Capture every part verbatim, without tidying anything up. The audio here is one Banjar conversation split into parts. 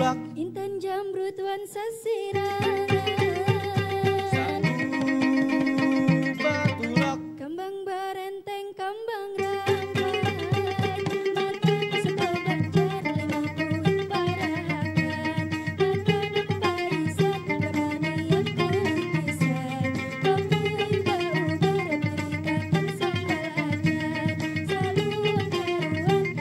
Intan jamrut wan sasirangan. Kambang barenteng, kambang rangkat. Matan seto banjar lima puluh parahakan. Matan paisan, kemanian kulit pisan. Kopi bau garam, diri kakun sambal acan. Saluang haruan,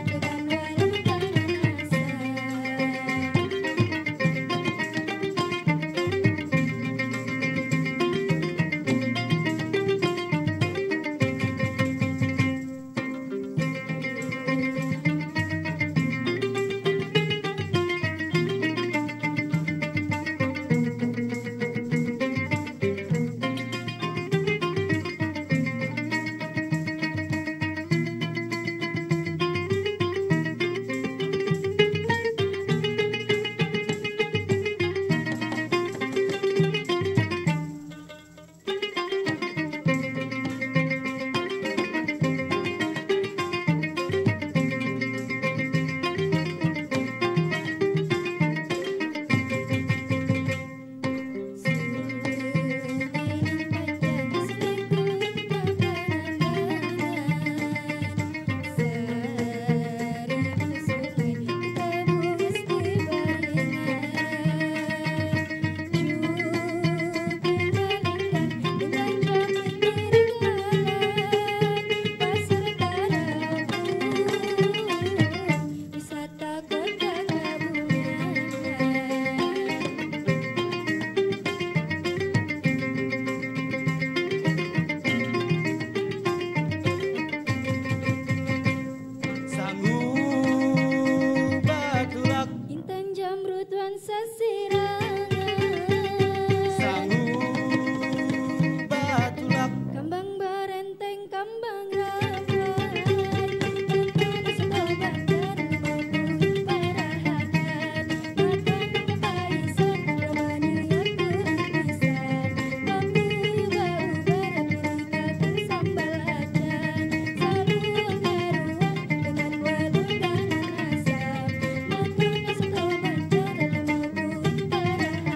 Sanggup batulak. Intan jamrut wan sasirangan. Sanggup batulak. Kambang barenteng, kambang rapat. Matan seto banjar lima puluh parahakan. Matan paisan, kemanian kulit pisan. Kopi bau garam, diri kakun sambal acan. Saluang haruan, dengan waduk ganal asam. Matan seto banjar lima puluh parahakan.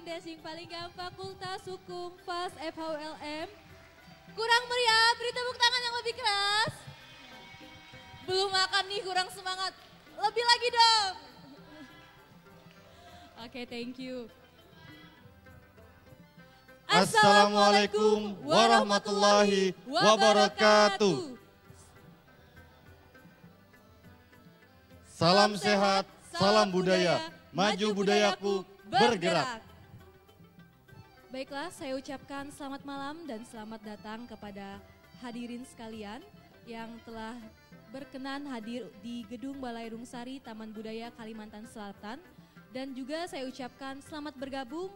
Dacing Palinggam, Fakultas Hukum FAS F H U L M. Kurang meriah, beri tepuk tangan yang lebih keras. Belum makan nih, kurang semangat. Lebih lagi dong. Oke, thank you. Assalamualaikum warahmatullahi wabarakatuh. Salam sehat, salam budaya, maju budayaku, bergerak. Baiklah, saya ucapkan selamat malam dan selamat datang kepada hadirin sekalian yang telah berkenan hadir di Gedung Balai Rungsari Taman Budaya Kalimantan Selatan. Dan juga saya ucapkan selamat bergabung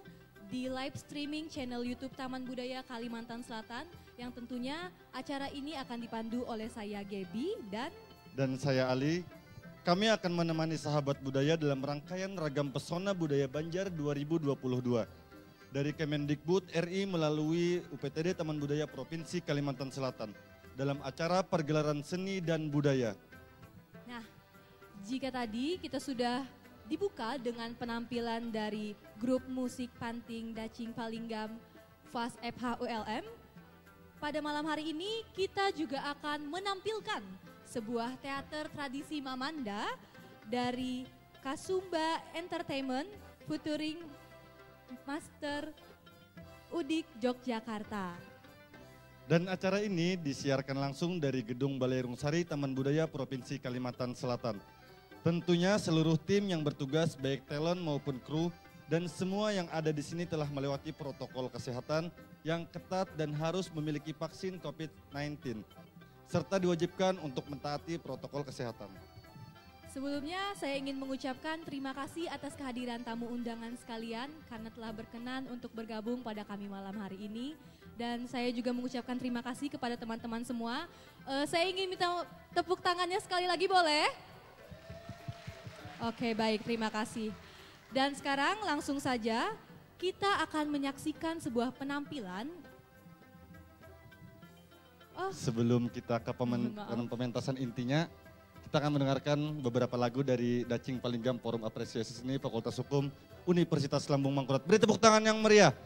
di live streaming channel YouTube Taman Budaya Kalimantan Selatan yang tentunya acara ini akan dipandu oleh saya Gaby dan Dan saya Ali. Kami akan menemani sahabat budaya dalam rangkaian Ragam Pesona Budaya Banjar dua ribu dua puluh dua dari Kemendikbud R I melalui U P T D Taman Budaya Provinsi Kalimantan Selatan dalam acara pergelaran seni dan budaya. Nah, jika tadi kita sudah dibuka dengan penampilan dari grup musik panting Dacing Palinggam FAS F H U L M, pada malam hari ini kita juga akan menampilkan sebuah teater tradisi Mamanda dari Kasumba Entertainment featuring Master Udik Yogyakarta. Dan acara ini disiarkan langsung dari Gedung Balai Rungsari Taman Budaya Provinsi Kalimantan Selatan. Tentunya seluruh tim yang bertugas baik talent maupun kru dan semua yang ada di sini telah melewati protokol kesehatan yang ketat dan harus memiliki vaksin covid sembilan belas serta diwajibkan untuk mentaati protokol kesehatan. Sebelumnya, saya ingin mengucapkan terima kasih atas kehadiran tamu undangan sekalian karena telah berkenan untuk bergabung pada kami malam hari ini. Dan saya juga mengucapkan terima kasih kepada teman-teman semua. Eh, saya ingin minta tepuk tangannya sekali lagi, boleh? Oke, baik, terima kasih. Dan sekarang langsung saja kita akan menyaksikan sebuah penampilan. Oh. Sebelum kita ke pemen, pementasan intinya, kita akan mendengarkan beberapa lagu dari Dacing Palinggam Forum Apresiasi Seni Fakultas Hukum Universitas Lambung Mangkurat. Beri tepuk tangan yang meriah.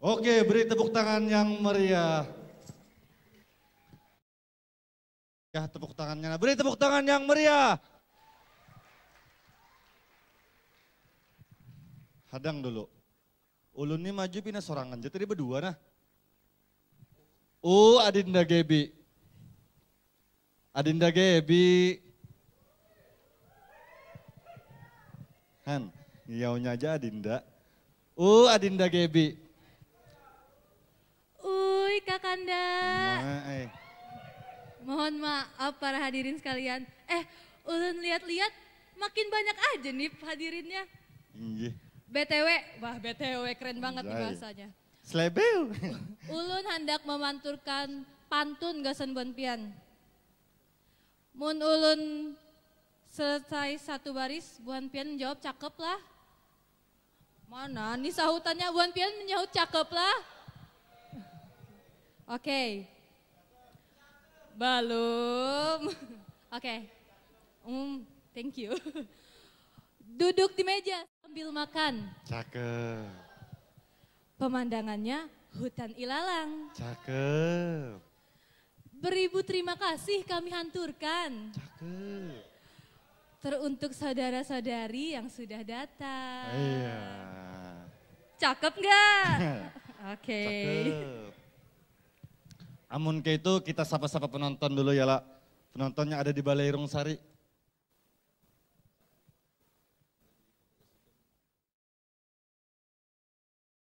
Oke, beri tepuk tangan yang meriah. Ya, tepuk tangannya. Beri tepuk tangan yang meriah. Hadang dulu. Ulun ni maju pina sorangan ja tadi berdua nah. Uh, Adinda Gebi. Adinda Gebi. Han, ngiaunya aja Adinda. Uh, Adinda Gebi. Uy, Kakanda. Nah, eh. Mohon maaf para hadirin sekalian. Eh, ulun lihat-lihat makin banyak aja nih hadirinnya. Inggih. B T W, wah B T W keren banget nih Anjay. Bahasanya. Slebeu. Ulun hendak memanturkan pantun gasan buan pian. Mun ulun selesai satu baris, buan pian menjawab cakep lah. Mana nih sahutannya, buan pian menyahut cakep lah. Oke. Belum. Oke. Hmm, thank you. Duduk di meja sambil makan. Cakep. Pemandangannya hutan ilalang. Cakep. Beribu terima kasih kami hanturkan. Cakep. Teruntuk saudara-saudari yang sudah datang. Iya. Cakep nggak? Oke. Cakep. Amun kayak itu kita sapa-sapa penonton dulu ya lah. Penonton yang ada di Balai Rungsari.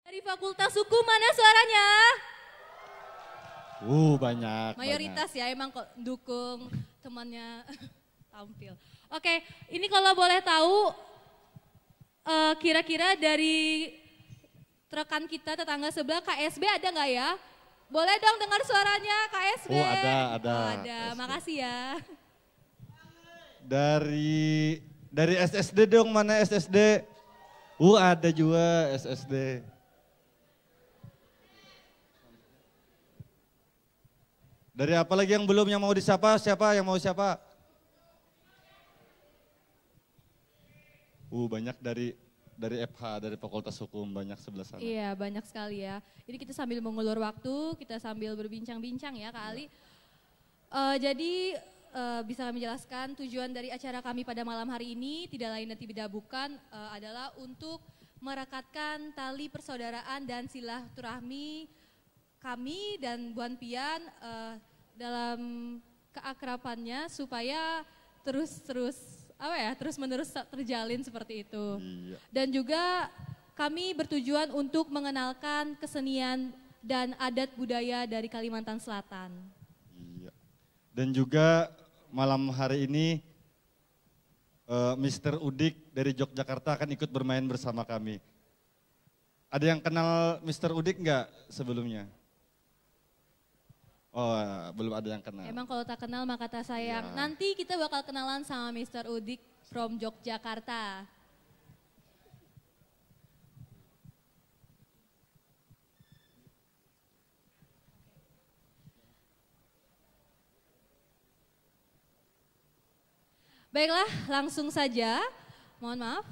Dari Fakultas Hukum mana suaranya? Uh, banyak. Mayoritas banyak. Ya emang kok dukung temannya tampil. Oke, ini kalau boleh tahu uh, kira-kira dari rekan kita tetangga sebelah K S B ada nggak ya? Boleh dong dengar suaranya K S B? Oh, ada, ada. Oh, ada. K S B. Makasih ya. Dari dari S S D dong, mana S S D? Uh, ada juga S S D. Dari apa lagi yang belum, yang mau disapa? Siapa yang mau siapa? Uh, banyak dari dari F H, dari Fakultas Hukum, banyak sebelah sana. Iya, banyak sekali ya. Ini kita sambil mengulur waktu, kita sambil berbincang-bincang ya, Kak Ali. Uh, jadi uh, bisa kami jelaskan tujuan dari acara kami pada malam hari ini tidak lain dan tidak bukan uh, adalah untuk merekatkan tali persaudaraan dan silaturahmi kami dan Buan Pian uh, dalam keakrabannya supaya terus-terus apa ya, terus-menerus terjalin seperti itu. Iya. Dan juga kami bertujuan untuk mengenalkan kesenian dan adat budaya dari Kalimantan Selatan. Iya. Dan juga malam hari ini uh, Mister Udik dari Yogyakarta akan ikut bermain bersama kami. Ada yang kenal Mister Udik nggak sebelumnya? Oh, belum ada yang kenal. Emang kalau tak kenal maka tak sayang. Ya. Nanti kita bakal kenalan sama Mister Udik from Yogyakarta. Baiklah, langsung saja. Mohon maaf.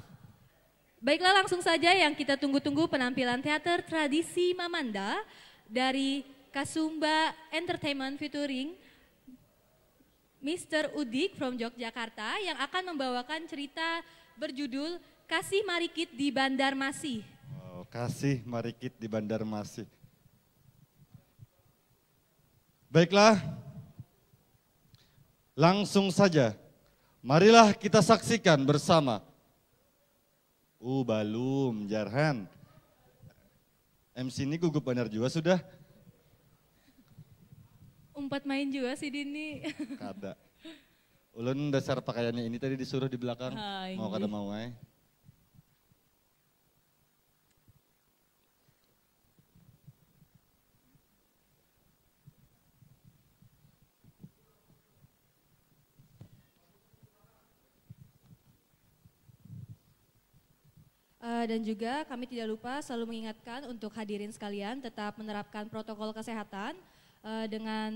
Baiklah, langsung saja yang kita tunggu-tunggu penampilan teater tradisi Mamanda dari Kasumba Entertainment featuring Mister Udik from Yogyakarta yang akan membawakan cerita berjudul Kasih Marikit di Bandarmasih. Oh, Kasih Marikit di Bandarmasih. Baiklah, langsung saja. Marilah kita saksikan bersama. Uh, balum, Jarhan. M C ini gugup banar juga sudah. Umpat main juga sih Dini. Kada. Ulun dasar pakaiannya ini tadi disuruh di belakang. Ah, mau kada mau ay. Uh, dan juga kami tidak lupa selalu mengingatkan untuk hadirin sekalian tetap menerapkan protokol kesehatan uh, dengan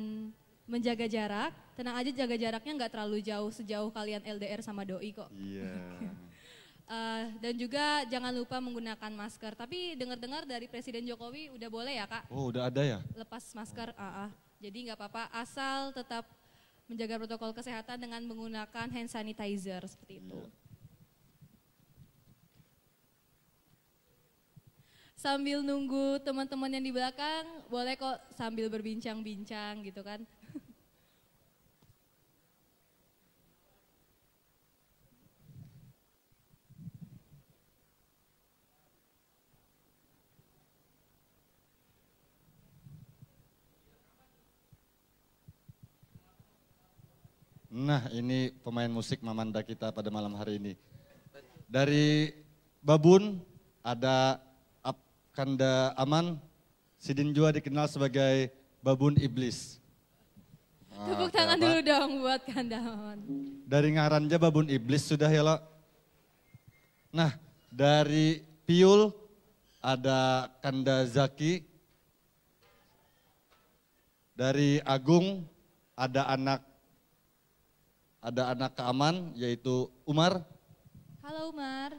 menjaga jarak. Tenang aja, jaga jaraknya nggak terlalu jauh, sejauh kalian L D R sama doi kok. Iya. Uh, dan juga jangan lupa menggunakan masker. Tapi dengar-dengar dari Presiden Jokowi udah boleh ya, Kak? Oh, udah ada ya? Lepas masker, oh. Uh -uh. Jadi nggak apa-apa, asal tetap menjaga protokol kesehatan dengan menggunakan hand sanitizer seperti itu. Iya. Sambil nunggu teman-teman yang di belakang, boleh kok sambil berbincang-bincang gitu kan. Nah, ini pemain musik Mamanda kita pada malam hari ini. Dari Babun ada Ap-, Kanda Aman, sidin jua dikenal sebagai Babun Iblis. Tepuk tangan dulu dong buat Kanda Aman. Dari ngarannya Babun Iblis sudah ya lo. Nah, dari Piul ada Kanda Zaki. Dari Agung ada anak, ada anak Kak Aman, yaitu Umar. Halo Umar.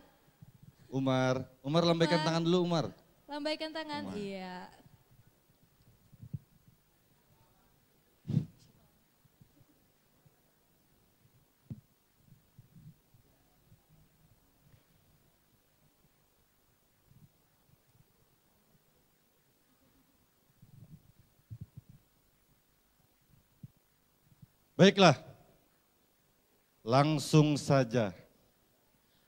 Umar, Umar lambaikan tangan dulu, Umar. Lambaikan tangan, Umar. Iya. Baiklah, langsung saja.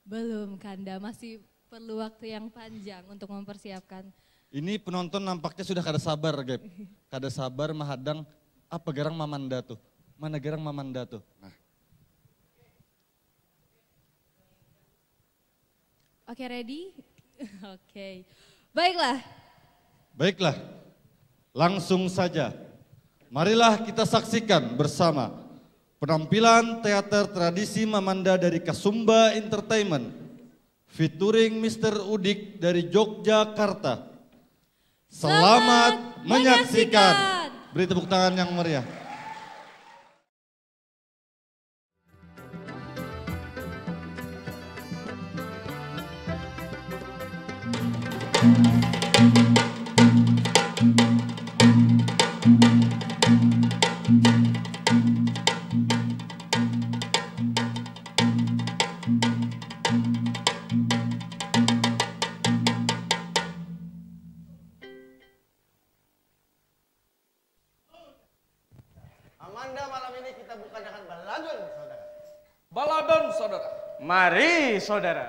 Belum, Kanda. Masih perlu waktu yang panjang untuk mempersiapkan. Ini penonton nampaknya sudah kada sabar, Gap. Kada sabar mahadang apa garang Mamanda tuh. Mana garang Mamanda tuh. Nah. Oke, ready? Oke. Baiklah. Baiklah. Langsung saja. Marilah kita saksikan bersama penampilan teater tradisi Mamanda dari Kasumba Entertainment, featuring Mister Udik dari Yogyakarta. Selamat menyaksikan. Beri tepuk tangan yang meriah. Amanda, malam ini kita buka dengan baladon, saudara. Baladon, saudara. Mari, saudara.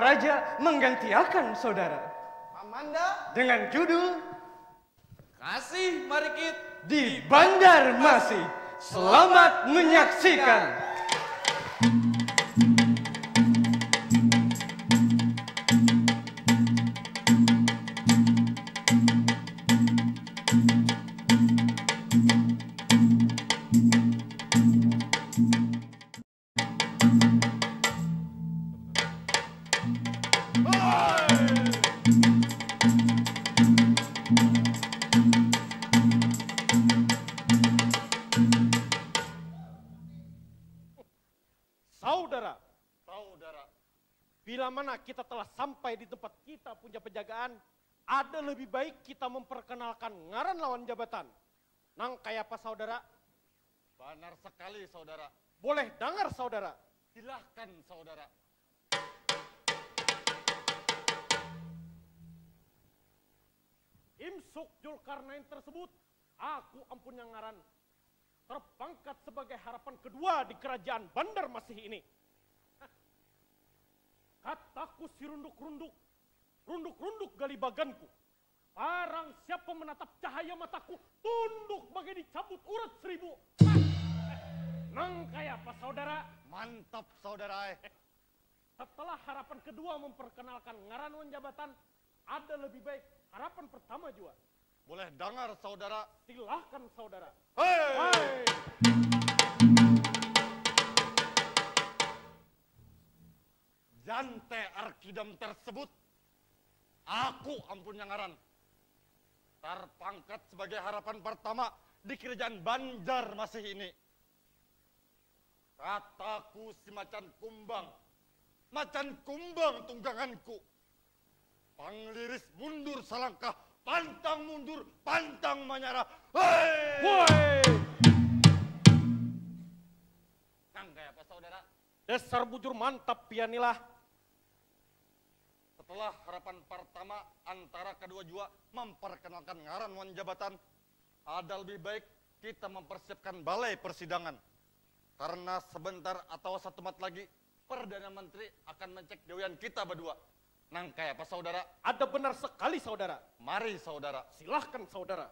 Raja menggantiakan saudara. Amanda. Dengan judul Kasih Marikit di Banjarmasih. Selamat menyaksikan. Saudara, saudara, bila mana kita telah sampai di tempat kita punya penjagaan, ada lebih baik kita memperkenalkan ngaran lawan jabatan. Nang kaya apa saudara? Banar sekali saudara. Boleh dangar saudara? Silahkan saudara. Imsuk Julkarnain tersebut, aku ampun yang ngaran, terpangkat sebagai harapan kedua di kerajaan Bandar Masih ini. Kataku si runduk-runduk, runduk-runduk galibaganku. Barang siapa menatap cahaya mataku, tunduk bagai dicabut urat seribu. Nang kaya apa saudara? Mantap saudara eh. Setelah harapan kedua memperkenalkan ngaran wan jabatan, ada lebih baik harapan pertama jua. Boleh dangar saudara? Silahkan saudara. Hei! Jante Arkidam tersebut, aku ampun yang ngaran. Terpangkat sebagai harapan pertama di kerajaan Banjar masih ini. Kataku si macan kumbang, macan kumbang tungganganku. Pangliris mundur salangkah, pantang mundur, pantang manyarah. Hei! Woi! Nang kaya apa saudara? Dasar bujur mantap pian ni lah. Setelah harapan pertama antara kedua jua memperkenalkan ngaran wan jabatan, ada lebih baik kita mempersiapkan balai persidangan. Karena sebentar atau satumat lagi, Perdana Menteri akan mencek gawian kita badua. Nang kaya apa saudara? Ada benar sekali saudara. Mari saudara. Silahkan saudara.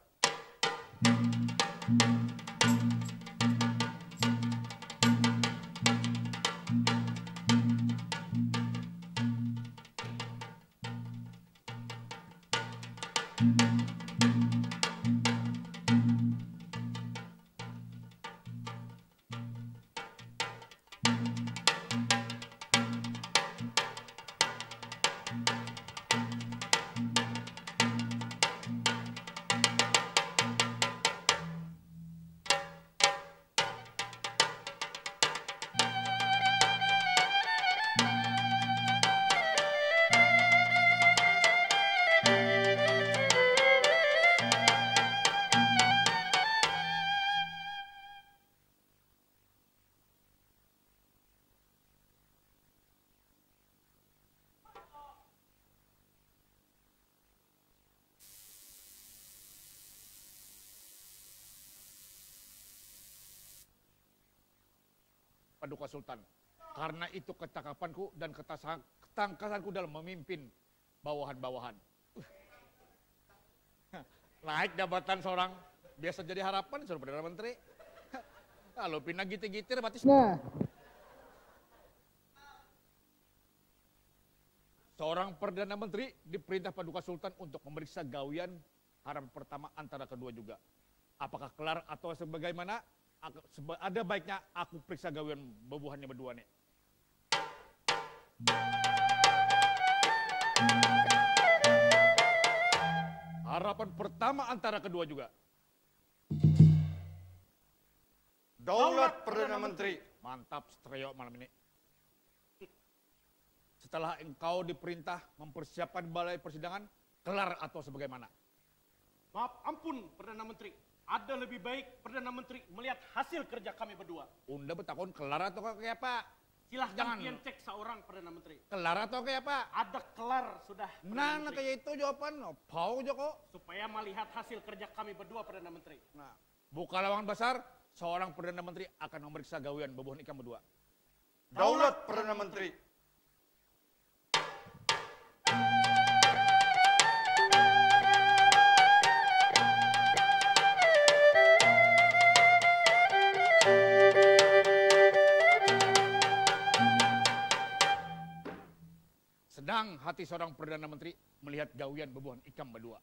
Paduka Sultan. Karena itu kecakapanku dan ketangkasanku dalam memimpin bawahan-bawahan. Naik jabatan seorang biasa jadi harapan seorang perdana menteri. Lalu pindah gitir-gitir batis. Nah. Seorang perdana menteri diperintah Paduka Sultan untuk memeriksa gawian harapan pertama antara kedua juga. Apakah kelar atau sebagaimana? Ada baiknya aku periksa gawian bebuhannya berdua nih. Harapan pertama antara kedua juga. Daulat Perdana Menteri. Mantap, Strio malam ini. Setelah engkau diperintah mempersiapkan balai persidangan, kelar atau sebagaimana? Maaf ampun, Perdana Menteri. Ada lebih baik Perdana Menteri melihat hasil kerja kami berdua. Unda betakun kelar atau kayak apa? Silahkan Jangan. Pian cek seorang Perdana Menteri. Kelar atau kayak apa? Ada kelar sudah. Nah, nah kayak itu jawaban. Pau Joko. Supaya melihat hasil kerja kami berdua Perdana Menteri. Nah, buka lawangan besar, seorang Perdana Menteri akan memeriksa gawian bebuhan ikam berdua. Daulat Perdana Menteri. Hati seorang Perdana Menteri melihat gawian bebuhan ikam berdua.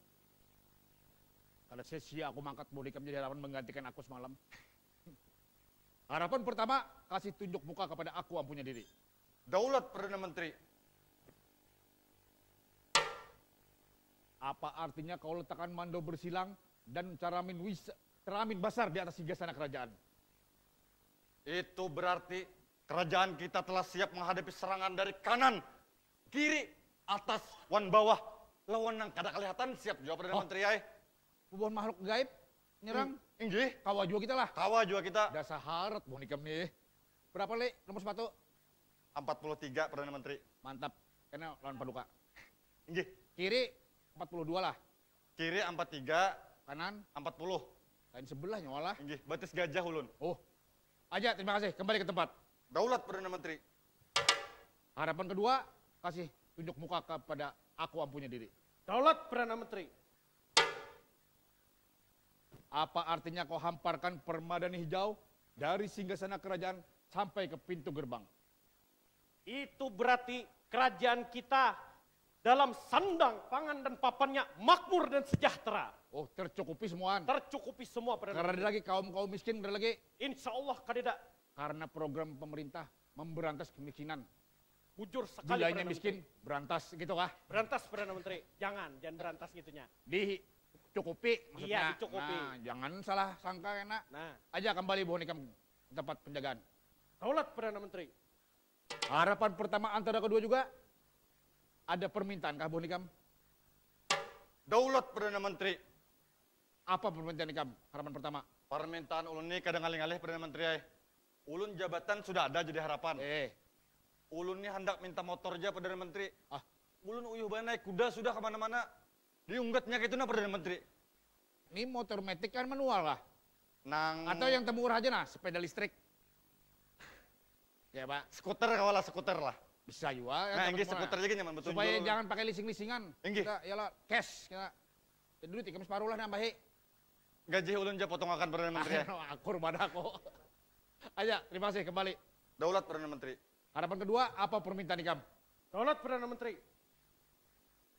Kada sia-sia aku mangkat buhan ikam jadi harapan menggantikan aku semalam. Harapan pertama, kasih tunjuk muka kepada aku ampunya diri. Daulat Perdana Menteri. Apa artinya kau letakkan mandor bersilang dan caramin wis ceramin basar di atas singgah sana kerajaan? Itu berarti kerajaan kita telah siap menghadapi serangan dari kanan, kiri, atas, wan bawah. Lawan nang kada kelihatan siap jua Perdana Oh. Menteri ai. Bubuhan makhluk gaib nyerang. Inggih. Kawa jua kita lah. Kawa jua kita. Dasar harat buhan ikam nih. Berapa li nomor sepatu? Empat puluh tiga Perdana Menteri. Mantap. Kena lawan paduka. Inggih. Kiri empat puluh dua lah. Kiri empat tiga. Kanan empat puluh. Lain sebelah nyawa lah. Inggih, batis gajah ulun. Oh. Aja, terima kasih. Kembali ke tempat. Daulat Perdana Menteri. Harapan kedua, kasih tunjuk muka kepada aku ampunya diri. Daulat Perdana Menteri. Apa artinya kau hamparkan permadani hijau dari singgah sana kerajaan sampai ke pintu gerbang? Itu berarti kerajaan kita dalam sandang pangan dan papannya makmur dan sejahtera. Oh, tercukupi semuaan. Tercukupi semua Perdana Menteri. Karena ada lagi kaum-kaum miskin, ada lagi. Insya Allah kadeda. Karena program pemerintah memberantas kemiskinan. Bujur sekali. Bilanya miskin, berantas gitu kah? Berantas Perdana Menteri. Jangan, jangan berantas gitunya. Dicukupi maksudnya. Iya, dicukupi. Nah, jangan salah sangka kena. Nah. Aja kembali buhan ikam tempat penjagaan. Daulat Perdana Menteri. Harapan pertama antara kedua juga ada permintaan kah buhan ikam? Daulat Perdana Menteri. Apa permintaan ikam? Harapan pertama. Permintaan ulun ni kada ngalih-ngalih Perdana Menteri ai. Ulun jabatan sudah ada jadi harapan. Eh. Ulun ni handak minta motor ja Perdana Menteri. Ah. Ulun uyuh banar naik kuda sudah kemana-mana. Diunggatnya kaitu nah Perdana Menteri. Ini motor metik kan manual kah? Nang. Atau yang temurah aja nah, sepeda listrik. Ya, Pak. Skuter kawa lah, skuter lah. Bisa juga. Nah, inggih, skuter aja nyaman betul. Supaya jangan pakai leasing-leasingan. Inggih. Kita, ya lah, cash. Kita. Jadi duit ikam separuh lah nambahi. Gaji ulun ja potong akan Perdana Menteri. Akur banar aku. Aja, terima kasih kembali. Daulat Perdana Menteri. Harapan kedua, apa permintaan ikam? Daulat Perdana Menteri.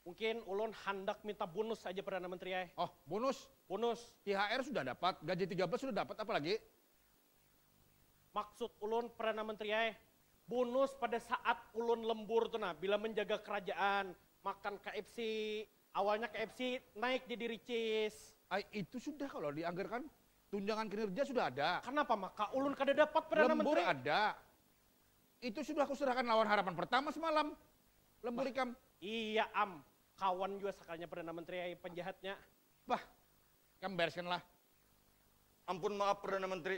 Mungkin ulun handak minta bonus aja Perdana Menteri ai. Oh, bonus? Bonus. T H R sudah dapat, gaji tiga belas sudah dapat, apa lagi? Maksud ulun Perdana Menteri ai, bonus pada saat ulun lembur tu nah, bila menjaga kerajaan, makan K F C, awalnya K F C naik jadi Ricis. Ai, itu sudah kalau dianggarkan, tunjangan kinerja sudah ada. Kenapa maka ulun kada dapat Perdana Menteri? Lembur ada. Itu sudah aku serahkan lawan harapan pertama semalam. Lembur ikam. Iya am, kawan jua sakalinya Perdana Menteri ai penjahatnya. Bah, ikam bereskan lah. Ampun maaf Perdana Menteri.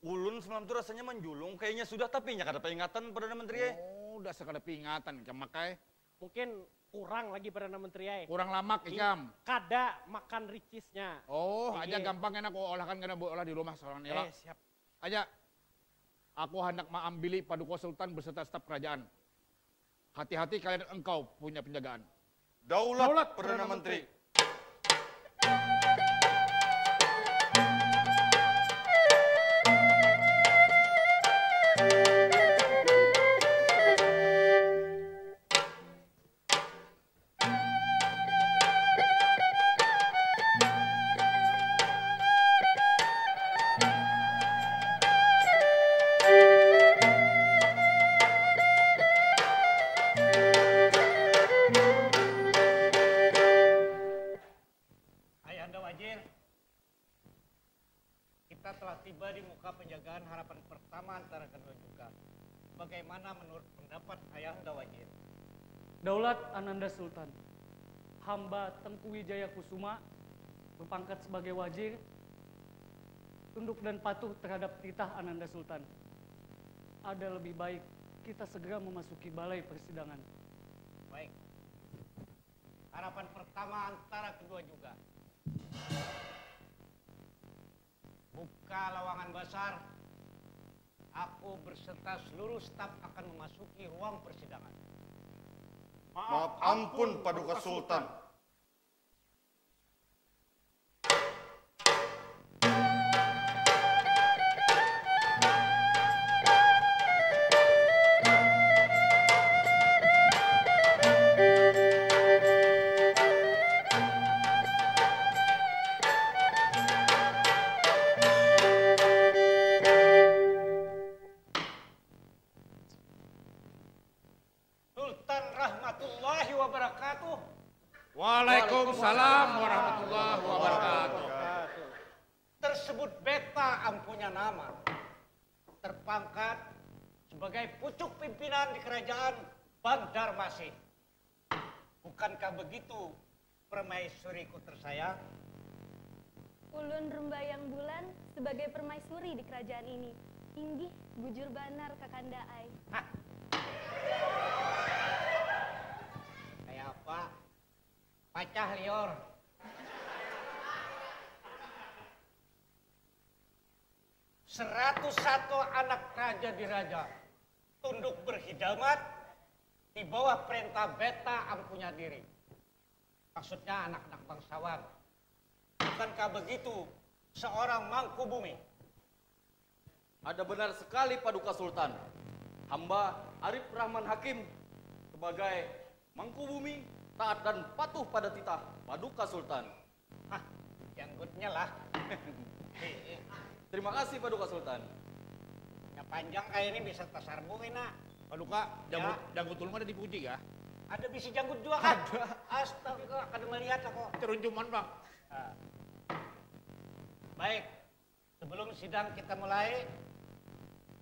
Ulun semalam tu rasanya manjulung kayanya sudah tapi inya kada paingatan Perdana Menteri ai. Oh, dasar kada paingatan ikam makai. Mungkin kurang lagi Perdana Menteri ai. Kurang lamak ikam. Kada makan ricisnya. Oh, aja gampang kena ku olahkan kena buat olah di rumah seorang nila. Eh, siap. Aja. Aku handak maambili paduka sultan beserta staf kerajaan. Hati-hati kalian engkau punya penjagaan. Daulat Perdana Menteri. Ayahanda Wajir, kita telah tiba di muka penjagaan harapan pertama antara kedua juga. Bagaimana menurut pendapat Ayahanda Wajir? Daulat Ananda Sultan, hamba Tengku Wijaya Kusuma berpangkat sebagai wajir, tunduk dan patuh terhadap titah Ananda Sultan. Ada lebih baik kita segera memasuki balai persidangan. Baik. Harapan pertama antara kedua juga. Buka lawangan basar. Aku berserta seluruh staf akan memasuki ruang persidangan. Maaf ampun, Paduka Sultan. Sebut beta ampunya nama. Terpangkat sebagai pucuk pimpinan di kerajaan Banjarmasin. Bukankah begitu, permaisuriku tersayang? Ulun Rumbayang Bulan sebagai permaisuri di kerajaan ini. Inggih, bujur banar Kakanda ai. Hah. Kayak apa? Pacah lior. Seratus satu anak raja diraja tunduk berhidamat di bawah perintah beta ampunya diri. Maksudnya anak-anak bangsawan. Bukankah begitu seorang mangku bumi? Ada benar sekali Paduka Sultan. Hamba Arif Rahman Hakim sebagai mangku bumi taat dan patuh pada titah Paduka Sultan. Hah, janggutnya lah. Terima kasih Paduka Sultan. Ya panjang kayak ini bisa tasarbu kena. Paduka, janggut, ya. Janggut ulun ada dipuji kah? Ada bisi janggut juga kan? Ada. Astaga, kada melihat aku. Terunjuman bang. Nah. Baik, sebelum sidang kita mulai,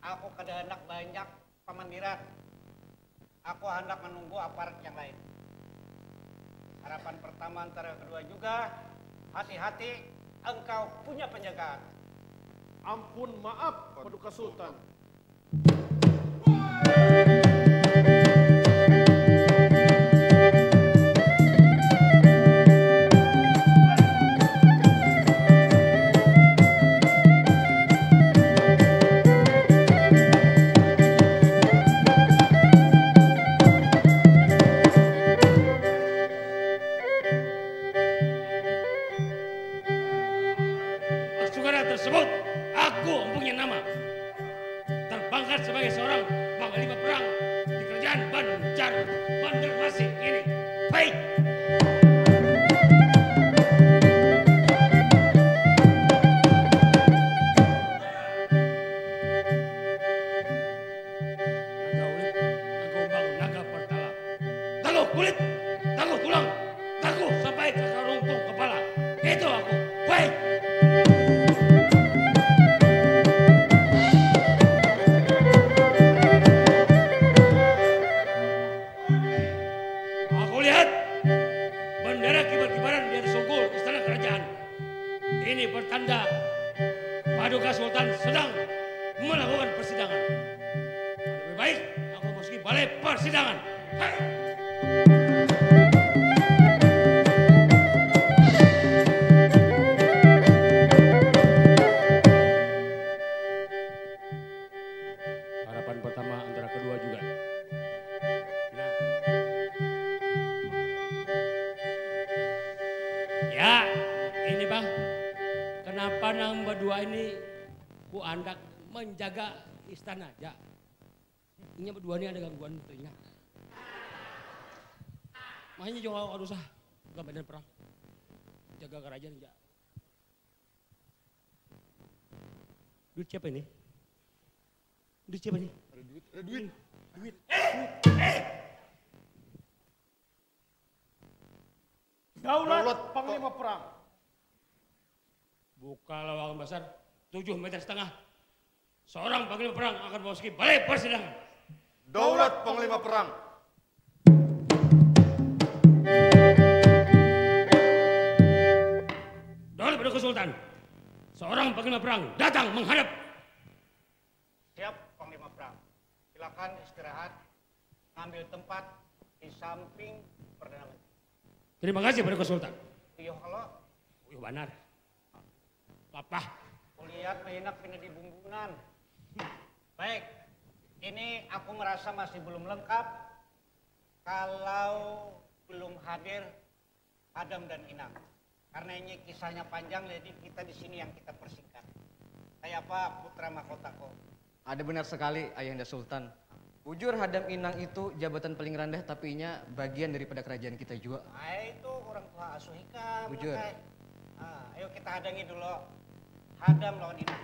aku kada hendak banyak pamandiran. Aku handak menunggu aparat yang lain. Harapan pertama antara kedua juga, hati-hati engkau punya penjagaan. Ampun maaf, Paduka Sultan. Panang badua ini ku andak manjaga istana ja. Inya badua ni ada gangguan telinga. Makanya jua kada usah gabanan perang. Jaga karajaan ja. Duit siapa ini? Duit siapa ini? Ada duit, ada duit. Duit. Eh, eh. Daulat, Daulat Panglima Perang. Buka lawang basar tujuh meter setengah. Seorang panglima perang akan memasuki balai persidangan. Daulat panglima perang. Daulat pada Sultan. Seorang panglima perang datang menghadap. Siap, Panglima Perang. Silakan istirahat, ngambil tempat di samping Perdana Menteri. Terima kasih pada Sultan. Uyuh kalau. Uyuh banar. Lapah. Kulihat mahinak pina di bumbunan. Baik, ini aku merasa masih belum lengkap kalau belum hadir Adam dan Inang. Karena ini kisahnya panjang, jadi kita di sini yang kita persingkat. Kayak apa, Putra Mahkotaku? Ada benar sekali, Ayahanda Sultan. Bujur Hadam Inang itu jabatan paling randah tapi inya bagian daripada kerajaan kita jua. Ai tu urang tuha asuh ikam. Bujur. Nah, ayo kita hadangi dulu Hadam lawan Inang.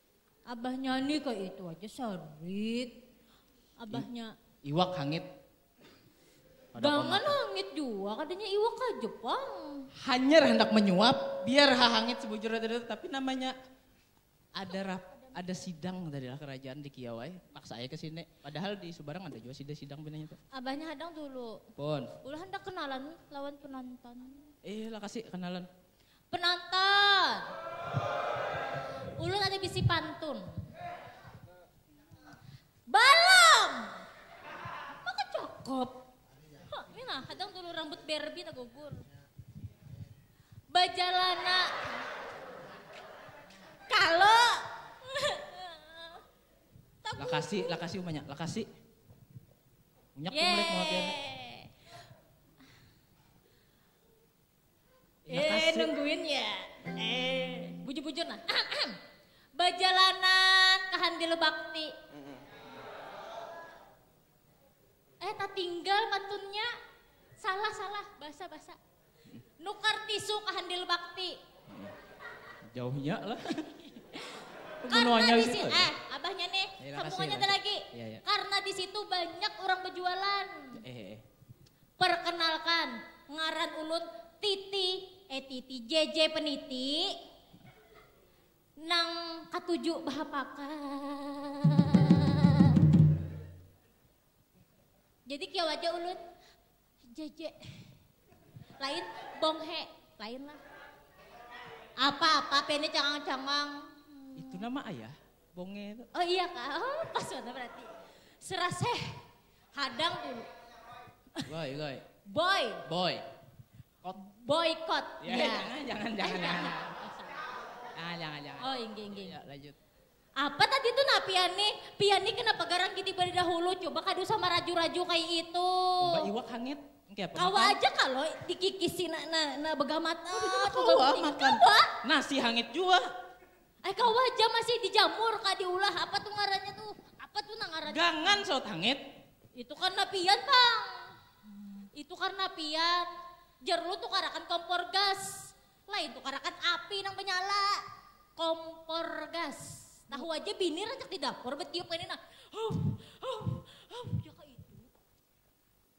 Abahnya nih kayak itu aja sarik. Abahnya. Iwak hangit. Jangan hangit juga, katanya iwak aja pang. Hanyar hendak menyuap, biar hahangit sebujurnya tadi, tapi namanya ada rap, ada sidang tadi lah kerajaan di Kiawai, paksa aja ke sini. Padahal di Subarang ada juga sida sidang pinanya tuh. Abahnya hadang dulu. Pun. Ulah hendak kenalan lawan penonton. Eh, lah kasih kenalan. Penonton. Ulun ada bisi pantun. Balum. Maka cokop. Ini nah, kadang dulu rambut Barbie tak gugur. Bajalana. Kalau. Lakasi, lakasi umanya, lakasi. Unyak tuh mulai mau pian. Eh, nungguin ya. Eh, bujur-bujur nah. Bajalanan ke Handil Bakti. Eh, tatinggal pantunnya. Salah, salah. Bahasa, bahasa. Nukar tisu ke Handil Bakti. Jauhnya lah. Karena di sini, eh, abahnya nih, sambungannya ada lagi. Ya, ya. Karena di situ banyak orang berjualan. Eh, eh. Perkenalkan, ngaran ulun Titi, eh Titi, J J Peniti, nang katuju bahapakan. Jadi kiau aja ulun, J J, lain bonghe, lain lah. Apa-apa, pene cangang-cangang. Itu nama ayah, bonghe itu. Oh iya kak, oh, pas mana berarti. Seraseh, hadang dulu. Goi, goi. Boy. Boy. Kot. Boykot. Ya, ya. Jangan, jangan, jangan, jangan. Jangan, jangan, jangan. Oh, inggih, inggih. Ya, lanjut. Apa tadi tuh nah pian nih? Pian nih kenapa garang gini bari dahulu? Coba kadu sama raju-raju kayak itu. Coba iwak hangit. Kawa aja kalau dikikisi na, na, na begamat. Oh, ah, kawa makan. Kawa. Nasi hangit juga. Eh kawa aja masih dijamur kak diulah. Apa tuh ngarannya tuh? Apa tuh nah ngarannya? Gangan saut hangit. Itu karena pian bang. Itu karena pian. Jar lu tukarakan kompor gas. Lain tukarakan api nang menyala. Kompor gas. Tahu aja bini rancak di dapur betiup ini nah. Huf, huf, huf, ya kayak itu.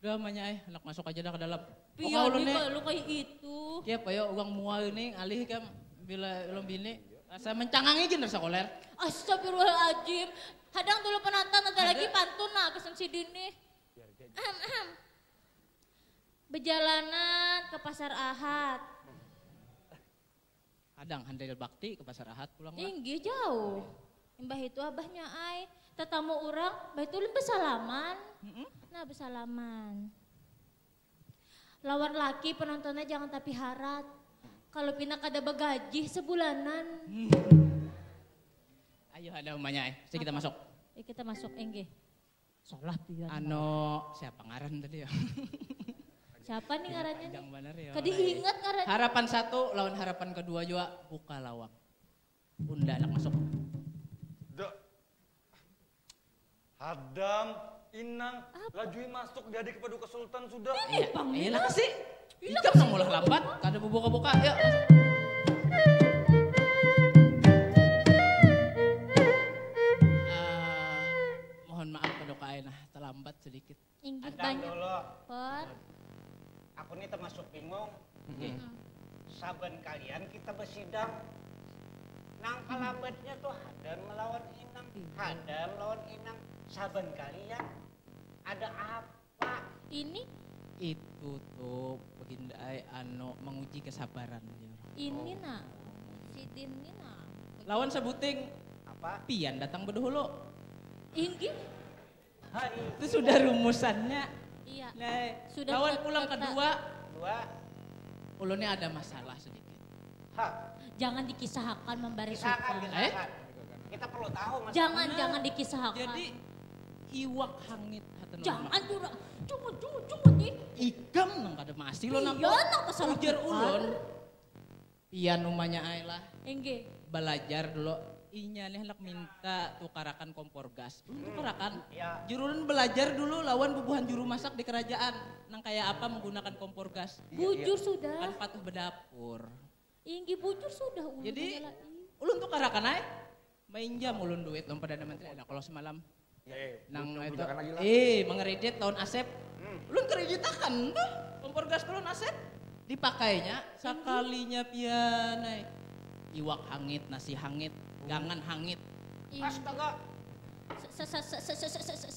Udah amanya eh, anak masuk aja dah ke dalam. Pian nih kalau kayak itu. Kiap ayo uang mual ini alih kam bila belum bini. Rasa mencangangi gin rasa koler. Astagfirullahaladzim. Hadang dulu penonton ada, ada lagi pantun nah kesan sidin nih. Ahem, ahem. Bejalanan ke pasar Ahad. Kadang handil bakti ke pasar Ahad pulang lah. Inggih jauh. Imbah itu abahnya ai, tetamu urang, bah itu ulun besalaman. Mm -mm. Nah besalaman. Lawan laki penontonnya jangan tapi harat. Kalau pina kada bagaji sebulanan. Hmm. Ayo ada umanya ai, saya kita masuk. Ya, kita masuk, inggih. Salah pian. Anu, siapa ngaran tadi ya? Siapa nih ngarannya? Panjang bener ya. Kadi ingat ngarannya. Harapan satu lawan harapan kedua juga buka lawang. Bunda anak masuk. Dek. Hadam, inang, lajui masuk jadi kepada Sultan sudah. Iya, iya sih. Ikam nang mulah lambat, kada bubuka-buka. Yuk. Uh, mohon maaf kedoka nah, terlambat sedikit. Inggih banyak. Dulu. Pot. Aku nih termasuk bingung. Okay. Hmm. Saban kalian kita bersidang. Nang kalambatnya tuh Hadan melawan Inang. Hadan melawan Inang. Saban kalian ada apa? Ini? Itu tuh begindai anu menguji kesabaran. Ini oh. Nah. Sidin ini nah. Lawan sebuting. Apa? Pian datang berdoholo. Inggih. Itu sudah rumusannya. Iya. Nah, sudah lawan pulang kedua. Dua. Ulunnya ada masalah sedikit. Ha. Jangan dikisahakan membari sukan. Eh? Kita perlu tahu masalah. Jangan, nah, jangan dikisahakan. Jadi iwak hangit. Jangan curang. Cuma, cuma, cuma nih. Ikam nang kada masih lo nang. Iya, nang kesalahan. Ujar ulun. Pian umanya ai lah. Inggih. Balajar dulu. Inya nih hendak minta tukarakan kompor gas. Ulun tukarakan. Ya. Jurulun belajar dulu lawan bubuhan juru masak di kerajaan. Nang kaya apa menggunakan kompor gas. Bujur ya, ya. Sudah. Kan patuh bedapur. Inggih bujur sudah ulun. Jadi ulun tukarakan ai. Mainjam ulun duit lawan Perdana Menteri. Nah kalau semalam. Ya, eh, nang itu eh mengredit lawan Asep. Hmm. Ulun kreditakan tuh kompor gas ulun Asep. Dipakainya sakalinya pianai. Iwak hangit, nasi hangit, hmm. Gangan hangit. Astaga.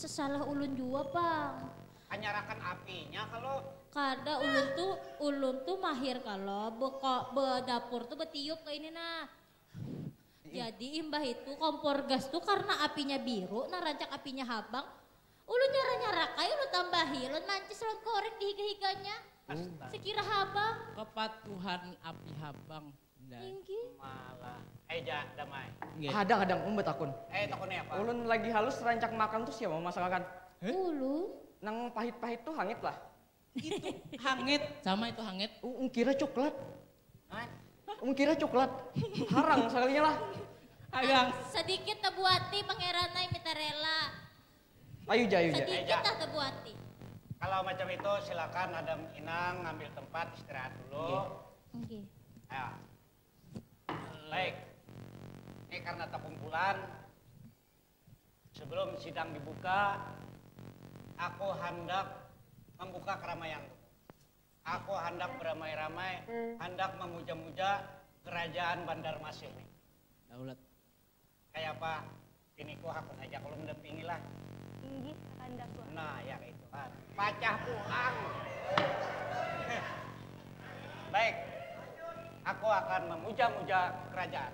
Salah ulun jua pang. Anyarakan apinya kalau. Kada ulun tuh, ulun tuh mahir kalau beko bedapur tuh betiup kayak ini nah. Jadi imbah itu kompor gas tu karna apinya biru, nah rancak apinya habang. Ulun nyara-nyara kai ulun tambahi, ulun mancis lawan korek di higa-higanya. Sekira habang. Kepatuhan api habang. Inggih. Malah. Eh ja, damai. Hadang-hadang, ulun batakun. Eh, takun ni apa? Ulun lagi halus rancak makan tu siapa mamasak akan? Ulun. Nang pahit-pahit tu hangit lah. Itu hangit, sama itu hangit. Ungkira coklat. Ungkira coklat. Harang sekalinya lah. Agang. Sedikit tebuati pangeran ai mita rela. Ayu ja, ayu ja. Sedikit lah tebuati. Kalau macam itu silakan ada inang ngambil tempat istirahat dulu. Oke. Okay. Ya. Baik. Ini karena terkumpulan Sebelum sidang dibuka, aku handak mambuka karamaian. Aku handak baramai-ramai, handak mamuja-muja Karajaan Bandarmasih ni. Daulat. Kayapa? Biniku hakun haja kalu mandampingi lah. Inggih, Kakanda Tuan. Nah, ya kaitu kan. Pacah pulang. Baik, aku akan mamuja-muja Karajaan.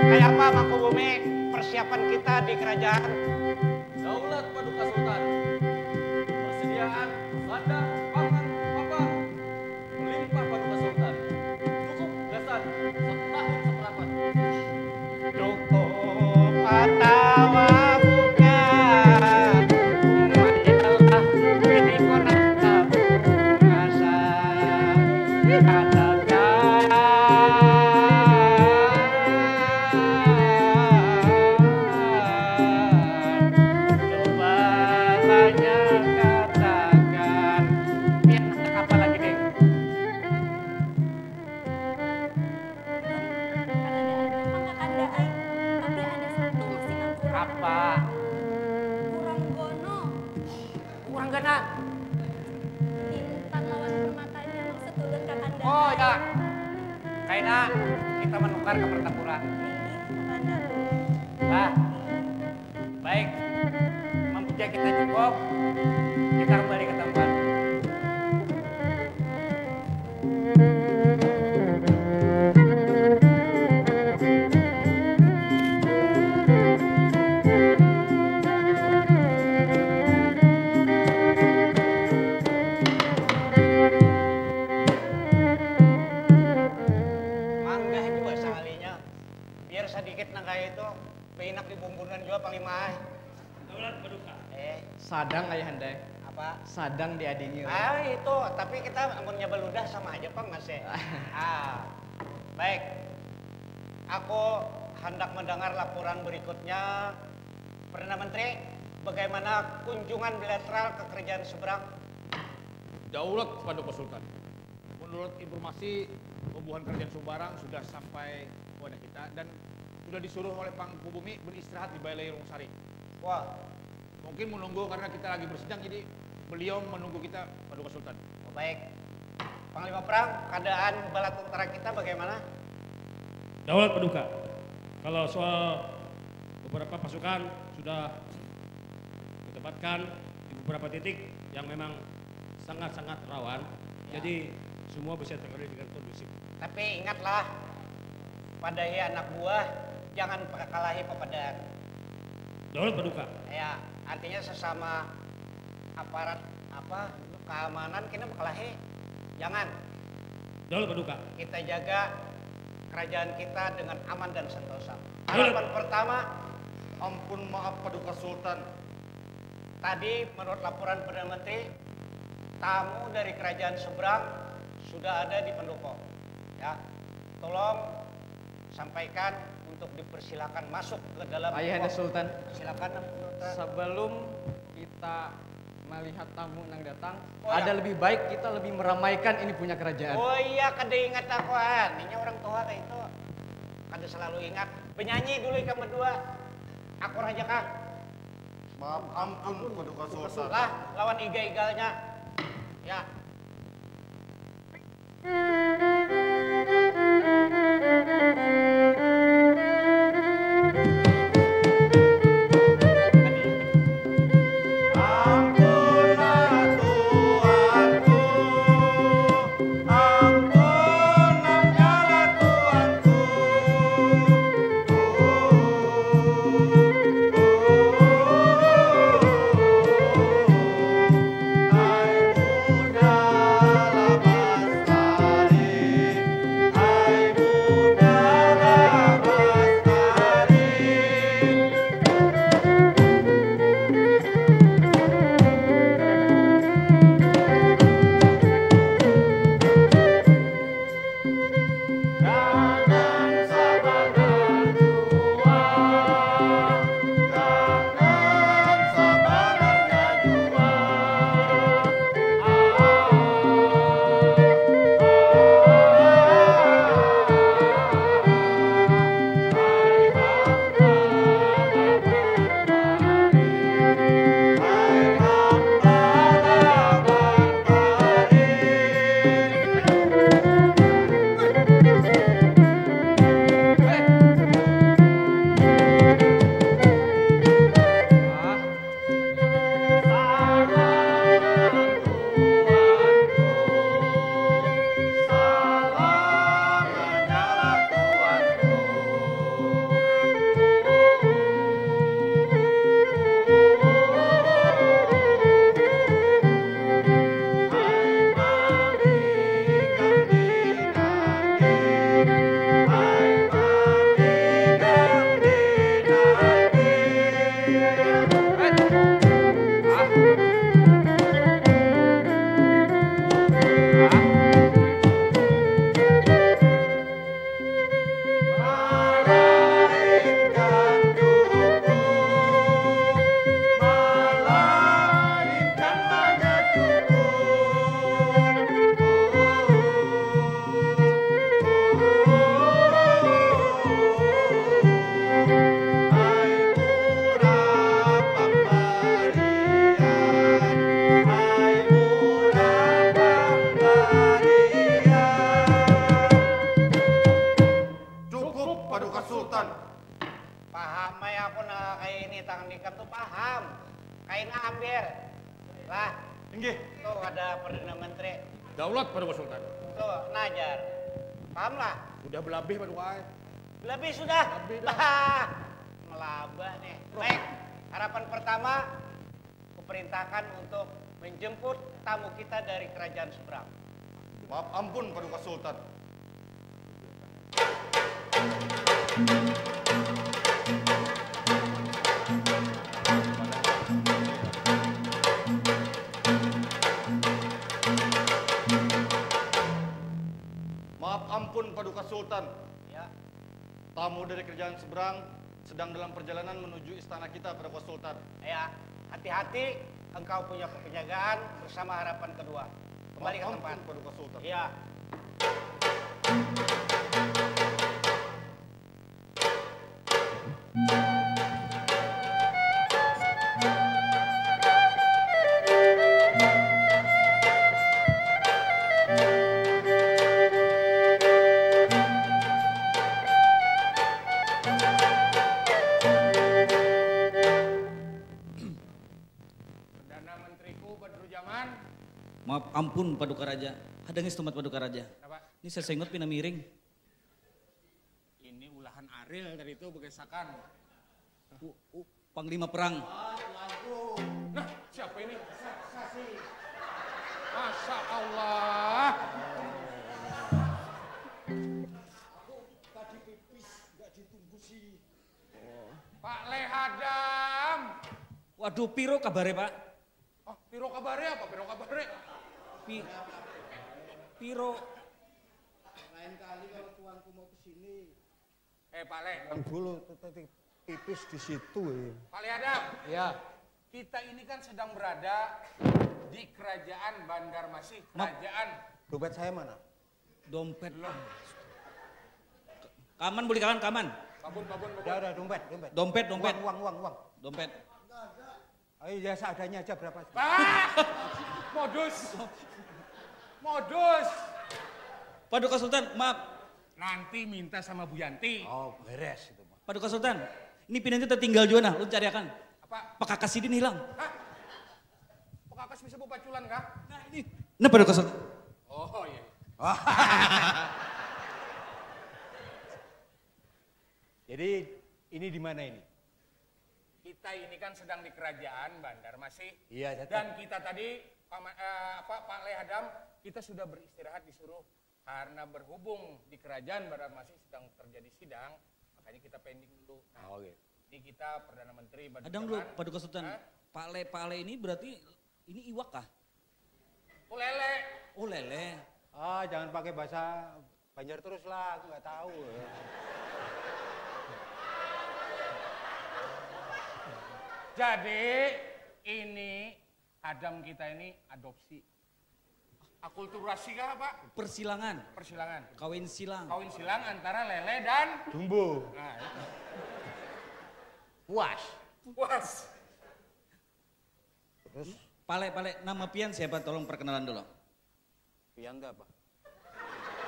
Kaya apa, Mangku Bumi, persiapan kita di kerajaan? Daulat Paduka Sultan. Persediaan sandang, pangan, papan melimpah Paduka Sultan. Cukup gasan satu tahun saparapat. Cukup atawa bukan, majalah ini konang tabung asa katakan. Coba tanya katakan. Pian handak apa lagi, Ding? Ulun kada ada pang kakanda ai, tapi ada satu masih nang kurang. Apa? Kurang gono. Kurang ganal. Intan lawan permatanya maksud ulun kakanda. Oh ya. Kaina kita menukar ke pertempuran. Inggih, kakanda. Nah, baik. Mamuja kita cukup. Kita kembali ke tempat. Manggah jua sakalinya. Biar sadikit nang kaya itu, bainak di bumbunan jua Panglima ai. Daulat Paduka. Eh. Sadang, Ayahanda. Apa? Sadang diadingi. Ah, itu. Tapi kita amunnya baludah sama aja pang masih. Ah, baik. Aku handak mendengar laporan berikutnya. Perdana Menteri, bagaimana kunjungan bilateral ke kerajaan seberang? Daulat Paduka Sultan. Menurut informasi, bubuhan kerajaan Sumbarang sudah sampai kepada kita dan sudah disuruh oleh Pangku Bumi beristirahat di Balai Lurung Sari. Wah. Mungkin menunggu karena kita lagi bersidang, jadi beliau menunggu kita, Paduka Sultan. Oh, baik. Panglima Perang, keadaan bala tentara kita bagaimana? Daulat Paduka. Kalau soal beberapa pasukan sudah ditempatkan di beberapa titik yang memang sangat-sangat rawan. Ya. Jadi, semua bisa terkendali dengan kondusif. Tapi ingatlah, padahi anak buah, jangan pakalahi papadan. Daulat Paduka. Ya, artinya sesama aparat apa, keamanan kena bakalahi. Jangan. Daulat Paduka. Kita jaga kerajaan kita dengan aman dan sentosa. Daulat. Harapan pertama, ampun maaf Paduka Sultan. Tadi, menurut laporan Perdana Menteri, tamu dari kerajaan seberang sudah ada di pendopo. Ya, tolong sampaikan untuk dipersilakan masuk ke dalam pendopo. Ayahanda Sultan. Silakan, Sultan. Sebelum kita melihat tamu nang datang, oh, ya, ada lebih baik kita lebih meramaikan ini punya kerajaan. Oh iya, kada ingat aku, ah. Inya orang tua kayak itu. Kada selalu ingat. Penyanyi dulu ikam berdua. Akur aja kah? Maaf, ampun, Paduka Sultan. Lah, lawan iga-igalnya. Ya. Amai aku nah kayak ini tangan ikam tuh paham. Kaina ambil. Lah, Inggih, tuh ada Perdana Menteri. daulat Paduka Sultan. Tuh, najar. Paham lah? Udah belabih Paduka ai. Lebih sudah. Lebih dah. Bah, melaba nih. Baik, harapan pertama, kuperintahkan untuk menjemput tamu kita dari kerajaan seberang. Maaf ampun Paduka Sultan. Maaf ampun Paduka Sultan. Ya, Tamu dari kerajaan seberang sedang dalam perjalanan menuju istana kita Paduka Sultan. Ya, hati-hati, engkau punya penjagaan bersama harapan kedua. Kembali ke Maaf tempat. Ampun Paduka Sultan. Iya. Perdana Menteriku Badruzzaman. Maaf ampun Paduka Raja. Hadangi setumat Paduka Raja. Kenapa? Ini sesengut pina miring. Ini ulahan Ariel tadi itu begesakan. U- u- Panglima perang. Nah, siapa ini? Masya Allah. Tadi pipis nggak ditunggu sih. Pak Lehadam. Waduh, piro kabare, Pak? Oh, piro kabare apa? Piro kabare? Pi, piro? Lain kali kalau tuanku mau ke sini. Eh, Pak Le. Yang dulu tuh tadi pipis di situ ya. Pak Lehadam. Ya, Kita ini kan sedang berada di kerajaan Banjarmasin. Kerajaan. Dompet saya mana? Dompet. Kaman boleh kawan kaman. Babun, babun, babun. Udah, udah, dompet, dompet. Dompet, dompet. Uang, uang, uang, uang. Dompet. Ayo ya seadanya aja berapa? Ah! Modus. Modus. Paduka Sultan, maaf. Nanti minta sama Bu Yanti. Oh, beres itu mah. Paduka Sultan, ini pinanti tertinggal juga nah, lu cariakan. Apa? Pakakas sidin hilang. Hah? Pekakas bisa bawa paculan kah? Nah, ini. Nah, Paduka Sultan. Oh iya. Jadi ini di mana ini? Kita ini kan sedang di kerajaan Banjarmasin. Iya, saya Dan kita tadi Pak, Ma- eh, apa, Pak Lehadam, kita sudah beristirahat disuruh karena berhubung di kerajaan Banjarmasin sedang terjadi sidang, makanya kita pending dulu. Nah, Oh, gitu. Ini kita Perdana Menteri Badruzzaman. Ada dulu Paduka Sultan. Hah? Pale-pale ini berarti ini iwak kah? Oh, lele. Oh, lele. Ah, jangan pakai bahasa Banjar terus lah, aku nggak tahu. Jadi ini Adam kita ini adopsi. Akulturasi kah apa? Persilangan. Persilangan. Kawin silang. Kawin silang antara lele dan Jumbo. Nah, itu. Puas. Puas. Terus Pale-pale, nama pian siapa? Tolong perkenalan dulu. Pian tuh apa?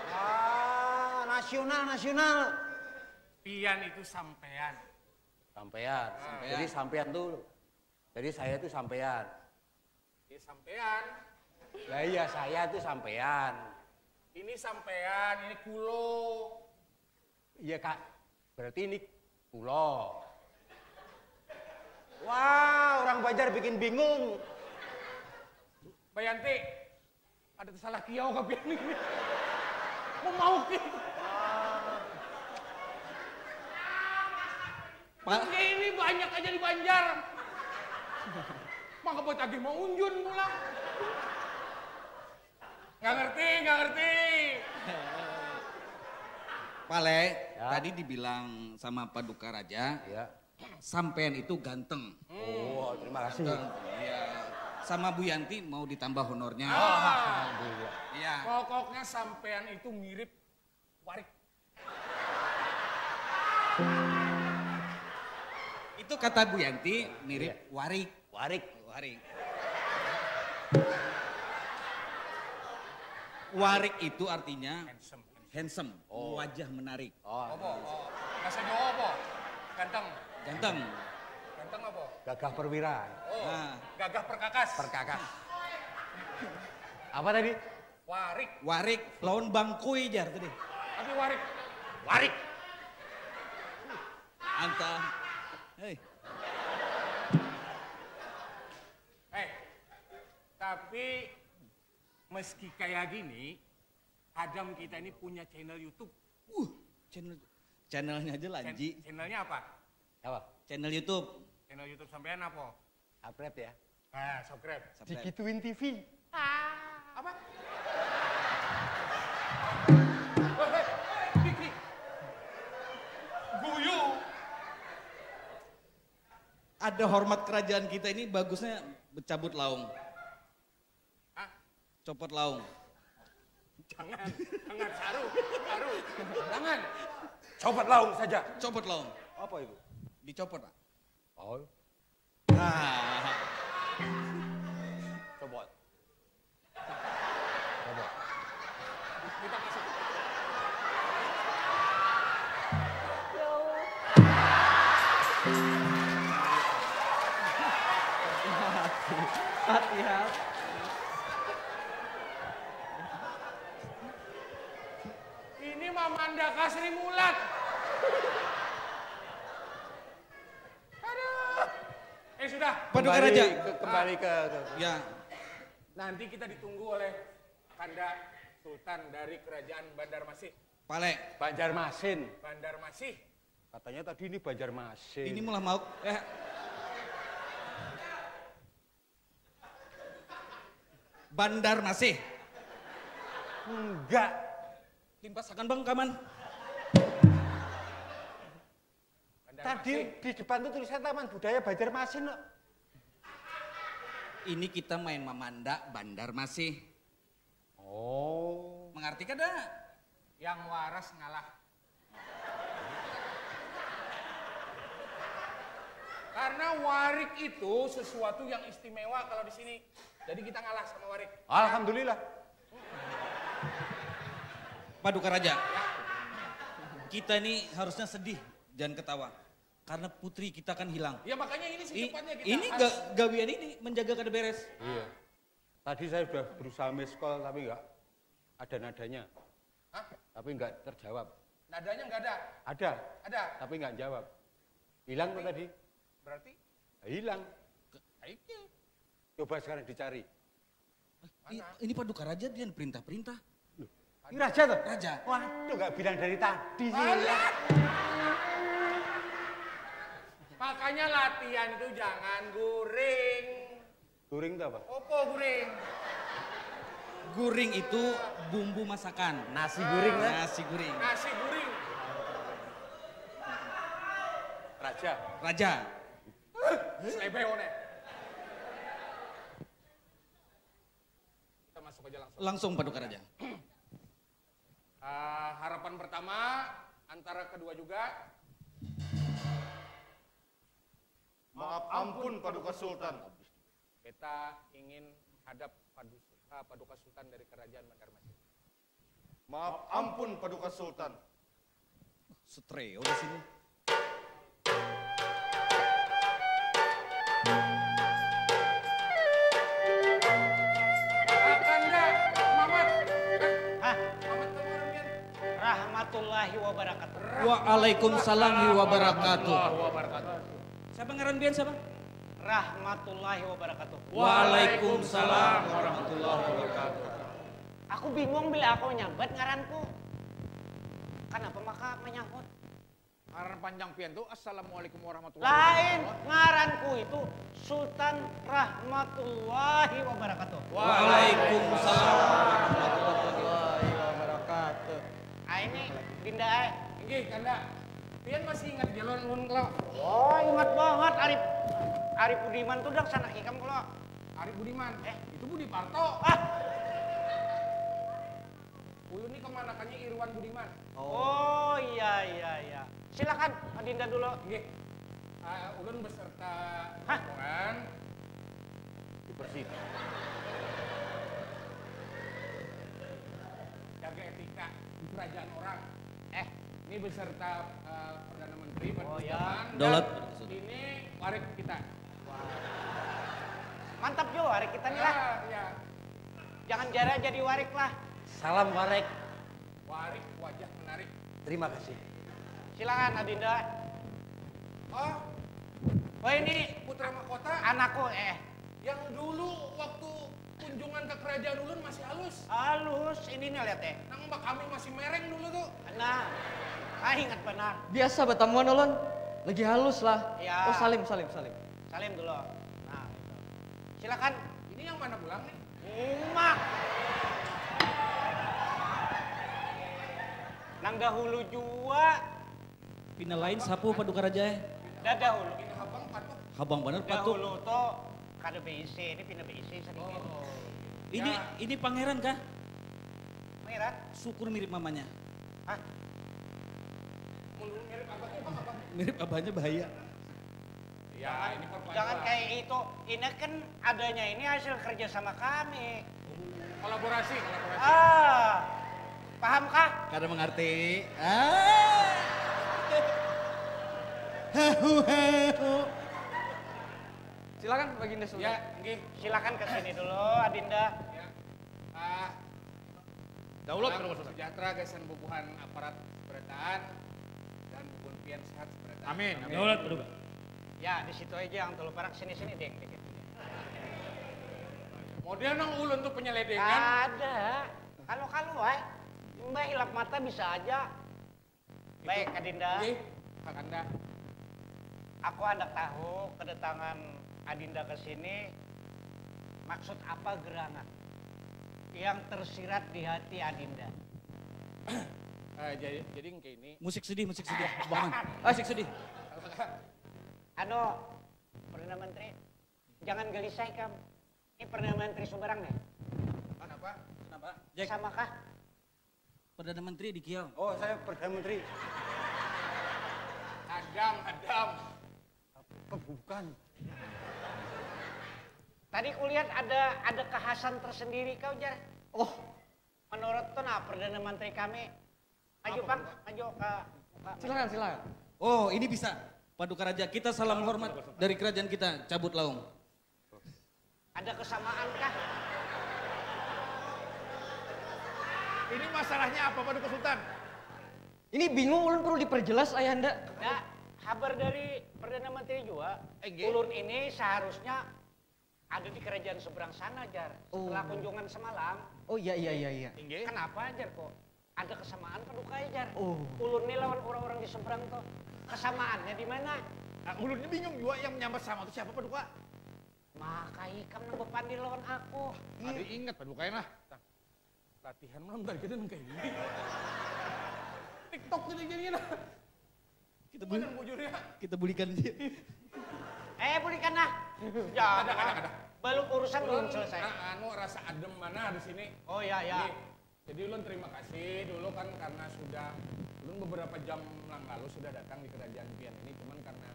Ah, nasional, nasional. Pian itu sampean. Sampean. Jadi sampean tuh. Jadi saya tuh sampean. Ya sampean. Lah iya saya tuh sampean. Ini sampean, ini kulo. Iya kak. Berarti ini pulau. Wah, orang Banjar bikin bingung. Bayanti, ada salah kiau kah pian ini? Mau mau ki. Pak, Ini banyak aja di Banjar. Maka buat agih mau unjun pulang. Nggak ngerti, nggak ngerti. Pale, Ya. Tadi dibilang sama Paduka Raja, Ya. Sampean itu ganteng. Oh, terima kasih. Ganteng. Iya. Sama Bu Yanti mau ditambah honornya. Alhamdulillah. Iya. Pokoknya sampean itu mirip warik. Itu kata Bu Yanti mirip warik. Warik. Warik. Warik itu artinya Handsome. Handsome, wajah menarik. Oh, Apa? Oh, bahasa Jawa apa? Ganteng. Ganteng. Ganteng apa? Gagah perwira. Oh, nah. Gagah perkakas. Perkakas. Apa tadi? Warik. Warik, lawan bangkui jar tadi. Tapi warik. Warik. Anta. Hei. Eh, tapi meski kayak gini, Hadam kita ini punya channel YouTube. Uh, channel channelnya aja lanji. Channelnya apa? Apa? Channel YouTube. Channel YouTube sampean apa? Subscribe ya. Nah, subscribe. Subscribe. Digituin T V. Apa? Guyu. Ada hormat kerajaan kita ini bagusnya becabut laung. Hah? Copot laung. Jangan, jangan saru, saru. Jangan. Copot laung saja. Copot laung. Apa itu? Dicopot, Pak. Oh, Ah. Copot. Kita masuk. Fatihah. Ini Mamanda Kasri Mulat. Aduh. Eh sudah. Paduka Raja. Ke, kembali ke, ke, ke. Ya. Nanti kita ditunggu oleh Kanda Sultan dari Kerajaan Bandarmasih. Pale. Banjarmasin. Bandarmasih. Katanya tadi ini Banjarmasin. Ini malah mau eh Bandarmasih. Enggak. Limpasakan Bang kaman. Tadi di depan tuh tulisan Taman Budaya Banjarmasin kok. Ini kita main mamanda Bandarmasih. Oh. Mengerti kada? Yang waras ngalah. Karena warik itu sesuatu yang istimewa kalau di sini. Jadi kita ngalah sama warik. Alhamdulillah. Paduka Raja. Kita ini harusnya sedih, jangan ketawa. Karena putri kita kan hilang. Ya makanya ini I- secepatnya kita ini harus ga- gawian ini menjaga kada beres. Iya. Tadi saya sudah berusaha miss call tapi enggak ada nadanya. Hah? Tapi enggak terjawab. Nadanya nggak ada. Ada, Ada. Tapi enggak jawab. Hilang kok tadi? Berarti Hilang. Aiki. Coba sekarang dicari. I- ini Paduka Raja dia perintah-perintah. Ini raja tuh? Raja. Waduh, nggak bilang dari tadi sih. Alah. Makanya latihan itu jangan guring. Guring itu apa? Opo guring? Guring itu bumbu masakan. Nasi guring lah. Nasi guring. Nasi guring. Raja. Raja. Selebeo nih. Kita masuk aja langsung. Langsung Paduka Raja. Ah, harapan pertama antara kedua juga. Maaf ampun Paduka Sultan. Kita ingin hadap padu- ah, Paduka Sultan dari Kerajaan Bandarmasih. Maaf ampun Paduka Sultan. Setreo di sini. Kakanda, Mamat. Hah? Mamat kamu orang pian. Rahmatullahi wabarakatuh. Waalaikumsalam wabarakatuh. Wabarakatuh. Siapa ngaran pian siapa? Rahmatullahi wabarakatuh. Waalaikumsalam warahmatullahi wabarakatuh. Aku bingung bila aku nyambat ngaranku. Kenapa maka menyahut? Ngaran panjang pian tuh Assalamualaikum warahmatullahi Lain, wabarakatuh. Ngaranku itu Sultan Rahmatullahi wabarakatuh. Waalaikumsalam. Warahmatullahi wabarakatuh. Ah ini Dinda eh. Inggih, Kanda. Pian masih ingat jalur ulun kalau Oh ingat banget Arif Arif Budiman tuh dah sanak ikam kalau. Arif Budiman. Eh. Itu Budi Parto. Ah Ulun nih kemanakannya Irwan Budiman. oh iya iya iya. Silakan Dinda dulu. Inggih. Ah, ulun beserta Hah? rombongan Dibersih. Jaga etika di kerajaan orang. Eh Ini beserta uh, Perdana Menteri Pak Oh, Mustafa. Ya. Daulat. Ini warik kita. Mantap jo, warik kita nih lah. Ya, ya. Jangan jara jadi warik lah. Salam warek. Warik wajah menarik. Terima kasih. Silakan Adinda. Oh, Oh, ini Putra Mahkota Anakku, eh. Yang dulu waktu kunjungan ke kerajaan ulun masih halus. Halus, ini nih lihat, eh. Nang mbak kami masih mereng dulu tuh. Nah, ah, ingat benar. Biasa batamuan ulun, lagi halus lah. Ya. Oh, salim, salim, salim. Salim dulu. Nah, itu. Silakan. Ini yang mana pulang nih? Umak. Nang dahulu jua. Pina lain sapu Paduka Raja eh. Dadahulu. Ini habang patuk. Habang bener patuk. Dahulu tuh kada beisi, ini pina beisi sedikit. Oh, Ini ini pangeran kah? Pangeran. Syukur mirip mamanya. Hah? Mundur mirip apa tuh bang apa? Mirip abahnya bahaya. Ya ini perpanjang. Jangan kayak itu. Ini kan adanya ini hasil kerja sama kami. Kolaborasi, kolaborasi. Ah, paham kah? Kada mengerti. Ah. Hehu, hehu. Silakan Baginda Sultan. Ya, nggih. Silakan ke sini dulu, Adinda. Ya. Ah, Daulat salam kalau maksudnya. Sejahtera gasan bubuhan aparat seberataan dan bubuhan pian sehat seberataan. Amin. Amin. Daulat berubah. Ya, di situ aja yang tulu parak sini-sini deng dikit. Model nang ulun tuh penyeledengan. Ada. Kalau-kalau, eh. Mbak hilap mata bisa aja. Baik, Adinda. Nggih, Kakanda. Aku hendak tahu kedatangan Adinda ke sini maksud apa gerangan yang tersirat di hati Adinda? Eh, jadi jadi kayak ini. Musik sedih, musik sedih. Bangun. Musik sedih. Anu, Perdana Menteri, jangan gelisah ikam. Ini Perdana Menteri Sumbarang nih. Kenapa? Kenapa? Jack, Sama kah? Perdana Menteri di Kiau. Oh, saya Perdana Menteri. Adam, Adam. Bukan. Tadi kulihat ada ada kekhasan tersendiri kau, Jar. Oh, Menurut tuh nah Perdana Menteri kami. Maju, Apa, Bang, Pak? Maju ke muka. Silakan, silakan. Oh, ini bisa. Paduka Raja, kita salam hormat dari kerajaan kita, cabut laung. Ada kesamaan kah? Ini masalahnya apa, Paduka Sultan? Ini bingung, ulun perlu diperjelas, Ayahanda. Ya, kabar dari Perdana Menteri juga. Eh, nggih. Ulun ini seharusnya ada di kerajaan seberang sana, Jar. Setelah Oh. Kunjungan semalam. Oh iya, iya, iya, iya. Inggih. Kenapa, Jar, kok? Ada kesamaan Paduka ya, Jar. Oh. Ulun nih lawan orang-orang di seberang tuh. Kesamaannya di mana? Nah, ulun ini bingung juga yang menyambat sama itu siapa, Paduka? Maka ikam nang bepandil lawan aku. Ada ingat, Paduka ya nah. Latihan malam tadi kita nang kayak gini. TikTok kita jadi nah. Kita Bukan bul yang bujurnya. kita bulikan dia. Eh, bulikan nah. Ya, Ada, ada, ada. Belum urusan belum Ulun, selesai. ah, anu rasa adem mana di sini. Oh ya ya. Jadi, jadi ulun terima kasih dulu kan karena sudah ulun beberapa jam yang lalu sudah datang di kerajaan pian ini, cuman karena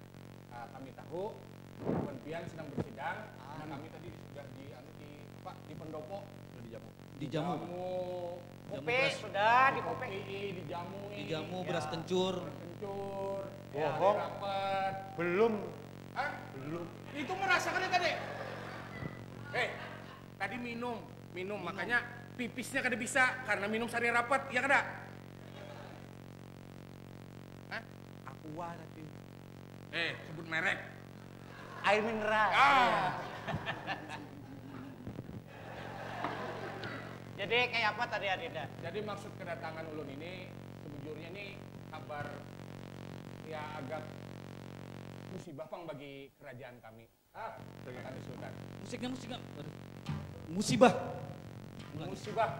uh, kami tahu bubuhan pian sedang bersidang, nah kami tadi sudah di anu di apa di pendopo sudah dijamu. Dijamu. Jamu, Jamu Kopi beras. sudah di kopi. Kopi dijamui. Dijamu Ya. beras kencur. Kencur. Bohong. Rapet. Belum. Hah? Belum. Itu merasakan ya tadi? Eh, tadi minum, minum, makanya pipisnya kada bisa karena minum sari rapet, ya kada? Hah? Aqua tadi. Eh, sebut merek. Air mineral. Ah. Jadi kayak apa tadi Adinda? Jadi maksud kedatangan ulun ini sebujurnya ini kabar ya agak musibah pang bagi kerajaan kami. Ah, silakan Sultan. Musiknya musiknya. Aduh. Musibah. Musibah.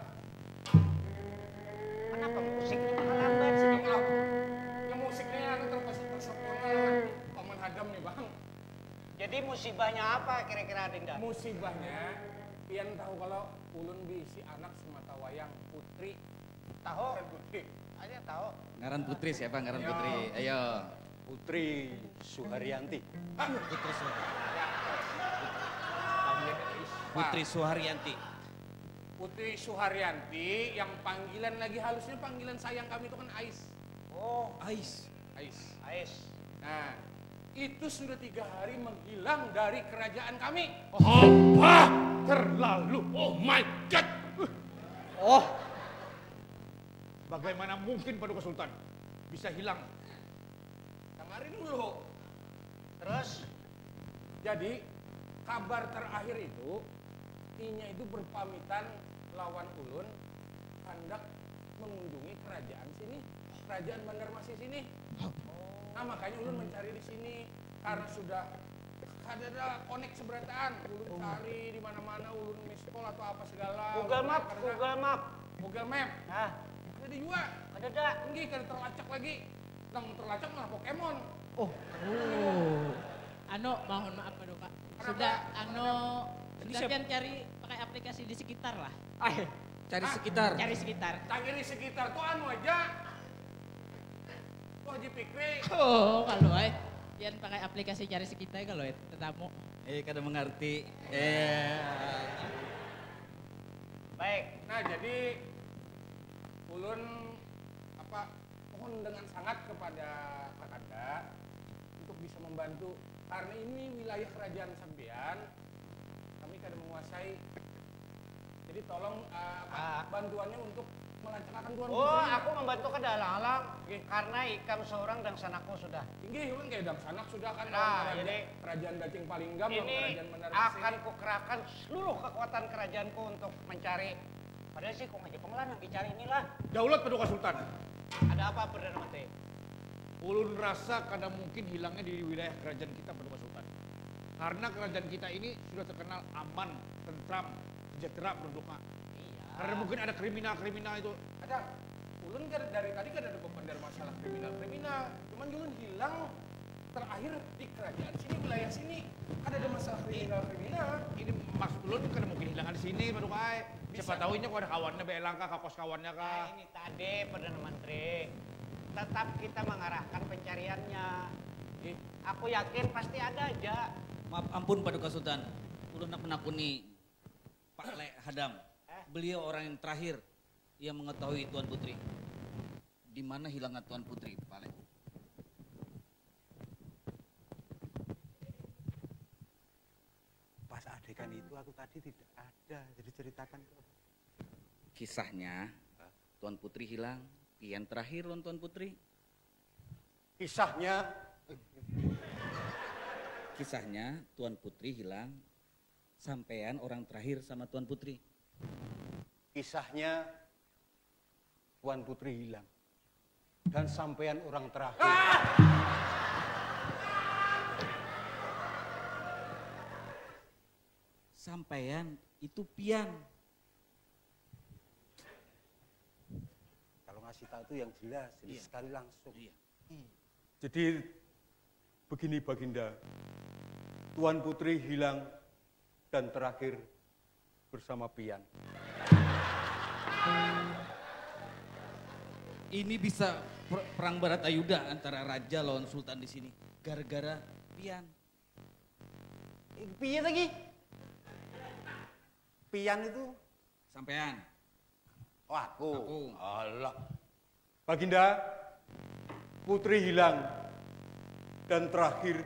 Kenapa musiknya menghambat? Sedang apa? Ini musiknya anu terpaksa tersempurna lawan paman Hadam nih bang. Jadi musibahnya apa kira-kira Adinda? Musibahnya, pian tahu kalau ulun bisi anak semata wayang putri. Tahu? Bukan putri. Ada tahu. Ngaran putri siapa? Ngaran Ya. Putri. Ayo. Putri Suharyanti. Ah, Putri Suharyanti. ya. Putri Suharyanti. Putri Suharyanti yang panggilan lagi halusnya panggilan sayang kami itu kan Ais. Oh, Ais. Ais. Ais. Nah, itu sudah tiga hari menghilang dari kerajaan kami. Apa? Terlalu. Oh my God. Oh. Bagaimana mungkin Paduka Sultan bisa hilang? Tangari dulu. Terus? Jadi, kabar terakhir itu, inya itu berpamitan lawan ulun, hendak mengunjungi kerajaan sini, kerajaan Bandarmasih sini. Nah, makanya ulun mencari di sini karena sudah kada ada konek seberataan. Ulun cari di mana-mana, ulun miss call atau apa segala. Google Map, Google Map. Google Map. Nah, Ada jua. Ada dak? Enggih, kada terlacak lagi. Nang terlacak malah Pokemon. Oh. Oh. Anu, mohon maaf Paduka. Sudah anu sudah pian cari pakai aplikasi di sekitar lah. Ay, cari sekitar. Cari sekitar. Cari sekitar tuh anu aja. Wah, Haji Fikri. Oh, kalau eh pian pakai aplikasi cari sekitar kalau eh tetamu. Eh, kada mengerti. Eh. Baik. Nah, jadi ulun apa mohon dengan sangat kepada kakanda untuk bisa membantu karena ini wilayah kerajaan sampean, kami kada menguasai. Jadi tolong uh, apa, Ah. bantuannya untuk melancarkan tuan Oh, putri. Aku membantu kada alang-alang Oke. Karena ikam seorang dangsanaku sudah. Inggih, ulun kayak dangsanak sudah kan Nah, lawan kerajaan, jadi kerajaan Dacing Palingga, lawan Ini kerajaan Menara akan Sini. Kukerahkan seluruh kekuatan kerajaanku untuk mencari. Padahal sih kok aja pengelan yang dicari inilah. Daulat Paduka Sultan. Ada apa Perdana Menteri? Ulun rasa kada mungkin hilangnya di wilayah kerajaan kita Paduka Sultan. Karena kerajaan kita ini sudah terkenal aman, tentram, sejahtera penduduknya. Iya. Karena mungkin ada kriminal-kriminal itu. Ada, ulun kada dari tadi kada ada beban dari masalah kriminal-kriminal. Cuman ulun hilang terakhir di kerajaan sini, wilayah sini. Kada ada masalah kriminal-kriminal. Ini maksud ulun kada mungkin hilangan di sini, Paduka ai. Siapa Bisa. Tahu inya kok ada kawannya, belangka, kakos kawannya Nah, kah. Ini tadi Perdana Menteri. Tetap kita mengarahkan pencariannya. Ih, Aku yakin pasti ada aja. Maaf ampun Paduka Sultan. Ulun nak menakuni Pak Le Hadam. Eh? Beliau orang yang terakhir yang mengetahui Tuan Putri. Di mana hilangnya Tuan Putri, Pak Le? Pas adegan itu aku tadi tidak ada, jadi ceritakan ke Kisahnya, Tuan Putri hilang. Pian terakhir lawan Tuan Putri. Kisahnya, Kisahnya, Tuan Putri hilang. Sampean orang terakhir sama Tuan Putri. Kisahnya Tuan Putri hilang dan sampean orang terakhir. Sampean itu pian. Kalau ngasih tahu tuh yang jelas, jadi Iya. Sekali langsung. Iya. Jadi begini Baginda, Tuan Putri hilang dan terakhir bersama Pian. Ini bisa per- perang Baratayuda antara raja lawan sultan di sini gara-gara pian. Pian lagi? Pian itu Sampean. Oh aku. Aku. Allah. Baginda, putri hilang dan terakhir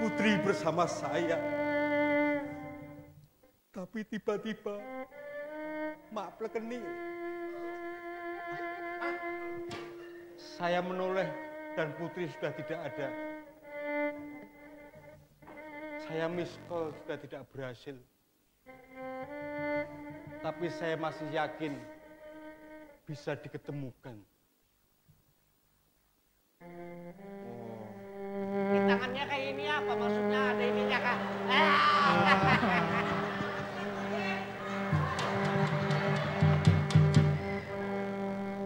putri bersama saya. Tapi tiba-tiba mak plekeni. Saya menoleh dan putri sudah tidak ada. Saya miss call sudah tidak berhasil. Tapi saya masih yakin bisa diketemukan. Di tangannya kayak ini apa maksudnya? Ada ininya kah? Ah.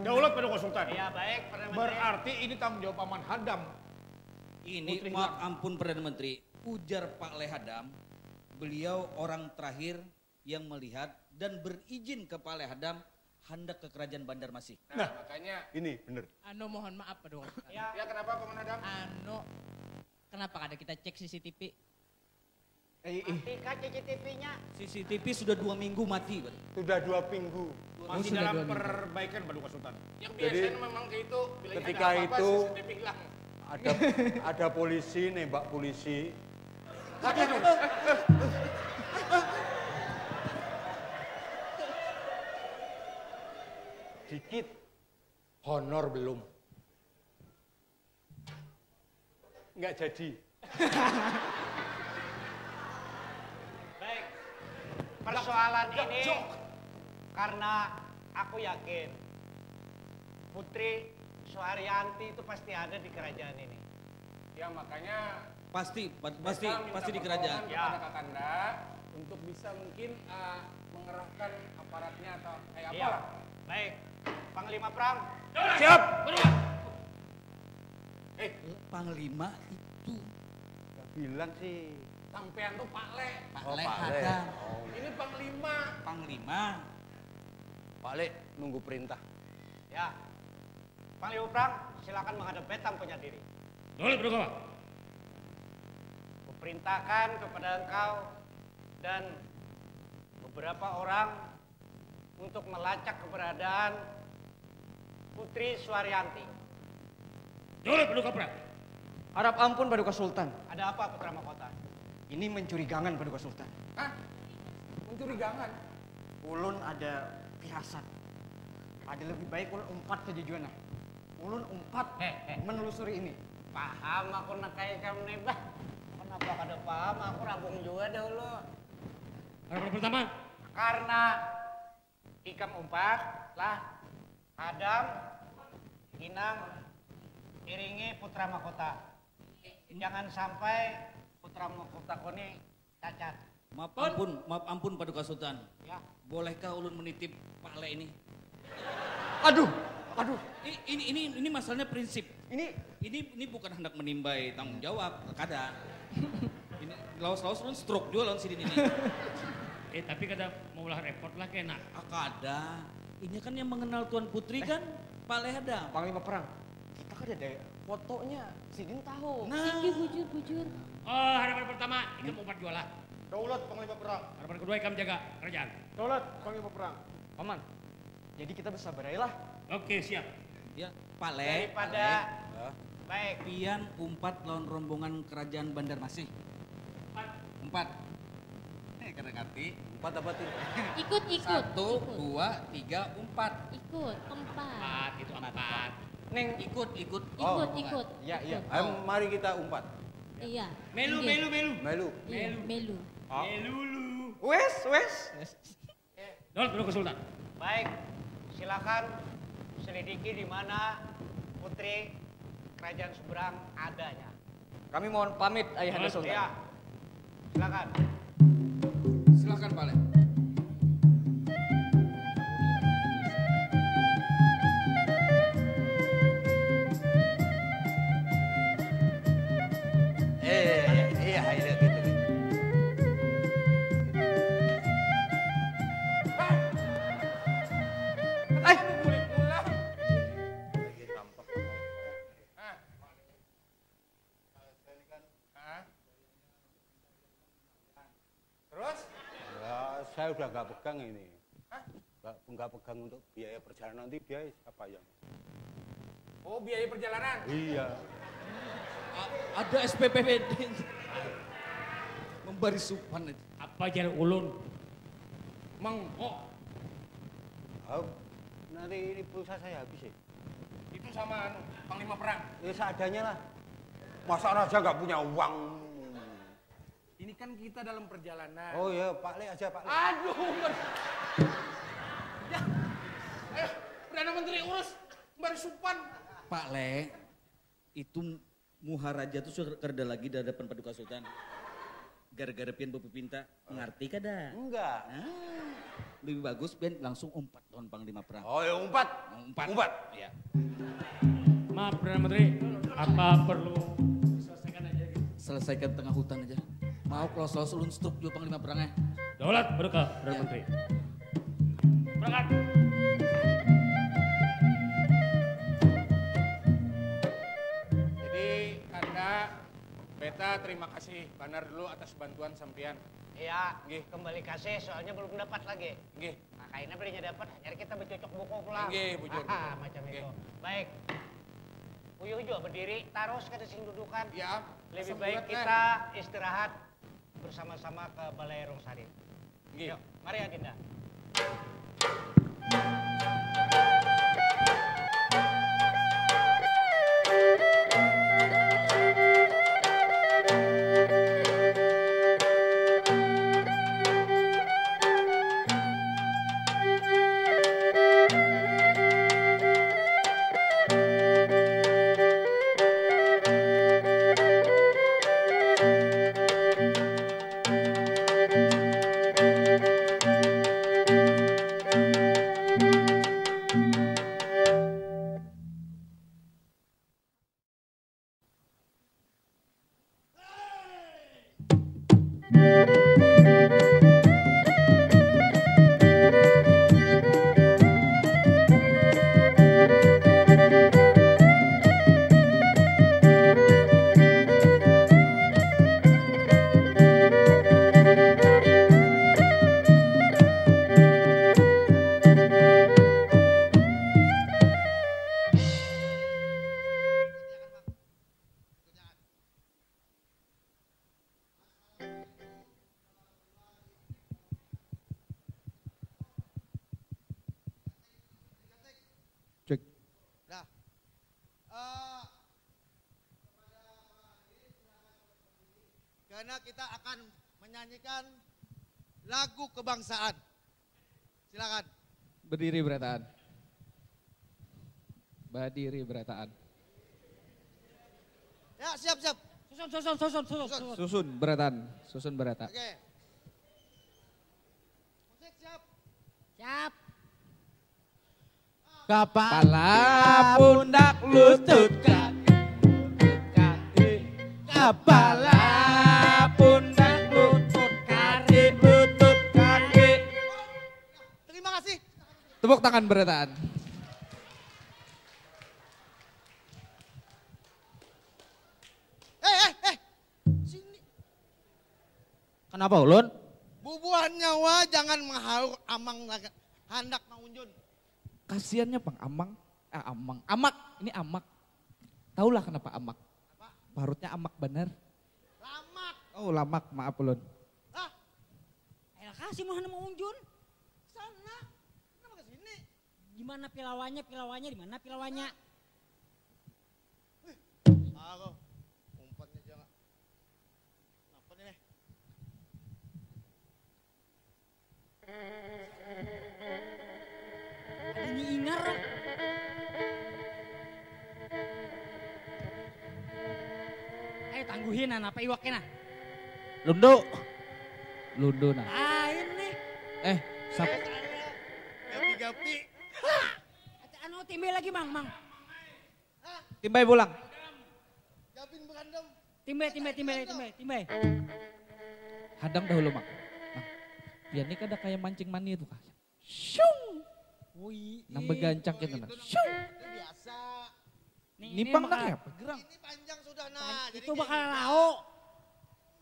Daulat Paduka Sultan. Ya baik, Perdana Menteri. Berarti ini tanggung jawab Paman Hadam. Ini Putri maaf hilang. Ampun Perdana Menteri, ujar Pak Le Hadam, beliau orang terakhir yang melihat dan berizin ke Pak Le Hadam hendak ke kerajaan Bandarmasih. Nah, makanya Ini benar. Anu mohon maaf Paduka. Ya, ya kenapa Paman Hadam? Anu kenapa kada kita cek C C T V? Eh, ih. Mati kah C C T V-nya? C C T V sudah dua minggu mati, Pak. Sudah dua minggu. Masih sudah dalam dua minggu. Perbaikan, Pak Duka Sultan. Yang Jadi, biasanya memang kayak itu, bila ketika ada apa-apa, itu- C C T V hilang. Ada ada polisi nembak polisi. Dikit. Honor belum. Nggak jadi. Baik, persoalan ini karena aku yakin Putri Suharyanti itu pasti ada di kerajaan ini. Ya, makanya Pasti, pa- pasti, Faisal minta pasti di pertolongan kerajaan. Ya. kepada Kakanda untuk bisa mungkin eh, mengerahkan aparatnya atau kayak Iya. apalah. Baik, Panglima Perang. Siap. Eh, Panglima itu. Bilang sih. Sampean tuh Pak Le. Pak Oh, Le Pak Le. ada. Oh. Ini Panglima. Panglima. Pak Le nunggu perintah. Ya. Panglima Perang, silakan menghadap Betang punya diri. Nolak berdoa. Kuperintahkan kepada engkau dan beberapa orang untuk melacak keberadaan Putri Suharyanti. Nolak berdoa. Harap ampun Paduka Sultan. Ada apa Putra Mahkota? Ini mencurigakan Paduka Sultan. Hah? Mencurigakan? Ulun ada firasat. Ada lebih baik ulun umpat saja jua nah. Ulun umpat Eh, eh. Menelusuri ini. Paham aku nak kayak kamu nih bah. Kenapa kada paham? Aku rabung juga dahulu. Harapan pertama. Karena ikam umpat lah, hadam, inang, iringi Putra Mahkota. Jangan sampai Putra Mahkota koni cacat. Maaf ampun, maaf ampun Paduka Sultan. Ya. Bolehkah ulun menitip Pak Le ini? Aduh, aduh. I- Ini ini ini masalahnya prinsip. Ini Ini ini bukan hendak menimbai tanggung jawab, kada. Ini lawas-lawas ulun stroke juga lawan sidin ini. Eh, tapi kada mau ulah repot lah kena. Ah, kada. Ini kan yang mengenal Tuan Putri kan Pak Le ada. Panglima Perang. Kita kan ada fotonya. Sidin tahu. Nah, Tinggi bujur-bujur. Oh, harapan pertama, ikam umpat jua lah. Daulat Panglima Perang. Harapan kedua, ikam jaga kerajaan. Daulat Panglima Perang. Paman. Jadi kita bersabar aja lah. Oke, siap. ya Pak Le. Daripada Ya. Baik, Pian umpat lawan rombongan kerajaan Bandarmasih. Empat. Eh, kada ngerti. Empat apa tuh? Ikut, ikut. Satu, ikut. Dua, tiga, empat. Ikut, empat. Empat, itu empat. Neng, Ikut, ikut. Ikut, Oh. ikut. Ya, ya. ikut. Ayo, mari kita umpat. Iya. Melu, Inggih. melu, melu. Melu. Iya, Melu. melu. Melulu. Wes, wes. Nolak berdoa Sultan. baik. Silakan selidiki di mana putri kerajaan seberang adanya. Kami mohon pamit Ayahanda Sultan. Ya, silakan. Silakan Pak Le. Eh, iya, iya, gitu. Eh, Terus? Ya, saya udah nggak pegang ini. Nggak, nggak pegang untuk biaya perjalanan, nanti biaya siapa yang? Oh, biaya perjalanan. Iya. A- ada S P P B D. Membari supan aja. Apa jar ulun? Meng, oh, Oh, nanti ini pulsa saya habis ya. Itu sama anu, Panglima Perang. Ya seadanya lah. Masa raja nggak punya uang? Ini kan kita dalam perjalanan. Oh ya, Pak Le aja Pak Le. Aduh, ber- ya. Eh, Perdana Menteri urus, membari supan. Pak Le, itu muha raja tuh sudah kerda lagi di hadapan Paduka Sultan. Gara-gara pian bapipinta, ngerti kada? Enggak. Nah, lebih bagus pian langsung umpat lawan Panglima Perang. Oh ya umpat. Umpat. Umpat. Ya. Maaf, Perdana Menteri. Apa perlu diselesaikan aja gitu? Selesaikan tengah hutan aja. Mau kalau soal ulun stroke juga Panglima Perang ya. Daulat berdoa, Perdana Menteri. Berangkat. Jadi karena Beta terima kasih banar dulu atas bantuan sampian. Iya, nggih. Kembali kasih soalnya belum dapat lagi. Nggih. Nah, kaina belinya dapat, hanyar kita bercocok buku pulang. Nggih, bujur. Macam itu. Baik. Uyuh juga berdiri, taruh sekali sing dudukan. Ya. Lebih baik kita istirahat bersama-sama ke Balai Rungsari. Yuk, mari Adinda. Cek. Dah. Eh, karena kita akan menyanyikan lagu kebangsaan. Silakan. Berdiri berataan. Berdiri berataan. Ya, siap, siap. Susun, susun, susun, susun. Susun. Susun berataan. Susun berata. Oke. Musik siap. Siap. Kepala, pundak, lutut, kaki, lutut, kaki. Kepala, pundak, lutut, kaki, lutut, kaki. Terima kasih. Tepuk tangan berataan. Eh, eh, eh. Sini. Kenapa ulun? Bubuhan nyawa jangan menghaur amang laga-, handak maunjun. Kasiannya pang amang, ah, amang, amak, ini amak. Tahulah kenapa amak? Apa? Parutnya amak banar. Lamak. Oh, lamak, maaf ulun. Hah? Ayolah kasih mah handak maunjun. Sana. Kenapa ke sini? Di mana pilawannya, pilawannya, di mana pilawannya? Aku umpat nih jangan. Apa nih, nih? Ada nyi ingar. Ayo tangguhin, nah, apa iwaknya, nah? Lundu. Lundu, nah. Lain nih. Eh, sap- Gapi-gapi. Anu, timbai lagi, Mang, Mang. Timbai pulang. Gabin berandam. Timbai, timbai, timbai, timbai, timbai. Hadang dahulu, Mang. Mang, pian ni kada kaya mancing mani itu kah? Syung. Wih. Nang bagancang gitu, nah. Syung. Itu biasa. Ni, ni pang nang apa? Gerang. Ini panjang sudah, nah. Pan-, jadi itu kayak bakal gitu. Lao.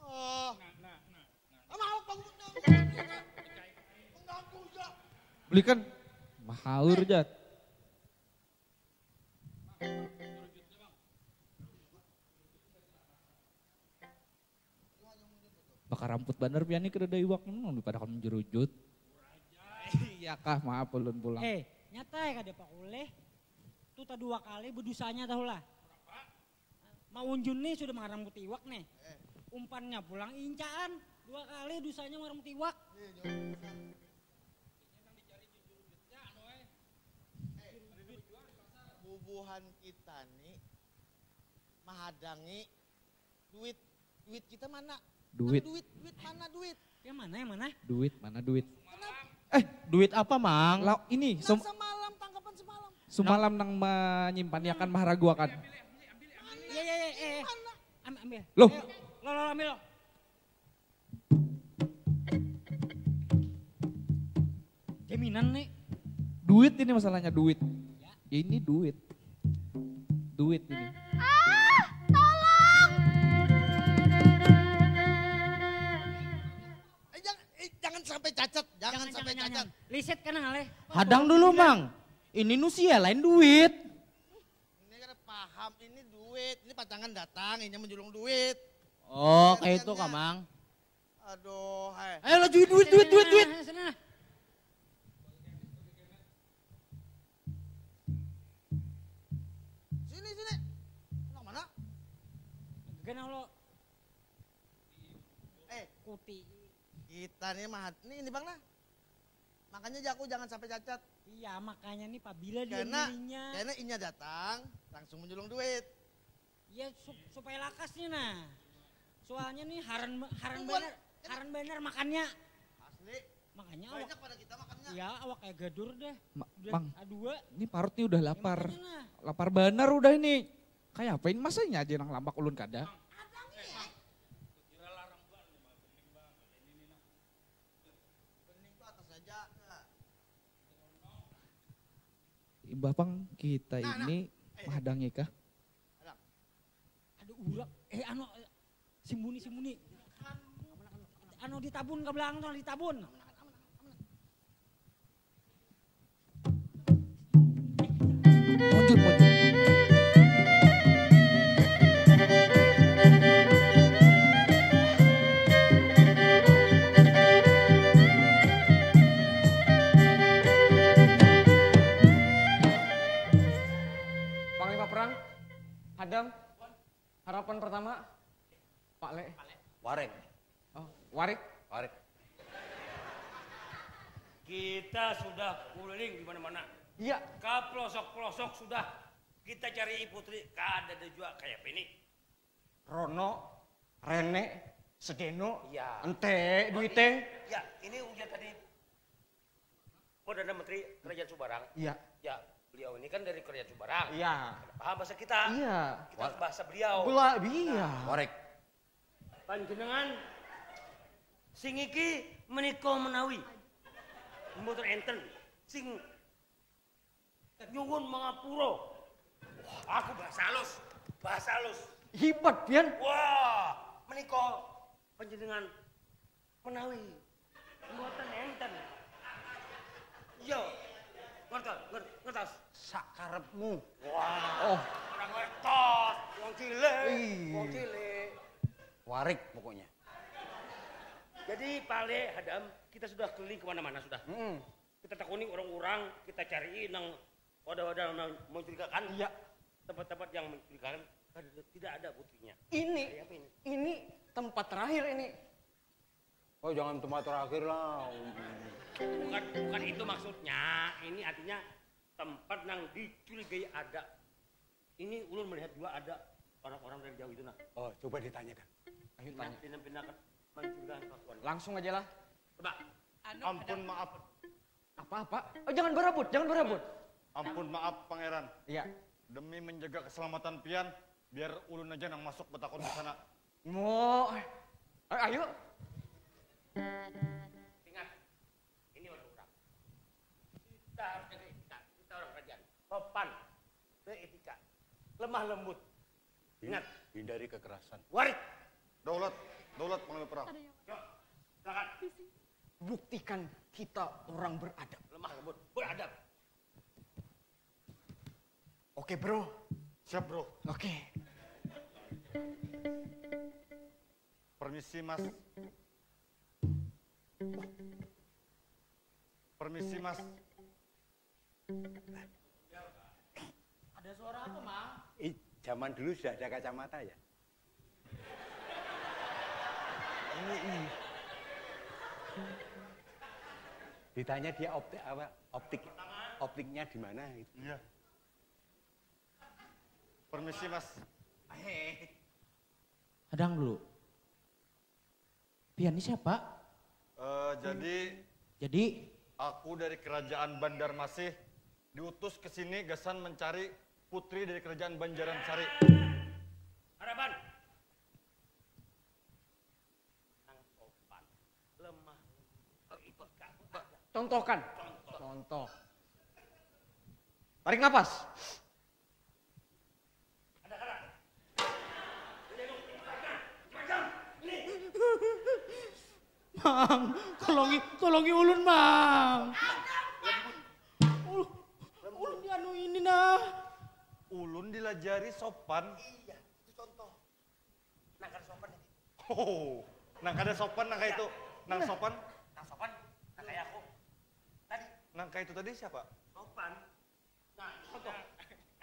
Oh. Nah, nah, nah, nah. Ah, mau pang-, mengganggu, ya. Belikan. Mahaur, Jat. Bakaramput banar pian ni kadada iwak, hmm, padahal menjerujut. Iya kah, maaf ulun pulang. Eh, nyata ya kada pakulih. Tu tadua kali bedusanya tahulah. Maunjun nih sudah mangaramputi iwak nih. Umpannya pulang incaan, dua kali dusanya mangaramputi iwak. Bubuhan kita nih mahadangi duit. Duit kita mana? Duit. Mana duit? Duit mana duit? Yang mana, yang mana? Duit, mana duit? Kenapa? Eh, duit apa, Mang? Lau, ini, Nang sem-, semalam, tangkapan semalam. Semalam nang menyimpan, ya kan, maharaguakan. Iya, iya, iya, eh, eh. Mana? Am-, ambil. Loh. Ayo. Lo, lo, ambil lo. Jaminan nih. Duit ini masalahnya, duit. Ya. Ya ini duit. Duit ini. Ah, tolong. Riset kan ngaleh. Hadang dulu, Mang. Ini nusia lain duit. Ini kada paham, ini duit. Ini pacangan datang, inya menjulung duit. Oh, kayak itu, Kamang. Aduh, hai. Ayo lah, duit, duit, duit, duit, duit. Sana, sana. Sini, sini. Nang mana? Ganang lo. Eh, Kuti. Kita nih mah, ini, ini Bang nah. Makanya aku jangan sampai cacat. Iya, makanya nih pabila dia karena, milihnya. Karena inya datang, langsung menjulung duit. Ya, sup- supaya lakas nih nah. Soalnya nih haran haran bener, haran bener makannya. Asli. Makanya awak banyak pada kita makannya. Ya, awak kayak gadur dah. Ma- Udah Mang, A dua. Ini parut nih udah lapar. Ya, makanya nah. Lapar bener udah ini. Kayak apa ini masanya aja nang lamak ulun kada. Ada nih. Kira larang buat bening bang, ini nih nah. Bening tuh atas aja. Nah. Imbah pang kita nah, ini nah. Eh, eh. Mahadangi kah? Ada urap. Eh, anu, eh, simbuni, simbuni. Anu ditabun ke belakang tuh, ditabun. Mundur, mundur. Panglima Perang, hadang. Harapan pertama, Pak Le. Warik. Oh, Warik. Warik. Kita sudah keliling di mana-mana. Iya. Ke pelosok-pelosok sudah. Kita cari putri, kada ada juga kayak apa ini. Rono, Rene, Sedeno, iya. Ente, oh, duite. Iya, ini ujar tadi. Perdana Menteri Kerajaan Subarang. Iya. Ya, beliau ini kan dari Kerajaan Subarang. Iya. Paham bahasa kita. Iya. Kita harus bahasa beliau. Bela, iya. Nah, korek. Panjenengan sing iki menika menawi. Mboten enten. Sing nyuwun mangapura. Wah, aku bahasa halus. Bahasa halus. Hebat, Pian. Wah, menika panjenengan menawi mboten enten. Iya. Ngertos, ngertos. Sakarepmu. Wah. Oh. Orang ngertos. Wong cilik. Wong cilik. Warik pokoknya. Jadi Pak Le, Hadam, kita sudah keliling kemana-mana sudah. Mm -mm. Kita takuni orang-orang, kita cari nang wadah-wadah nang mencurigakan. Iya. Tempat-tempat yang mencurigakan, tidak ada putrinya. Ini, ini? Ini tempat terakhir ini. Oh, jangan tempat terakhir lah. Bukan, bukan itu maksudnya. Ini artinya tempat nang dicurigai ada. Ini ulun melihat juga ada orang-orang dari jauh itu nah. Oh, coba ditanyakan. Ayo tanya. Pindah-pindah mencurigakan kelakuan. Langsung aja lah. Coba. Anu, ampun, maaf. Apa-apa? Oh, jangan berebut, jangan berebut. Ampun, maaf, Pangeran. Iya. Demi menjaga keselamatan pian, biar ulun aja nang masuk betakun ke sana. Mo, eh, ayo. Ingat, ini orang orang. Kita harus jaga etika. Kita orang kerajaan. Sopan, beretika, lemah lembut. Ingat. Hindari kekerasan. Warik. Daulat, daulat panglima perang. Yuk, silakan. Buktikan kita orang beradab. Lemah lembut, beradab. Oke, bro. Siap, bro. Oke. Permisi, Mas. Permisi, Mas. Ada suara apa, Mang? Ih, zaman dulu sudah ada kacamata ya? Ini, ini. Ditanya dia optik apa? Optik, optiknya di mana gitu. Iya. Permisi, Mas. Hei. Hadang dulu. Pian ni siapa? Eh, jadi Jadi aku dari kerajaan Bandar Masih diutus ke sini gasan mencari putri dari kerajaan Banjaran Sari. Harapan. Nang sopan. Lemah. Contohkan. Contoh. Tarik napas. Mang, tolongi, tolongi ulun, Mang. Dilajari sopan. Iya, itu contoh. Nang kada sopan itu. Oh, nang kada sopan nang kayak itu. Nang sopan. Nang sopan, nang kayak aku. Tadi. Nang kayak itu tadi siapa? Sopan. Nah, contoh.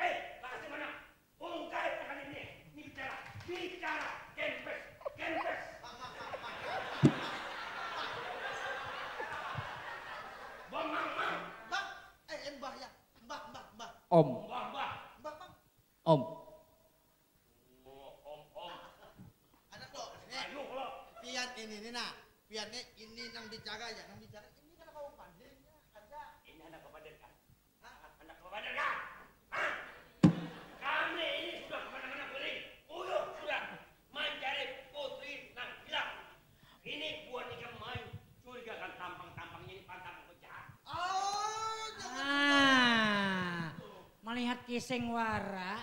Eh, makasih mana? Ungkai akan ini. Ini bicara. Bicara. Kempes. Kempes. Bang, bang, bang. Bang, eh, mbah ya. Mbah, mbah, mbah. Om. Mbah, mbah. Mbah, bang. Om. Pian ini nih nah, pian nih ini nang bicara ya, nang bicara ini kan kawan pandainya ada. Ini anak kapadir kah? Hah? Anak kapadir kah? Hah? Kami ini sudah kemana-mana keliling, uyuh sudah mencari putri nang hilang. Ini buat ikam main curigakan tampang-tampangnya ini pantang penjahat. Oh, jangan. Ah. Malihat kising wara.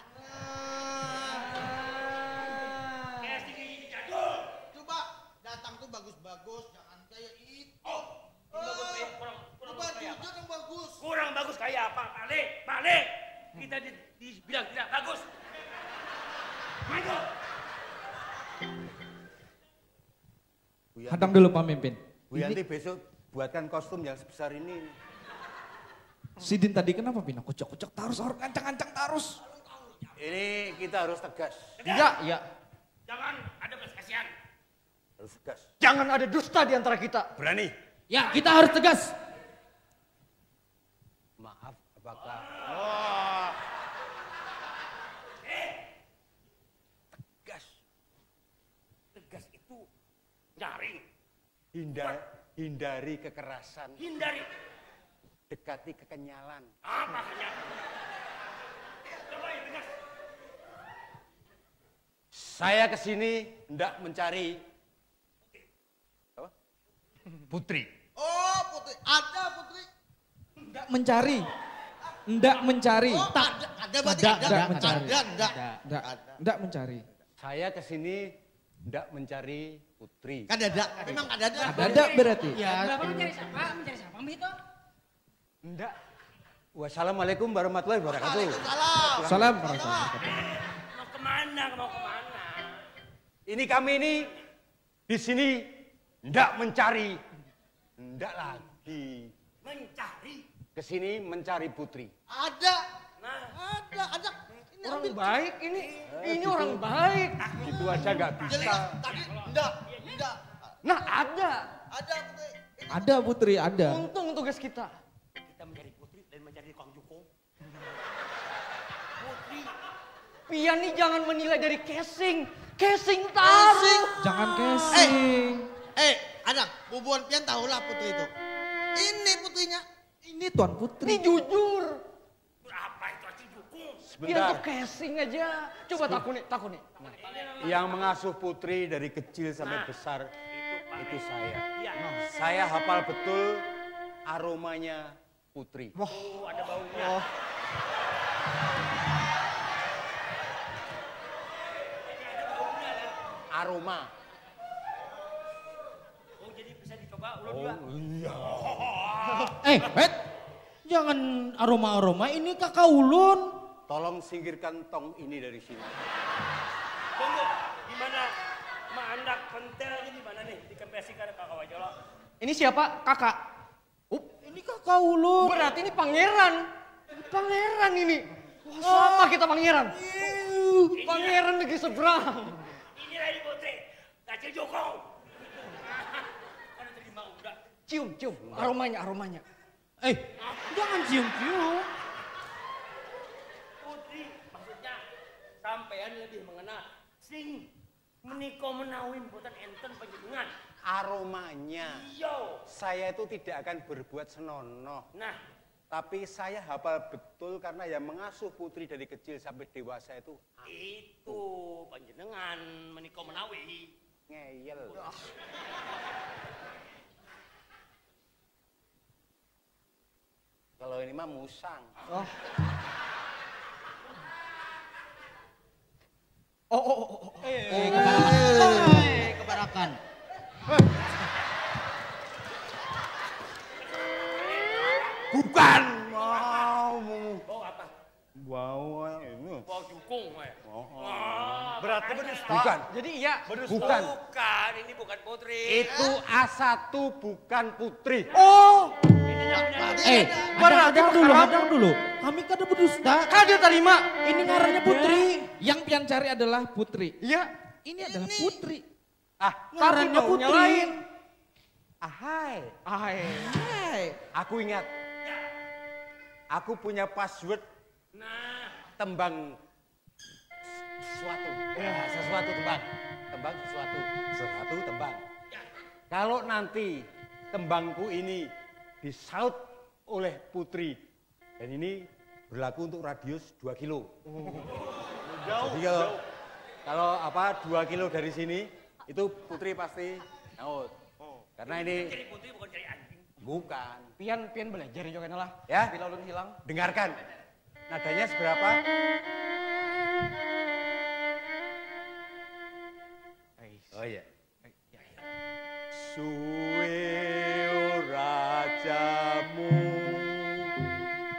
Casing ini jadul. Coba datang tuh bagus-bagus, jangan kayak itu. Oh, ini bagus kayak kurang kurang bagus kayak apa? Jujur yang bagus. Kurang bagus kayak apa? Balik, balik. Kita di, dibilang tidak bagus. Maju. Hadang dulu pamimpin. Bu Yanti besok buatkan kostum yang sebesar ini. Sidin tadi kenapa pina kucak-kucak tarus, harus ngancang-ngancang tarus? Ini kita harus tegas. Iya, iya. Jangan ada belas kasihan. Harus tegas. Jangan ada dusta di antara kita. Berani. Ya, kita harus tegas. Maaf, apakah... Oh. Eh. Tegas. Tegas itu nyaring. Hindari kekerasan. Hindari. Dekati kekenyalan. Apa kenyalan? Saya ke sini ndak mencari apa? Putri. Oh, putri. Ada putri. Ndak mencari. Ndak mencari. Oh, tak ada, ada berarti ada. Ndak mencari. Ada, ndak. Ndak, ndak mencari. Saya ke sini ndak mencari putri. Kada ada. Memang kada ada. Kada ada berarti. Ya. Bapak mencari siapa? Mencari siapa itu? Ndak. Wassalamualaikum warahmatullahi wabarakatuh. Waalaikumsalam. Salam warahmatullahi wabarakatuh. Mau kemana? Mau kemana? Ini kami ini di sini ndak mencari. Ndak lagi. Mencari. Ke sini mencari putri. Ada. Nah. Ada, ada. Ini orang baik ini. Eh, ini gitu. Orang baik. Gitu aja nggak bisa. Jelas. Tadi ndak, ndak. Nah, ada. Ada putri. Ada putri, ada. Untung tugas kita. Kita mencari putri dan mencari tukang jukung. Putri. Pian nih jangan menilai dari casing. Casing taruh. Jangan casing. Eh, eh, anak, bubuan pian tahulah putri itu. Ini putrinya. Ini tuan putri. Ini jujur. Berapa itu aja dukung? Sebentar. Pian tuh casing aja. Coba takuni, takuni. Yang mengasuh putri dari kecil sampai nah, besar itu, itu saya. Ya. Saya hafal betul aromanya putri. Wah. Oh, ada baunya. Oh. Aroma. Oh, jadi bisa dicoba ulun oh, juga. Iya. Eh, wait. Jangan aroma-aroma ini kakak ulun. Tolong singkirkan tong ini dari sini. Tunggu, gimana? Maandak pentel ini gimana nih? Dikempesi kada kakak wajah lo. Ini siapa? Kakak. Up, ini kakak ulun. Berarti ini pangeran. Ini pangeran ini. Wah, sama kita pangeran. Pangeran negeri seberang. Ini lagi putri. Kacil jokong. Kada terima udah. Cium, cium. Aromanya, aromanya. Eh, jangan cium-cium. Putri, maksudnya sampean lebih mengenal sing Menikau menawin buatan enten panjenengan. Aromanya. Iyo. Saya itu tidak akan berbuat senonoh. Nah. Tapi saya hafal betul karena yang mengasuh putri dari kecil sampai dewasa itu. Itu panjenengan menikau menawi. Ngeyel. Kalau ini mah musang. Oh. Oh, oh, oh, oh. Eh, kebarakan. Eh, kebarakan. Bukan. Mau. Bau apa? Bau ini. Bau juga. Bukan. Jadi iya. Bukan. Bukan, ini bukan putri. Itu A satu bukan putri. Oh. Eh, hadang, hadang dulu, hadang dulu. Kami kada berdusta. Kada terima. Ini ngarannya putri. Yang pian cari adalah putri. Iya. Ini adalah putri. Ah, tapi maunya lain. Ahai. Ahai. Hai. Aku ingat. Aku punya password. Nah. Tembang sesuatu. Ya, sesuatu tembang. Tembang sesuatu. Sesuatu tembang. Kalau nanti tembangku ini disaut oleh putri dan ini berlaku untuk radius dua kilo. Oh. Jadi kalau, kalau apa dua kilo dari sini itu putri pasti nyaut. Oh. Karena ini bukan. Pian pian belajar juga lah. Ya. Bila ulun hilang. Dengarkan. Nadanya seberapa? Oh iya. Suwe ora jamu,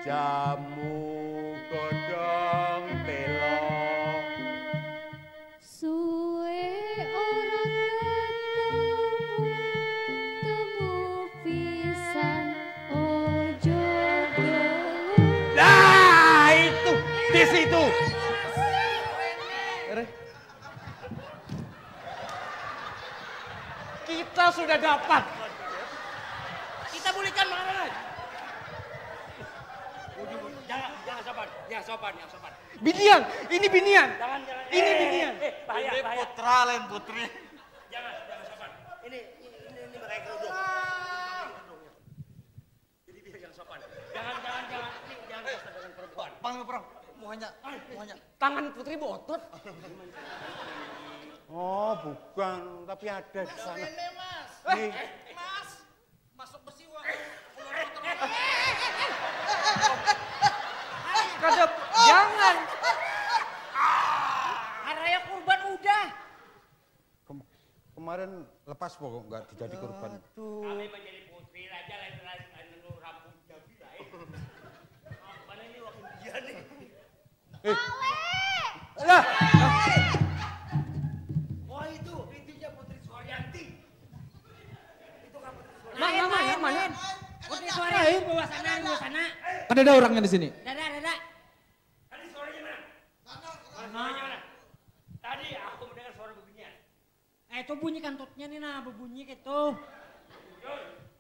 jamu godong telo. Suwe ora ketemu, temu pisan ojo gelo. Nah, itu di situ. Kita sudah dapat. Kita bulikan makanan. Jangan, jangan sopan, jangan sopan, jangan sopan. Binian, ini binian. Jangan, jangan. Ini eh, binian. Eh, bahaya, ini bahaya. Putra lain putri. Jangan, jangan sopan. Ini, ini, ini, ini pakai kerudung. Jadi biar yang sopan. Jangan, jangan, jangan. Ini jangan kasar dengan perempuan. Panggil perang. Muanya, muanya. Tangan putri botot. Oh, bukan, tapi ada di sana. Ini. Mas, masuk besi wah. Kada, jangan. Haraya kurban udah. Kemarin lepas pokok nggak dijadi kurban. Kami menjadi putri raja lain lain anu rambut jabi lain. Mana ini wakil dia nih. Eh. Lah. Oh itu intinya putri Suharyanti. Itu kan putri Suharyanti. Mana mana mana. Putri Suharyanti bawa sana bawa sana. Ada ada orangnya di sini. Dada dada. Tadi suaranya mana? Mana suaranya mana? Tadi aku mendengar suara bebunyian. Eh, itu bunyi kantutnya nih nah, bebunyi gitu.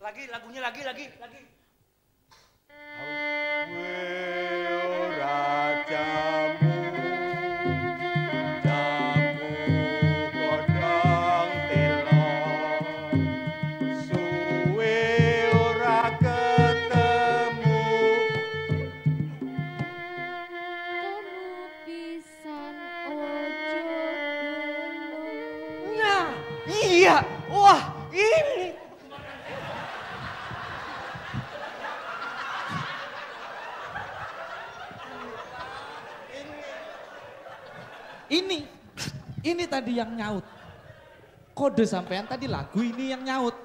Lagi lagunya lagi lagi lagi. Iya, wah ini. Ini, ini tadi yang nyaut. Kode sampean tadi lagu ini yang nyaut.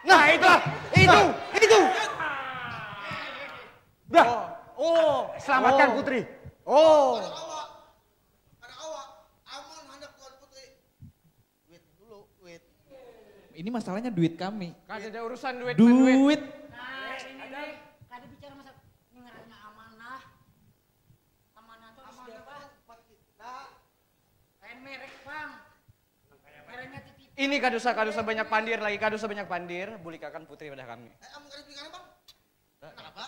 Nah itu, itu, itu. Dah. Oh, oh. Selamatkan oh. Putri. Oh. Ini masalahnya duit kami. Kada ada urusan duit. Duit. Nah, ini nih, kada bicara masalah ini ngarannya amanah. Amanah tuh amanah buat kita. Lain merek, Bang. Ini kadosa kadosa banyak pandir lagi kadosa banyak pandir bulikakan putri pada kami. Eh, amun kada bulikakan, Bang. Kenapa?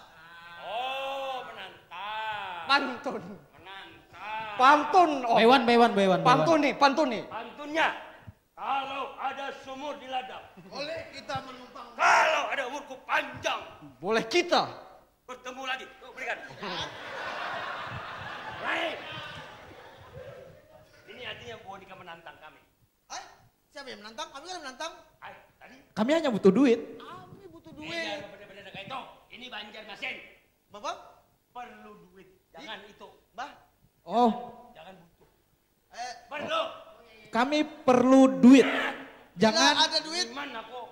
Oh, menantang. Pantun. Menantang. Pantun. Oh. Bewan, bewan, bewan. Pantun nih, pantun nih. Pantunnya. Kalau ada sumur di ladang. Boleh kita menumpang. Kalau ada umurku panjang. Boleh kita. Bertemu lagi. Tuh, berikan. Baik. Ini artinya Bonika menantang kami. Hai, siapa yang menantang? Kami kan menantang. Hai, tadi. Kami hanya butuh duit. Kami butuh duit. Iya, benar-benar kayak itu. Ini Banjarmasin. Bapak? Perlu duit. Jangan itu. Bah? Oh. Jangan, jangan butuh. Eh, perlu. Kami perlu duit. Jangan. Bila ada duit. Iman aku.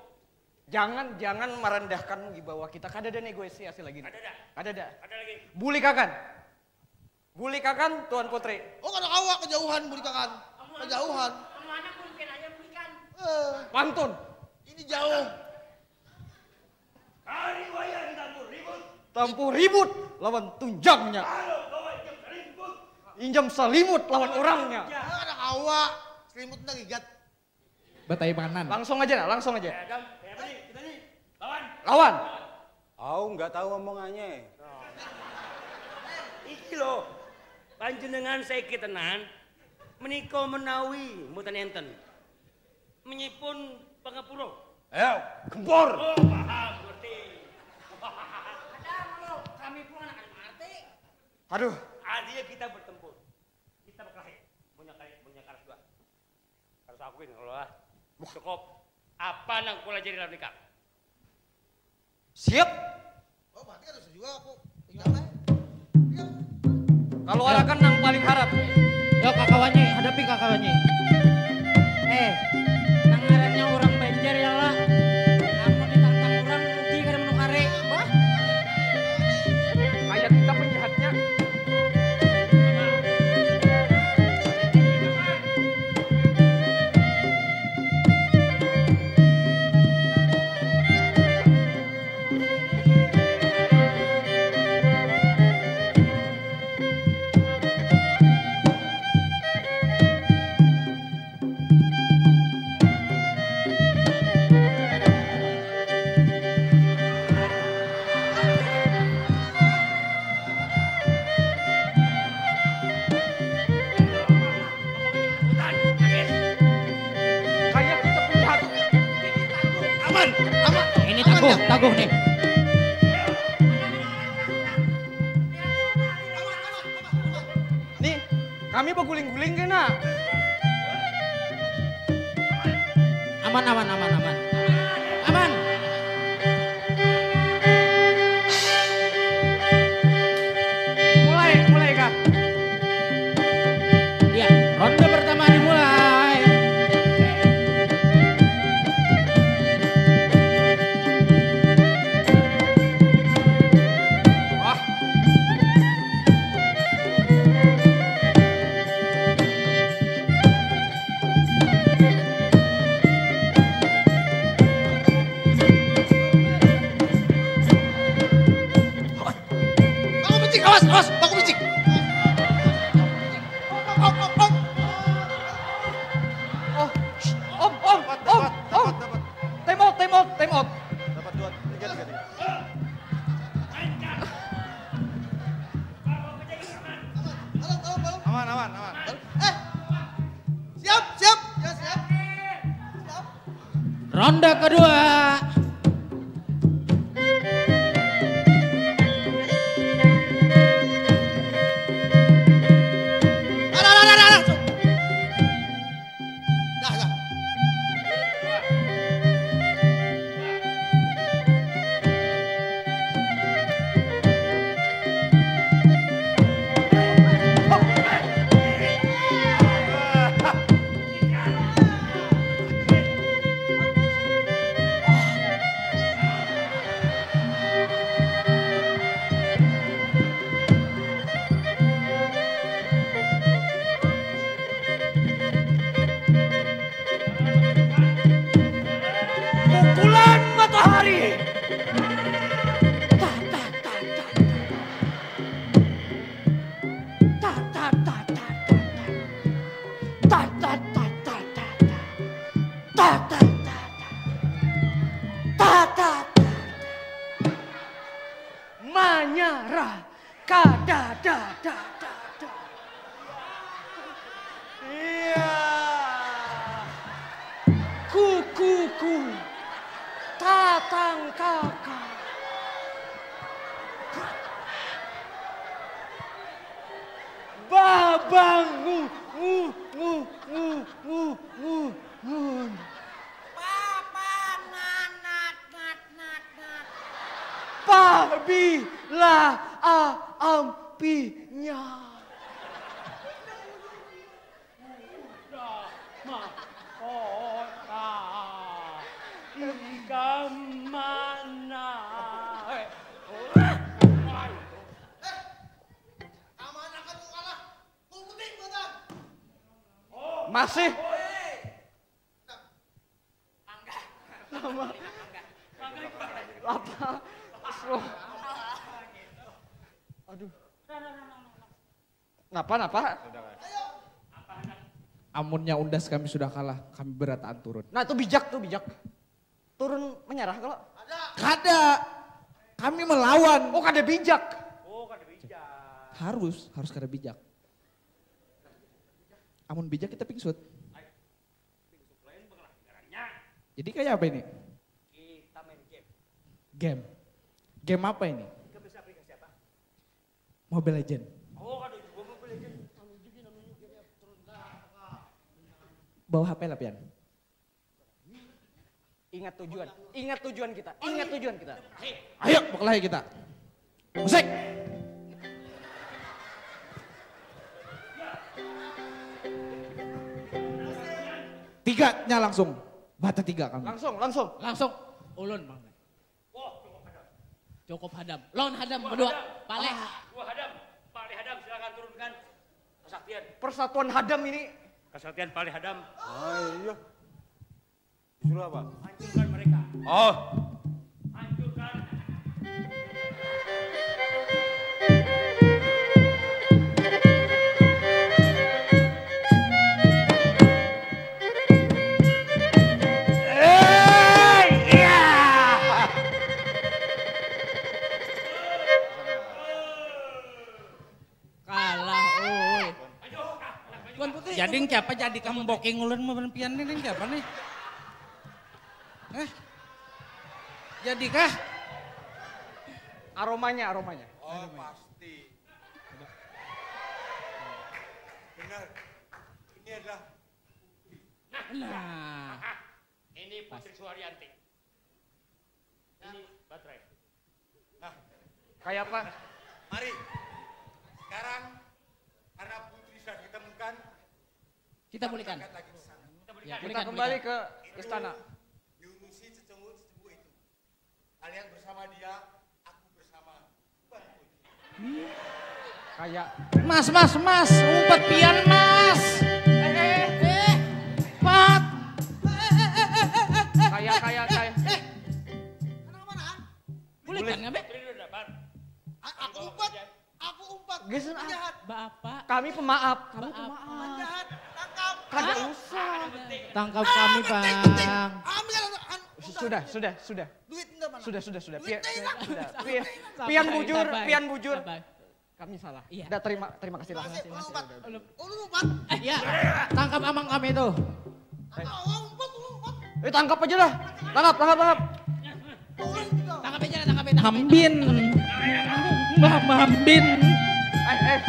Jangan, jangan merendahkan wibawa kita. Kada ada negosiasi lagi nih. Ada ada. Ada ada. Ada lagi. Bulikakan. Bulikakan, Tuan Putri. Oh, kada kawa, kejauhan bulikakan. Kejauhan. Kamu anak pun kena aja bulikan. Eh. Pantun. Ini jauh. Kariwayan tampur ribut. Tampur ribut lawan tunjangnya. Injam salimut lawan orangnya. Ada kawa. Selimut ndak gigat. Bataimanan. Langsung aja nah, langsung aja. Lawan. Lawan. Au nggak tahu omongannya. Iki loh. Panjenengan saya tenan. Meniko menawi mboten enten. Menyipun pangapura. Ayo, gempur. Oh, paham, ngerti. Ada lo, kami pun anak ngerti. Aduh. Adia kita bertempur. Kita berkelahi. Punya kali, punya karas dua. Harus aku ini kalau lah. Cukup. Apa nang kula jadi lawan ikam? Siap. Oh, berarti harus juga aku. Tinggal aja. Kalau alakan nang paling harat. Yo kakawanya, hadapi kakawanya. Eh, nang ngarannya orang Banjar ya lah. Kamu ditantang orang rugi kada menukari. Wah. Kayak kita penjahatnya. Taguh, taguh nih. Nih, kami beguling-guling kena. Aman, aman, aman, aman. Aman. Mulai, mulai kah? Ya, ronde pertama dimulai. Ronde kedua. Pabila aampinya. Udah, ma, Kemana? Masih. Sama. Apa? Aduh. Napa, napa? Amunnya undas kami sudah kalah, kami berataan turun. Nah, itu bijak tuh, bijak. Turun menyerah kalau? Kada. Kami melawan. Oh, kada bijak. Oh, kada bijak. Harus, harus kada bijak. Amun bijak kita pingsut. Jadi kayak apa ini? Kita main game. Game. Game apa ini? Kita bisa aplikasi apa? Mobile Legend. Oh, ada juga Mobile Legend. Bawa H P lah pian. Ingat tujuan, ingat tujuan kita, ingat tujuan kita. Ayo, berkelahi kita. Musik. Tiganya langsung. Bata tiga kami. Langsung, langsung. Langsung. Ulun, Bang. Cukup hadam. Lawan hadam, berdua. Paleh. Dua hadam. Paleh hadam, silakan turunkan. Kesaktian. Persatuan hadam ini. Kesaktian paleh hadam. Ah, iya. Disuruh apa? Hancurkan mereka. Oh. Hancurkan. Kalah, oi. Tuan Putri. Jadi siapa jadi kamu boking ulun mau pian nih, siapa nih? Eh? Jadikah? Aromanya, aromanya. Oh, pasti. Benar. Ini adalah Nah. Ini Putri Suharyanti. Ini baterai. Nah, kayak apa? Mari. Sekarang karena putri sudah ditemukan, kita pulihkan. Lagi ke sana. Ya, kita kembali ke istana. Diurusi cecunguk-cecunguk itu. Kalian bersama dia, aku bersama Tuan Putri. Kayak Mas, mas, mas, umpat pian mas. Eh, eh, eh, pat. Kayak, kayak, kayak. Bulikan ngambil. Aku umpat. Aku umpat. Geus, ah. Penjahat. Bapak. Kami pemaaf. Bapak. Penjahat. Tangkap. Kada usah. Tangkap kami, Bang. Ambil anu. Sudah, sudah, sudah. Duit enggak mana? Sudah, sudah, sudah. Duitnya Pian, hilang. sudah. Sabar, Pian, pian bujur, sabar, pian bujur. Sabar. Kami salah. Iya. Udah terima, terima kasih lah. Makasih, ulun umpat. Ulun- Ulun umpat. Eh, ya. Tangkap amang kami tuh. Aku umpat, ulun umpat. Eh, tangkap aja lah. Tangkap, tangkap, tangkap. Ulun juga. Tangkap aja, tangkap aja. Tangkap aja. Mambin. Mbah Mambin. Eh, eh.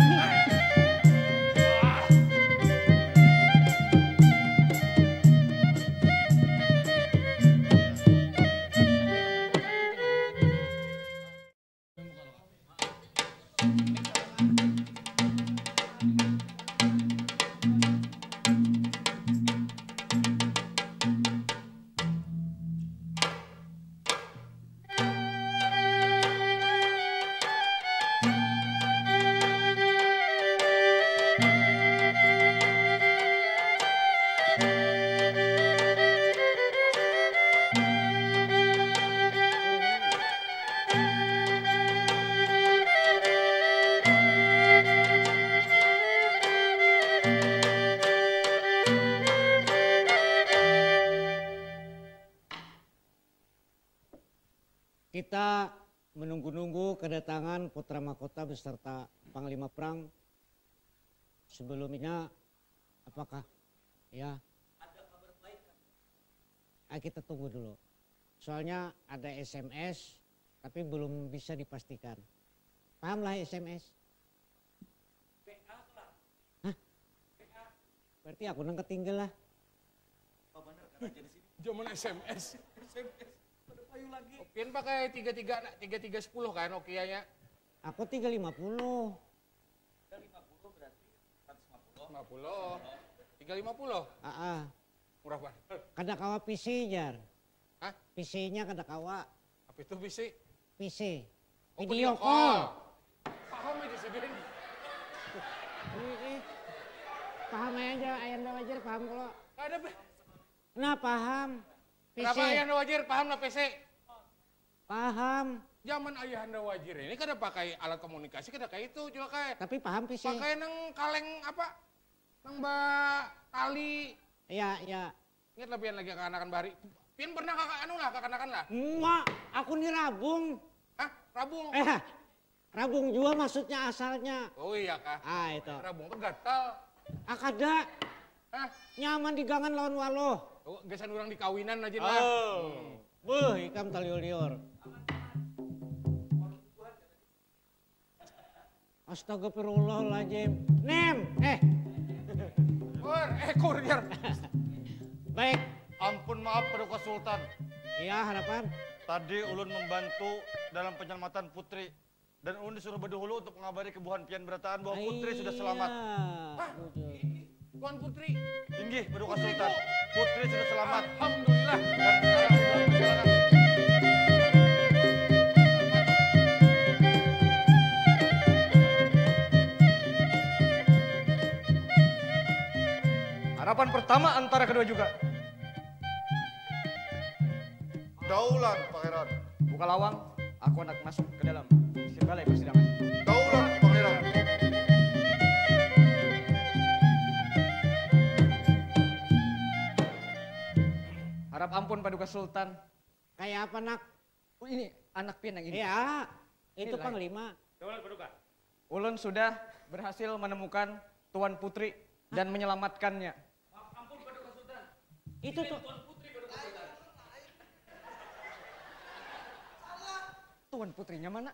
Kita menunggu-nunggu kedatangan putra mahkota beserta panglima perang. Sebelumnya, apakah ya? Ada kabar baik kan? Ah, kita tunggu dulu. Soalnya ada S M S, tapi belum bisa dipastikan. Pahamlah S M S? Hah? Berarti aku nang ketinggal lah. Zaman S M S. Pian pakai tiga tiga tiga tiga sepuluh kan Nokia-nya? Aku tiga lima puluh. Lima puluh. Tiga lima puluh. Aa, Murah banget. kada kawa P C jar. Hah? P C-nya kada kawa. Apa itu P C? P C. Oh, video call. Paham aja sih, Din. Ih, ih. Paham aja, Ayanda Wajir paham kalau. Ada, Beh. Nah, paham. P C. Kenapa Ayanda Wajir paham lah P C? Paham. Zaman Ayahanda Wajir ini kada pakai alat komunikasi, kada kayak itu juga kayak. Tapi paham P C. Pakai nang kaleng apa? Nang ba tali. Iya, iya. Ingat lah pian lagi kekanakan bahari. Pian pernah kakak anu lah, kekanakan lah. Emak, aku ni rabung. Hah? Rabung? Eh, rabung jua maksudnya asalnya. Oh iya kah? Ah, itu. Rabung tuh gatal. Ah, kada. Hah? Nyaman digangan lawan waloh. Oh, gasan orang dikawinan aja lah. Oh. Hmm. Beuh, ikam taliur-liur. Astagfirullahaladzim. Nem, eh. Kur, eh kur, jar. Baik. Ampun maaf Paduka Sultan. Iya, harapan. Tadi ulun membantu dalam penyelamatan putri. Dan ulun disuruh berdahulu untuk mengabari kebuhan pian berataan bahwa putri sudah selamat. Hah? Tuan Putri. Inggih, Paduka Sultan. Putri sudah selamat. Alhamdulillah. Dan sekarang sudah berjalan. Harapan pertama antara kedua juga. Daulan, Pangeran. Buka lawang, aku hendak masuk ke dalam sisi balai persidangan. Daulan, Pangeran. Harap ampun Paduka Sultan. Kayak apa nak? Oh, ini anak pian yang ini. Iya, itu Inilah. Panglima. Daulan Paduka. Ulun sudah berhasil menemukan Tuan Putri dan menyelamatkannya. Maaf ampun Paduka Sultan. Itu tuh. Tuan Putri Paduka Sultan. Tuan Putrinya mana?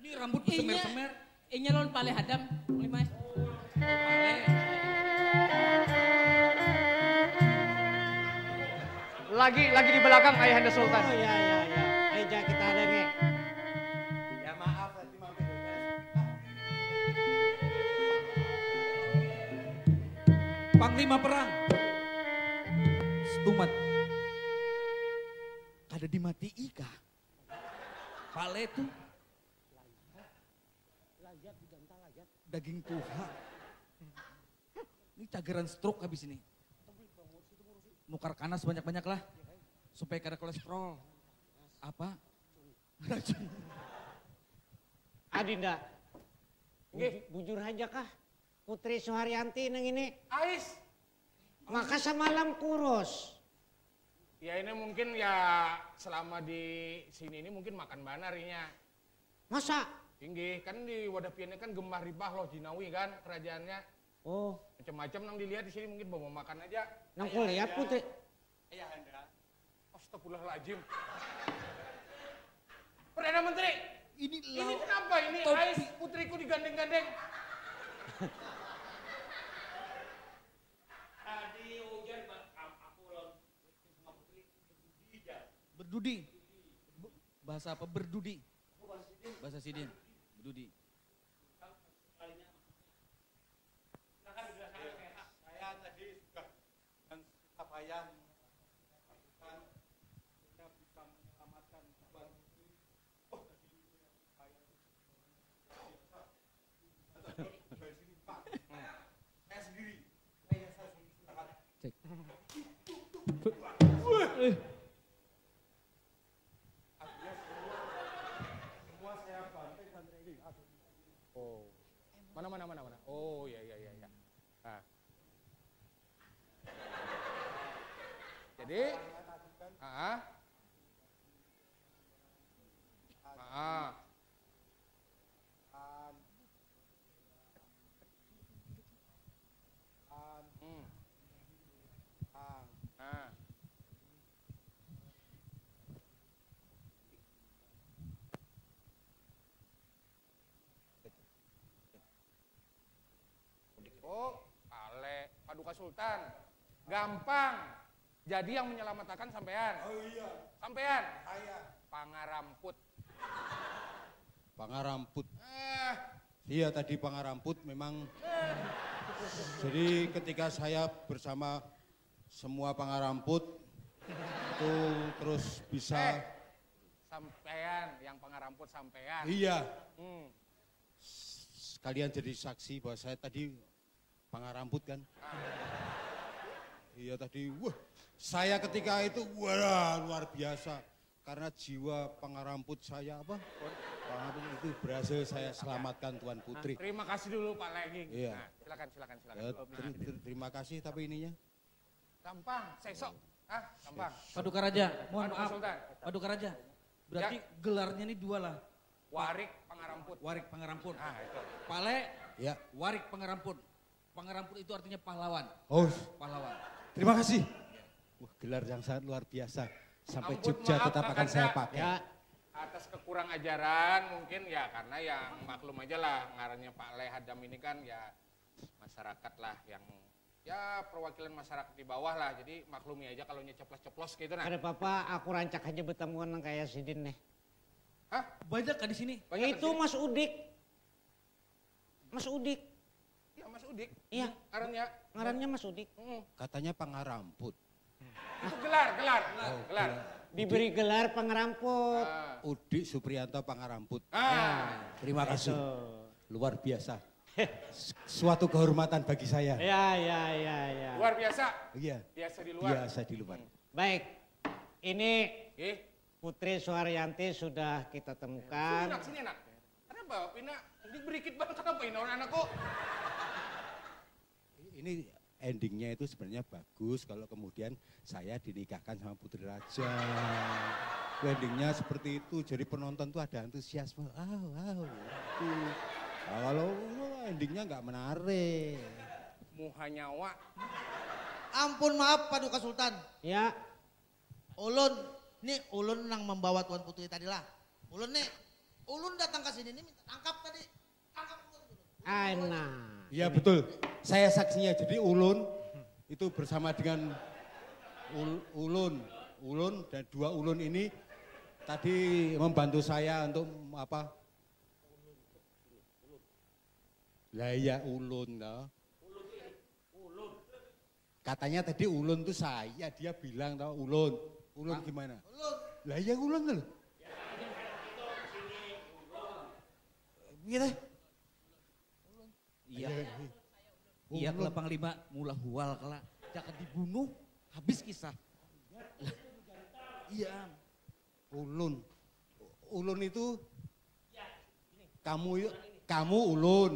Ini rambut bersemer-semer. Inya lawan Paleh Adam, Lima. Paleh. Lagi, lagi di belakang Ayahanda Sultan. Oh iya, iya, iya. Eja kita ada nih. Ya maaf, nanti mampir. Panglima Perang. Setumat. Kada dimati ikah. Paleh tuh. Layat digantal layat. Daging tuha. Ini cagaran stroke habis ini. Nukar kanas banyak-banyak lah. Supaya kada kolesterol. Apa? Racun. Adinda, bujur aja kah Putri Suharyanti nang ini? Ais. Maka samalam kurus. Ya ini mungkin ya selama di sini ini mungkin makan banar inya. Masa? Inggih, kan di wadah piannya kan gemah ribah loh jinawi kan kerajaannya. Oh. Macam-macam nang dilihat di sini mungkin bawa makan aja. Nang kulihat putih. Ayahanda. Astagfirullahaladzim. Perdana Menteri. Ini, ini kenapa ini Ais putriku digandeng-gandeng? Tadi hujan aku lawan Berdudi. Bahasa apa berdudi? Bahasa sidin. Berdudi. Saya tadi sudah dengan susah payah menyelamatkan Oh. Mana mana mana mana. Oh ya ya ya ya. Nah. Jadi, ah, ah, Oh, pale, paduka sultan. Gampang. Jadi yang menyelamatkan sampean. Oh iya. Sampean. Saya. Pangaramput. Pangaramput. Eh. Iya tadi pangaramput memang. Eh. Jadi ketika saya bersama semua pangaramput, Itu terus bisa. Eh, sampean yang pangaramput sampean. Iya. Hmm. Kalian jadi saksi bahwa saya tadi pangaramput kan. Ah. Iya tadi, wah saya ketika itu wah luar biasa. Karena jiwa pangaramput saya apa? Pangaramput itu berhasil saya selamatkan Tuan Putri. Nah, terima kasih dulu Pak Lenging. Iya. Nah, silakan silakan silakan. Ya, ter ter terima kasih tapi ininya. Gampang, sesok. Ah, gampang. Paduka Raja, mohon Paduka maaf. Sultan. Paduka Raja. Berarti ya. Gelarnya ini dua lah. Warik Pangaramput. Warik Pangaramput. Nah, itu. Pale. Ya. Warik Pangaramput. Pangaramput itu artinya pahlawan. Oh. Pahlawan. Terima kasih. Wah, gelar yang sangat luar biasa. Sampai Ampun, Jogja maaf, tetap akan saya pakai. Ya. Atas kekurang ajaran mungkin ya karena yang maklum aja lah ngarannya Pak Le Hadam ini kan ya masyarakat lah yang ya perwakilan masyarakat di bawah lah jadi maklumi aja kalau nya ceplos-ceplos gitu nah. Kada apa-apa, aku rancak aja bertemuan nang kayak sidin nih. Hah? Banyak kah di sini? Banyak itu Mas Udik. Mas Udik. Iya Mas Udik. Iya. Ngarannya. Ngarannya Mas Udik. Mm. Katanya pangaramput. Itu gelar, gelar, oh, gelar. Diberi gelar pangaramput. Ah. Udik Suprianto pangaramput. Ah. Ya. Terima kasih. Luar biasa. Suatu kehormatan bagi saya. Ya, ya, ya, ya. Luar biasa. Iya. Biasa di luar. Biasa di luar. Hmm. Baik. Ini Oke. Putri Suharyanti sudah kita temukan. Sini nak, sini nak. Kenapa Pina? Ini berikit banget kenapa ini orang anakku? Ini endingnya itu sebenarnya bagus kalau kemudian saya dinikahkan sama Putri Raja. Endingnya seperti itu, jadi penonton tuh ada antusiasme. Wow, wow. Gitu. Nah, kalau endingnya nggak menarik. Muha nyawa. Ampun maaf Paduka Sultan. Ya. Ulun, ni ulun nang membawa Tuan Putri tadi lah. Ulun ni, ulun datang ke sini ni minta tangkap tadi. Tangkap ulun. Aina. Iya betul. Saya saksinya. Jadi ulun itu bersama dengan ul, ulun, ulun dan dua ulun ini tadi membantu saya untuk apa? Lah iya ulun toh. Katanya tadi ulun tuh saya, dia bilang tau ulun. Ulun gimana? Ulun. Lah iya ulun tuh. Gitu. Iya. Iya kela Panglima, mula hual kela. Jangan dibunuh, habis kisah. Iya. Ulun. Ulun itu kamu yuk, kamu ulun.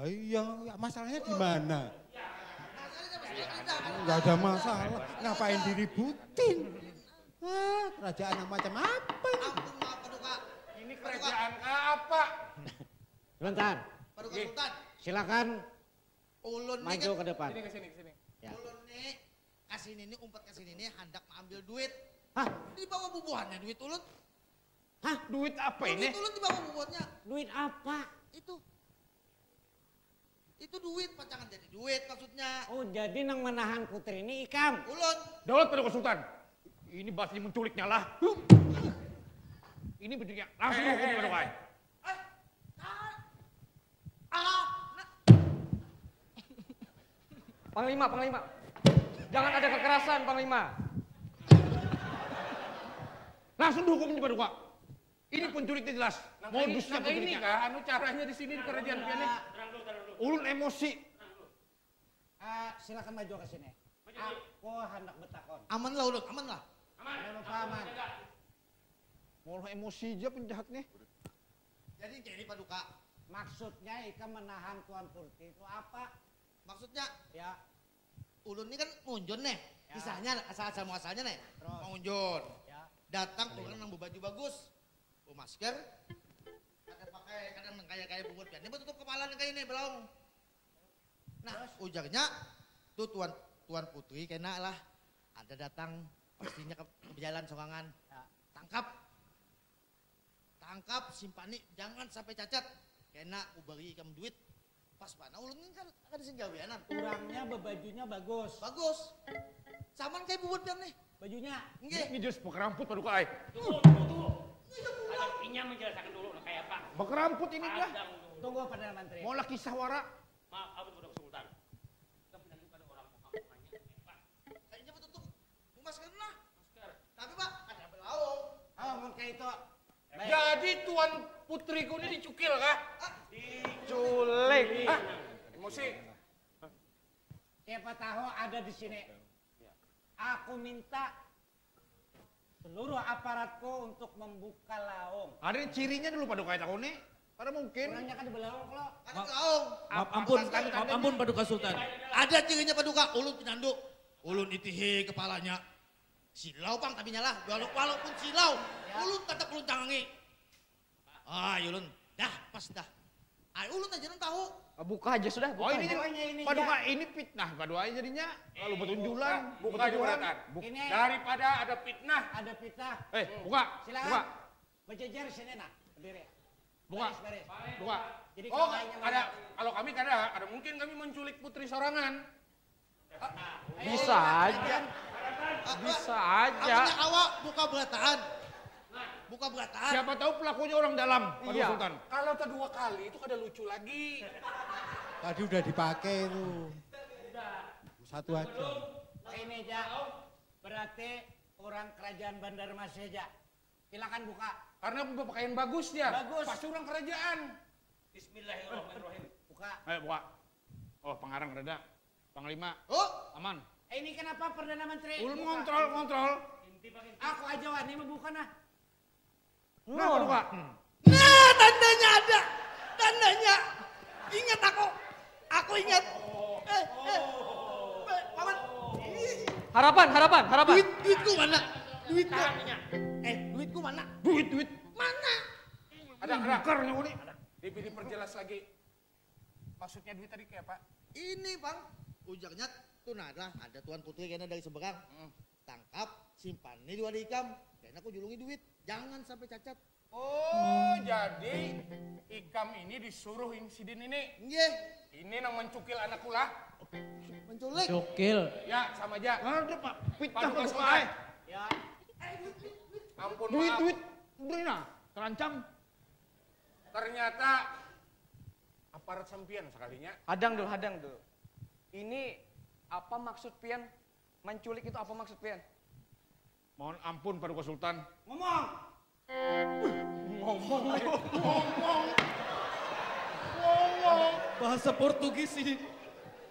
Iya, masalahnya di mana? Enggak ada masalah. Ngapain diributin? Ah, kerajaan yang macam apa ini? Ampun, maaf, Paduka. Ini kerajaan apa? Sebentar. Paduka Sultan. Silakan. Ulun maju ke depan. Sini ke sini ke sini. Ya. Ulun nih kasih ini umpat kasih ini hendak mengambil duit. Hah? Di bawah bubuhannya duit ulun. Hah? Duit apa ini? Duit ulun dibawa bubuhannya. Duit apa? Itu. Itu duit pacangan jadi duit maksudnya. Oh jadi nang menahan putri ini ikam. Ulun. Daud pada konsultan. Ini bahasanya menculiknya lah. Ini bentuknya langsung hukum pada wae. Panglima, Panglima. Jangan ada kekerasan, Panglima. Langsung dihukum ini pada ini pencuri itu jelas. Modusnya pencuri. Ini kah anu caranya di sini di kerajaan pian nih? Ulun emosi. Uh, silakan maju ke sini. Aku hendak bertakon. Aman lah ulun, aman lah. Aman. Aman, aman. Mau emosi aja penjahat nih. Jadi jadi paduka. Maksudnya Ika menahan Tuan Pulti itu apa? Maksudnya? Ya. Ulun ini kan ngunjun nih. Ya. Kisahnya asal-asal muasalnya nih. Terus. Ngunjun. Ya. Datang orang yang berbaju bagus. Masker, kada pakai, kada nang kaya, kaya bubuhan pian. Ini batutup kepala nang kaya ini, belaung. Nah, ujarnya, tuh tuan, tuan putri kena lah. Ada datang, pastinya ke, ke jalan sorangan. Ya. Tangkap. Tangkap, simpani, jangan sampai cacat. Kena, ubari ikam duit. Pas mana ulun ini kan kada sing gawianan. Urangnya bebajunya bagus. Bagus. Saman kayak bubuhan pian nih. Bajunya. Nggih. Ini jelas pekeramput paduka ai. Tunggu, tunggu, tunggu. Ada inya menjelaskan dulu nah kayak apa. Pekeramput ini dah. Tunggu Perdana Menteri. Mau lagi sawara. Maaf, aku sudah kesultan. Kita pindah pada orang mau kamu nanya apa. Kayaknya betul tuh. Putriku ini dicukil kah? Diculik. Hah? Emosi. Siapa tahu ada di sini. Aku minta seluruh aparatku untuk membuka laung. Ada cirinya dulu Paduka, takuni. Kada mungkin. Orangnya kan di belakang kalau. Ada laung. Maaf, ampun, maaf, ampun Paduka Sultan. Ada cirinya Paduka, ulun pinandu. Ulun itihi kepalanya. Silau pang tabinya lah, walau, walaupun silau, ya. Ulun tetap ulun tangangi. Ay, ulun. Dah, pas dah. Ay, ulun aja nang tahu. Ah, buka aja sudah, buka. Oh, ini aja. Pokoknya ini Paduka, ini fitnah Paduka jadinya. Lalu betunjulan, buka aja betunjulan. Beratan. Ini. Daripada ada fitnah. Ada fitnah. Eh, buka. Silakan. Buka. Berjejer sini nah, berdiri. Buka. Baris, baris. Buka. Jadi oh, kalau ada, kalau kami kada, ada mungkin kami menculik putri sorangan. Bisa aja. Bisa aja. Amunnya kawa, buka berataan. Buka berataan. Siapa tahu pelakunya orang dalam, Pak Iya. Sultan. Kalau kedua kali itu kada lucu lagi. Tadi udah dipakai itu. Satu aja. Ini aja. Berarti orang kerajaan Bandarmasih aja. Silakan buka. Karena berpakaian bagus dia. Bagus. Pasti orang kerajaan. Bismillahirrahmanirrahim. Buka. Ayo buka. Oh, pengarang reda. Panglima. Oh. Aman. Eh, ini kenapa Perdana Menteri? Ulun ngontrol, ngontrol. Aku aja wani membuka nah. Nah, buka. Nah, tandanya ada. Tandanya. Ingat aku. Aku ingat. Eh, eh. Eh, Paman. Harapan, harapan, harapan. Duit, duitku mana? Duitku. Eh, duitku mana? Duit, duit. Mana? Ada, ada. Bukarnya ini. Diperjelas lagi. Maksudnya duit tadi kayak apa? Ini, Bang. Ujarnya tuh nah, ada Tuan Putri kena dari seberang. Hmm. Tangkap, simpan nih dua di ikam. Kena aku julungi duit. Jangan sampai cacat. Oh, jadi ikam ini disuruh sidin ini? Nggih. Ini nang mencukil anak kula. Menculik. Cukil. Ya, sama aja. Ada Pak. Fitnah Paduka Sultan. Ya. Ampun, duit, maaf. Duit. Beri nah, terancam. Ternyata aparat sampian sekalinya. Hadang dulu, hadang dulu. Ini apa maksud pian? Menculik itu apa maksud pian? Mohon ampun, Paduka Sultan. Ngomong. Ngomong. Ngomong. Ngomong. Bahasa Portugis ini.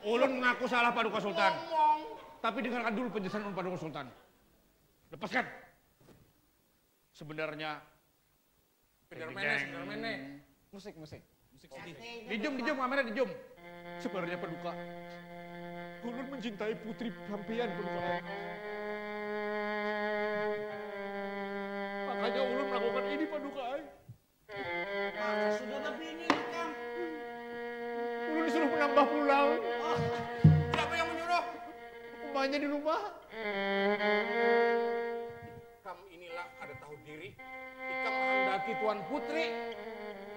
Ulun mengaku salah, Paduka Sultan. Ngomong. Tapi dengarkan dulu penjelasan ulun, Paduka Sultan. Lepaskan. Sebenarnya Pinter main nih, pinter main nih. Musik, musik. Musik sedih. Dijum, dijum, kameranya dijum. Sebenarnya Paduka, ulun mencintai putri sampian, Paduka ai. Makanya ulun melakukan ini, Paduka ai. Maka sudah babini ikam. Ulun disuruh menambah pulang. Oh. Siapa yang menyuruh? Umanya di rumah. Ikam inilah kada tahu diri. Ikam menghendaki Tuan Putri.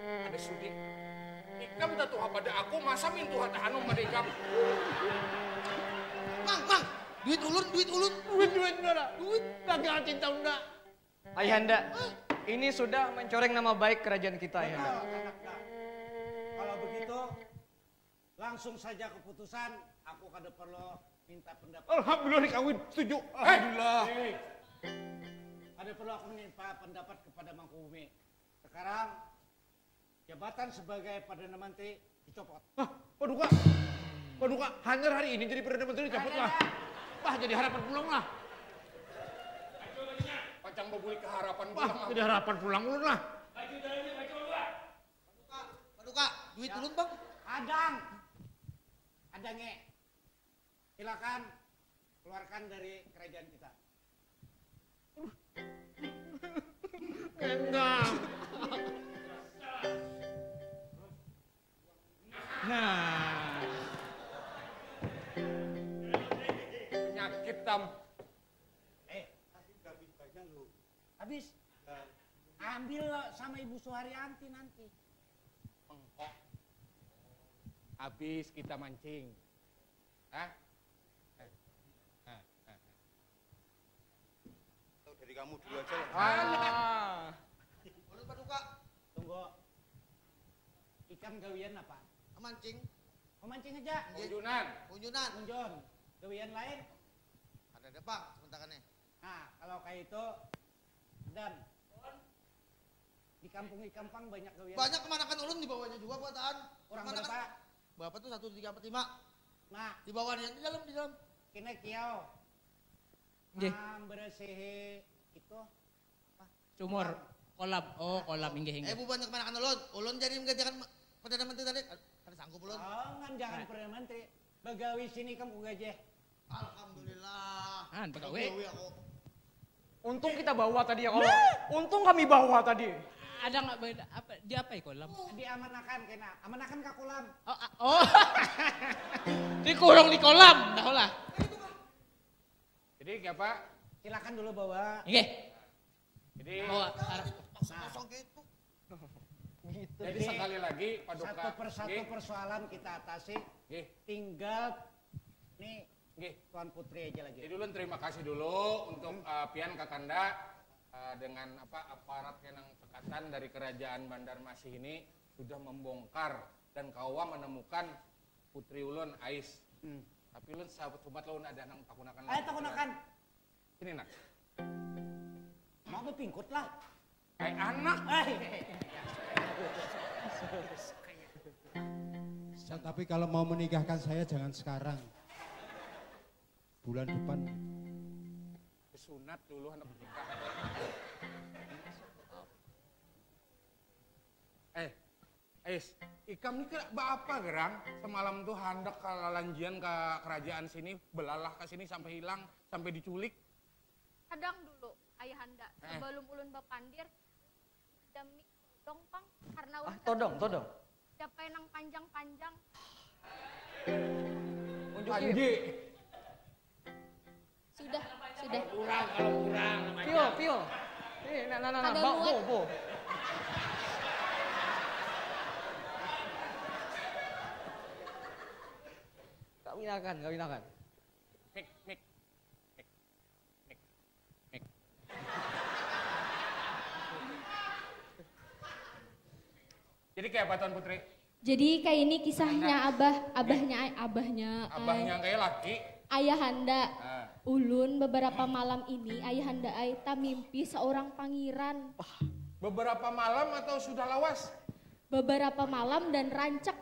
Kada sudi. Ikam tatuha pada aku, masa mintuha tahanum pada ikam. Mang, Mang, duit ulun, duit ulun. Duit, duit, duit. Duit. Gagal cinta unda. Ayahanda, ini sudah mencoreng nama baik kerajaan kita, Ayahanda. Betul, Kakanda. Kalau begitu, langsung saja keputusan, aku kada perlu minta pendapat. Alhamdulillah dikawin, setuju. Alhamdulillah. Eh, kada perlu aku minta pendapat kepada Mangkubumi. Sekarang, jabatan sebagai Perdana Menteri dicopot. Hah, Paduka? Paduka, hanyar hari ini jadi Perdana Menteri dicopot lah. Wah, jadi harapan pulang lah. Pacang babulik ke harapan pulang. Wah, jadi harapan pulang ulun lah. Paduka, Paduka, duit ulun, Bang. Adang. Adang, nge. Silakan keluarkan dari kerajaan kita. Enggak. Nah. Penyakit tam. Eh, habis. Ambil sama Ibu Suharyanti nanti. Pengkok. Habis kita mancing. Hah? Hah? Hah? Hah? Tahu dari kamu dulu aja lah. Ah. Ulun Paduka. Tunggu. Ikam gawian apa? Memancing. Memancing aja. Nggih. Unjunan. Unjunan. Unjun. Gawian lain? Ada ada, Bang, sementara nih. Nah, kalau kayak itu, Adam. Di kampung ikam pang banyak gawian. Banyak kemanakan ulun dibawanya juga buataan. Orang Kemanakan berapa? Bapak tuh satu tiga empat lima. Nah, Dibawanya di dalam, di dalam. Kena kiau. Nggih. Membersihi itu Sumur, kolam. Oh, kolam, inggih, Eh, inggih. bubuhan kemanakan ulun? Ulun jadi menggantikan Perdana Menteri tadi. Kada sanggup ulun. Jangan, jangan Perdana Menteri. Bagawi sini kamu gajah. Alhamdulillah. Han, pegawai. Pegawai aku. Untung kita bawa tadi ya kalau. Untung kami bawa tadi. Ada nggak beda apa? Di apa ya kolam? Diamanakan kena. Amanakan ke kolam. Oh, ah, oh. Dikurung di kolam, tahu lah. Jadi kayak apa? Silakan dulu bawa. Nggih. Jadi Bawa. Ar- Kosong-kosong gitu. jadi sekali lagi Paduka. Satu persatu Nggih, persoalan kita atasi. nggih, Tinggal nih nggih. Tuan Putri aja lagi. Jadi ulun terima kasih dulu untuk eh, pian kakanda eh, dengan apa aparat yang cekatan dari kerajaan Bandarmasih ini sudah membongkar dan kawa menemukan putri ulun Ais. Hmm. Tapi ulun sahabat umat ulun ada nang takunakan. Ayo takunakan. Sini nak. Mau bepingkut lah. Kayak anak. Eh, Tapi kalau mau menikahkan saya jangan sekarang. Bulan depan. Sunat dulu anak nikah. Eh, Ais, ikam ni kira apa gerang? Semalam tuh handak kalalanjian ke kerajaan sini, belalah ke sini sampai hilang, sampai diculik. Hadang dulu, Ayahanda. Eh. Sebelum ulun bapandir, dami todong pang karena Ah, ulun todong, kada todong. Siapa yang nang panjang-panjang? Unjuki. Panji. Sudah, sudah. Kurang kalau kurang. Pio, pio. Eh, nah, nah, nah, nah. Kada Bo, bo, muat. Bo. Kawinakan, kawinakan. Mik, mik, mik, mik, mik. Jadi kayak apa Tuan Putri? Jadi kayak ini kisahnya abah, abahnya ay, abahnya ay. Abahnya kayak laki. Ayahanda. Nah, Ulun beberapa malam ini ayahanda ay tamimpi seorang pangeran. beberapa malam atau sudah lawas? Beberapa malam dan rancak.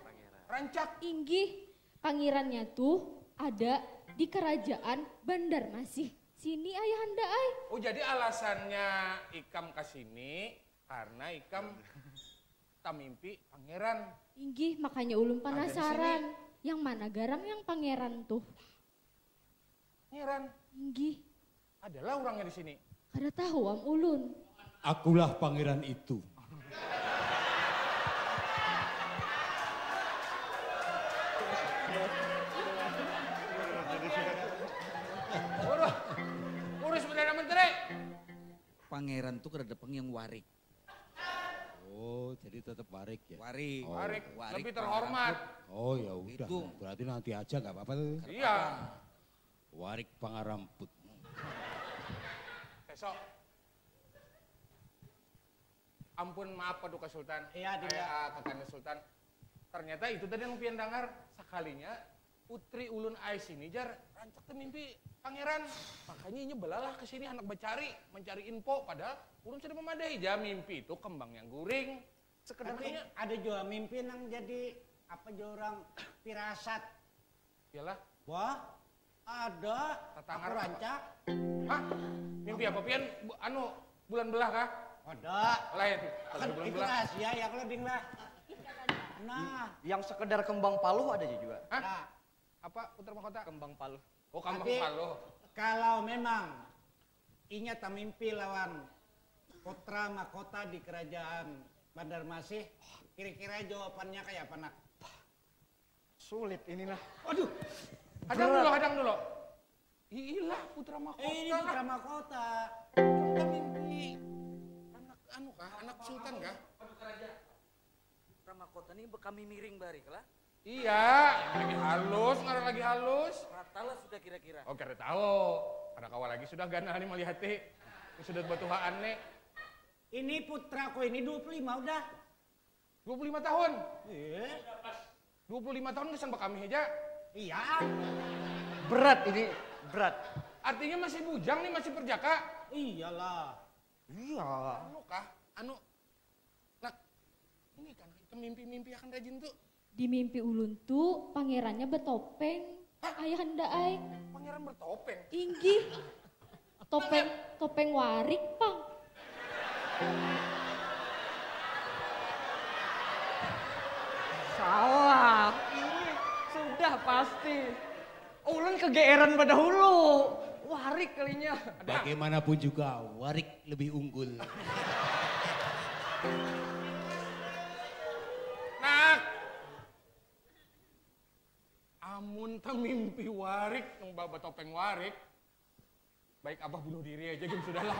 Rancak. Inggih, pangerannya tuh ada di kerajaan Bandarmasih. Sini ayahanda ay. Oh jadi alasannya ikam ke sini karena ikam tamimpi pangeran. Inggih, makanya ulun Ada di penasaran. Yang mana garang yang pangeran tuh? Pangeran Inggih, adalah orangnya di sini. Kada tahu am ulun. Akulah pangeran itu. Waduh, urus Perdana Menteri. Pangeran tuh kada ada pang yang warik. Oh, jadi tetap warik ya? Warik. Oh. Warik, Warik lebih terhormat. Oh ya udah, Itu. Berarti nanti aja nggak apa-apa tuh. Iya. Warik pangaramput. Besok. Ampun maaf Paduka Sultan. Iya, Dinda. Eh, ah, Kakanda Sultan. Ternyata itu tadi yang pian dengar. Sekalinya putri ulun Ais ini jar rancak tuh mimpi pangeran. Makanya inya belalah ke sini hendak mencari, mencari info. Padahal ulun sudah memadahi ja mimpi itu kembang yang guring. Sekedar Tapi hanya ada juga mimpi nang jadi apa juga orang pirasat. Yalah. Wah, ada. Tatangar Aku apa? Rancak. Hah? Mimpi apa pian? Bu- Anu bulan belah kah? Ada. Lain. Kan Bulan itu belah. Rahasia ya kalau ding lah. Nah, Yang sekedar kembang paluh ada aja juga. Hah? nah. Apa putra mahkota? Kembang paluh. Oh kambang Tapi paluh. Kalau memang inya tamimpi lawan putra mahkota di kerajaan Bandarmasih, kira-kira jawabannya kayak apa nak? Sulit ini nah. Aduh, Hadang dulu, hadang dulu. Iyalah putra mahkota. Eh, ini Lah. putra mahkota. Kita mimpi anak anu kah? Anak sultan kah? Putra mahkota ini kami miring barik lah. Iya, lagi halus, ngarang lagi halus. Rata lah sudah kira-kira. Oh, kada tahu. Kada kawa lagi sudah ganal nih malihati. Sudah batuhaan nih. Ini putraku ini dua puluh lima udah. Dua puluh lima tahun. Iya. Dua puluh lima tahun kesan bakami aja. Iya. Berat ini, berat. Artinya masih bujang nih, masih perjaka. Iyalah. Iya. Anu kah? Anu Ini kan ikam mimpi-mimpi akan rajin tuh. Di mimpi ulun tu pangerannya betopeng. Hah? Ayahanda ai. Pangeran bertopeng? Inggih. Topeng, topeng warik pang. Salah. Ini sudah pasti. Ulun kegeeran pada hulu. Warik kalinya. Bagaimanapun juga warik lebih unggul. Nak, amun tamimpi warik yang bawa topeng warik, baik abah bunuh diri aja gin sudahlah.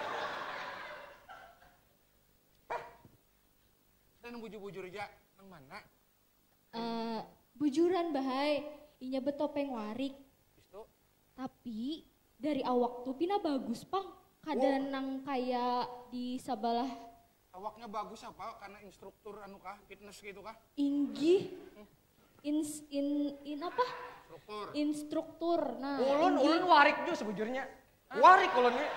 Kita nang bujur-bujur aja, nang mana? Uh, bujuran bahai, inya betopeng warik. Bistu? Tapi dari awak tuh pina bagus pang. Kada wow. Nang kaya di sabalah. Awaknya bagus apa? Karena instruktur anu kah? Fitness gitu kah? Inggih. Hmm. Ins, in, in apa? Instruktur. Instruktur. Nah. Ulun, ulun warik juga sebujurnya. Warik ulun ni.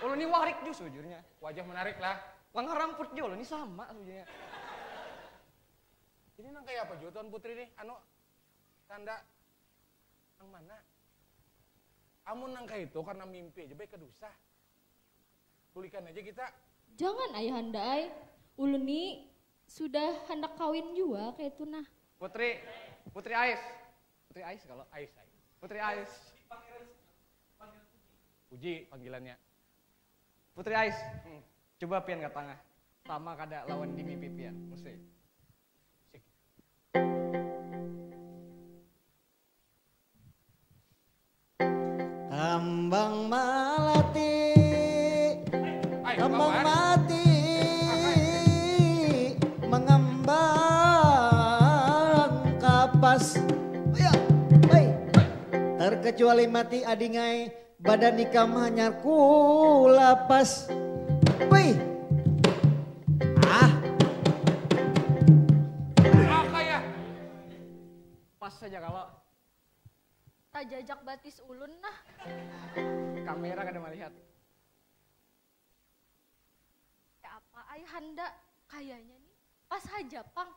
Ulun ni warik juga sebujurnya. Wajah menarik lah. Lengan ramput juga ulun ni sama sebujurnya. Ini nang kayak apa juga Tuan Putri nih? Anu, tanda nang mana? Amun nang kayak itu karena mimpi aja baik kada usah. Bulikan aja kita. Jangan ayahanda ai. Ulun ni sudah handak kawin jua kaitu nah. Putri, Putri Ais. Putri Ais kalo. Ais, Ais. Putri Ais. Puji panggilannya. Putri Ais. Hmm. Coba pian ke tengah. Sama kada lawan di mimpi pian. Mesti. Kambang malati, kambang mati, mengambang kapas. Terkecuali mati adingai, badan ikam hanyar kulapas. Wih. Ah. Pas saja kalau. Tajajak batis ulun nah. Kamera kada malihat. Kaya apa ayahanda? Kayanya nih pas haja pang.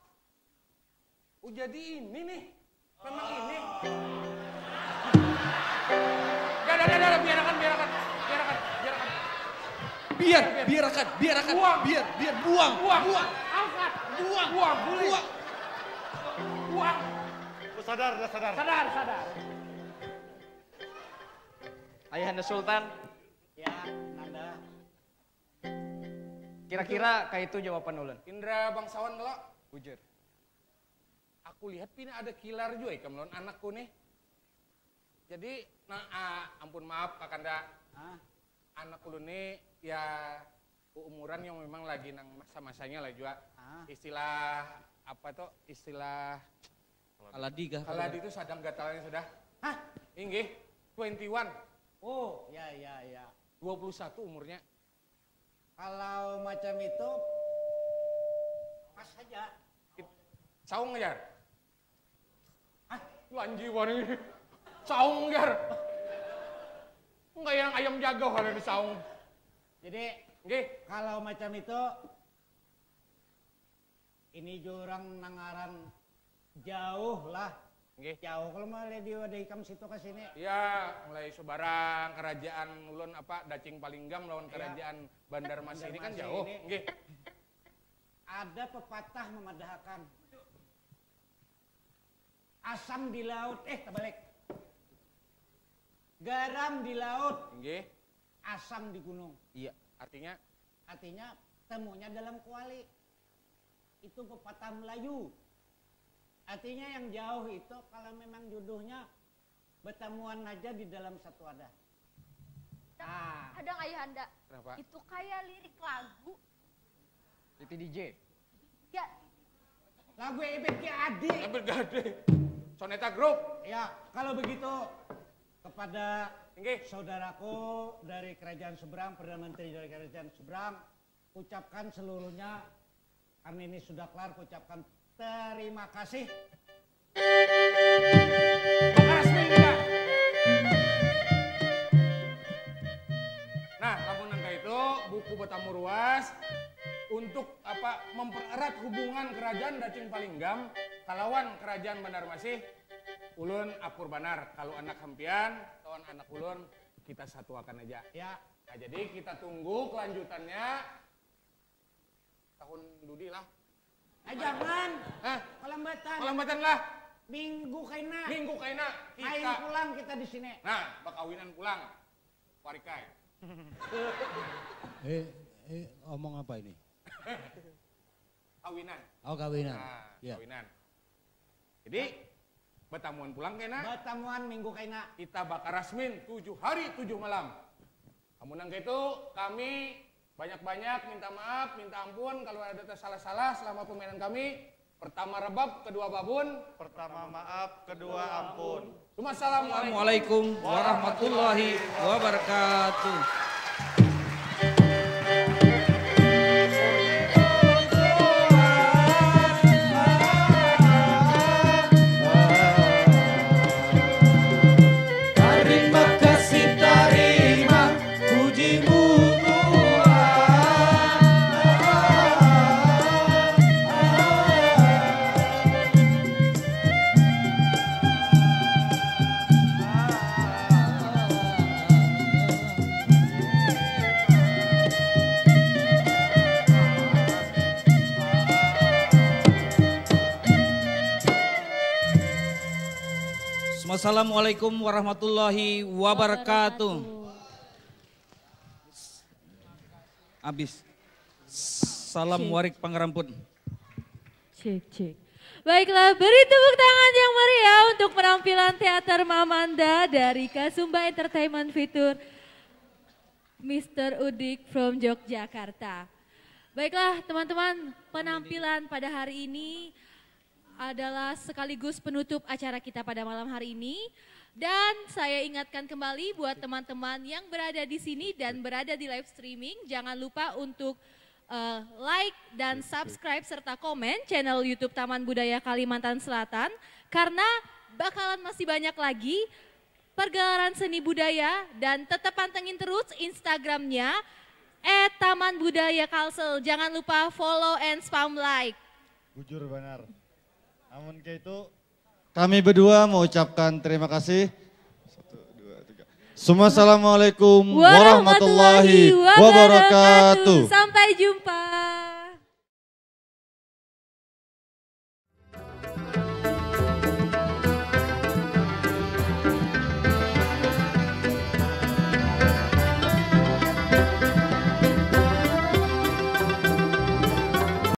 Oh jadi ini nih. Memang ini. Dah, dah, dah, dah, biarakan, biarakan, biarakan, biarakan. Biar, biar, biarakan, biarakan. Buang. Biar, biar, buang. Buang. Buang. Angkat. Buang. Buang. Buang. Buang. Oh, sadar, dah sadar. Sadar, sadar. Ayahanda Sultan. Ya, Nanda. Kira-kira kayak itu jawaban ulun. Indra bangsawan kalau? Bujur. Aku lihat pina ada kilar juga ikam lawan anakku nih. Jadi, nah, ah, ampun maaf kakanda. Ah. Anak ulun nih ya umuran yang memang lagi nang masa-masanya lah juga. Ah. Istilah apa tuh? Istilah Kaladi kah? Kaladi itu sadang gatalnya sudah. Hah? Inggih, twenty one. Oh, ya ya ya. Dua puluh satu umurnya. Kalau macam itu pas saja. Saung jar. Hah? Lanji wani. Saung jar. Enggak yang ayam jago kalau di saung. Jadi, Nggih. Kalau macam itu ini jurang nangaran jauh lah. Nggih. Jauh kalau mulai di wadah ikam situ ke sini. Ya, mulai sebarang kerajaan ulun apa Dacing Palinggam lawan ya. Kerajaan Bandar Masih ini kan jauh. Ini. Nggih. Ada pepatah memadahakan asam di laut, eh terbalik. Garam di laut. Nggih. Asam di gunung. Iya. Artinya? Artinya temunya dalam kuali. Itu pepatah Melayu. Artinya yang jauh itu kalau memang jodohnya bertemuan aja di dalam satu wadah. Ah. Kadang ayahanda. Kenapa? Itu kayak lirik lagu. Itu D J. Ya. Lagu Ebit G Adi. Ebit G Adi. Soneta Group. Ya, kalau begitu kepada Inggih. Saudaraku dari kerajaan seberang, Perdana Menteri dari kerajaan seberang, ucapkan seluruhnya karena ini sudah kelar, kucapkan terima kasih. Nah, lamun nang itu buku betamu ruas, untuk apa mempererat hubungan kerajaan Dacing Palinggam kalawan kerajaan Banjarmasih, ulun akur banar kalau anak hampian lawan anak ulun kita satuakan aja. Ya. Nah, jadi kita tunggu kelanjutannya tahun dudi lah. Eh jangan. Hah? Kalambatan. Kalambatan lah. Minggu kaina. Minggu kaina. Main Kita pulang kita di sini. Nah, bakawinan pulang. Warikai. Eh, eh, omong apa ini? Kawinan. Oh, kawinan. Nah, Ya. Kawinan. Jadi batamuan pulang kena. Batamuan minggu kaina. Kita bakal rasmin tujuh hari tujuh malam. Namun yang itu kami banyak-banyak minta maaf, minta ampun kalau ada tersalah-salah selama permainan kami. Pertama rebab, kedua babun. Pertama maaf, kedua ampun. Assalamualaikum. Assalamualaikum warahmatullahi wabarakatuh. Tarima kasih, tarima pujimu Tuhan. Assalamualaikum warahmatullahi wabarakatuh. Habis. Salam Cek. Warik Pangarampun. Cek, cek. Baiklah, beri tepuk tangan yang meriah untuk penampilan teater Mamanda dari Kasumba Entertainment Feature Mister Udik from Yogyakarta. Baiklah, teman-teman, penampilan pada hari ini adalah sekaligus penutup acara kita pada malam hari ini. Dan saya ingatkan kembali buat teman-teman yang berada di sini dan berada di live streaming, jangan lupa untuk eh, like dan subscribe serta komen channel YouTube Taman Budaya Kalimantan Selatan karena bakalan masih banyak lagi pergelaran seni budaya dan tetap pantengin terus Instagramnya at Taman Budaya Kalsel. Jangan lupa follow and spam like. Bujur banar. Amun kayak itu, kami berdua mengucapkan terima kasih. Satu, dua, tiga. Assalamualaikum warahmatullahi wabarakatuh. Sampai jumpa.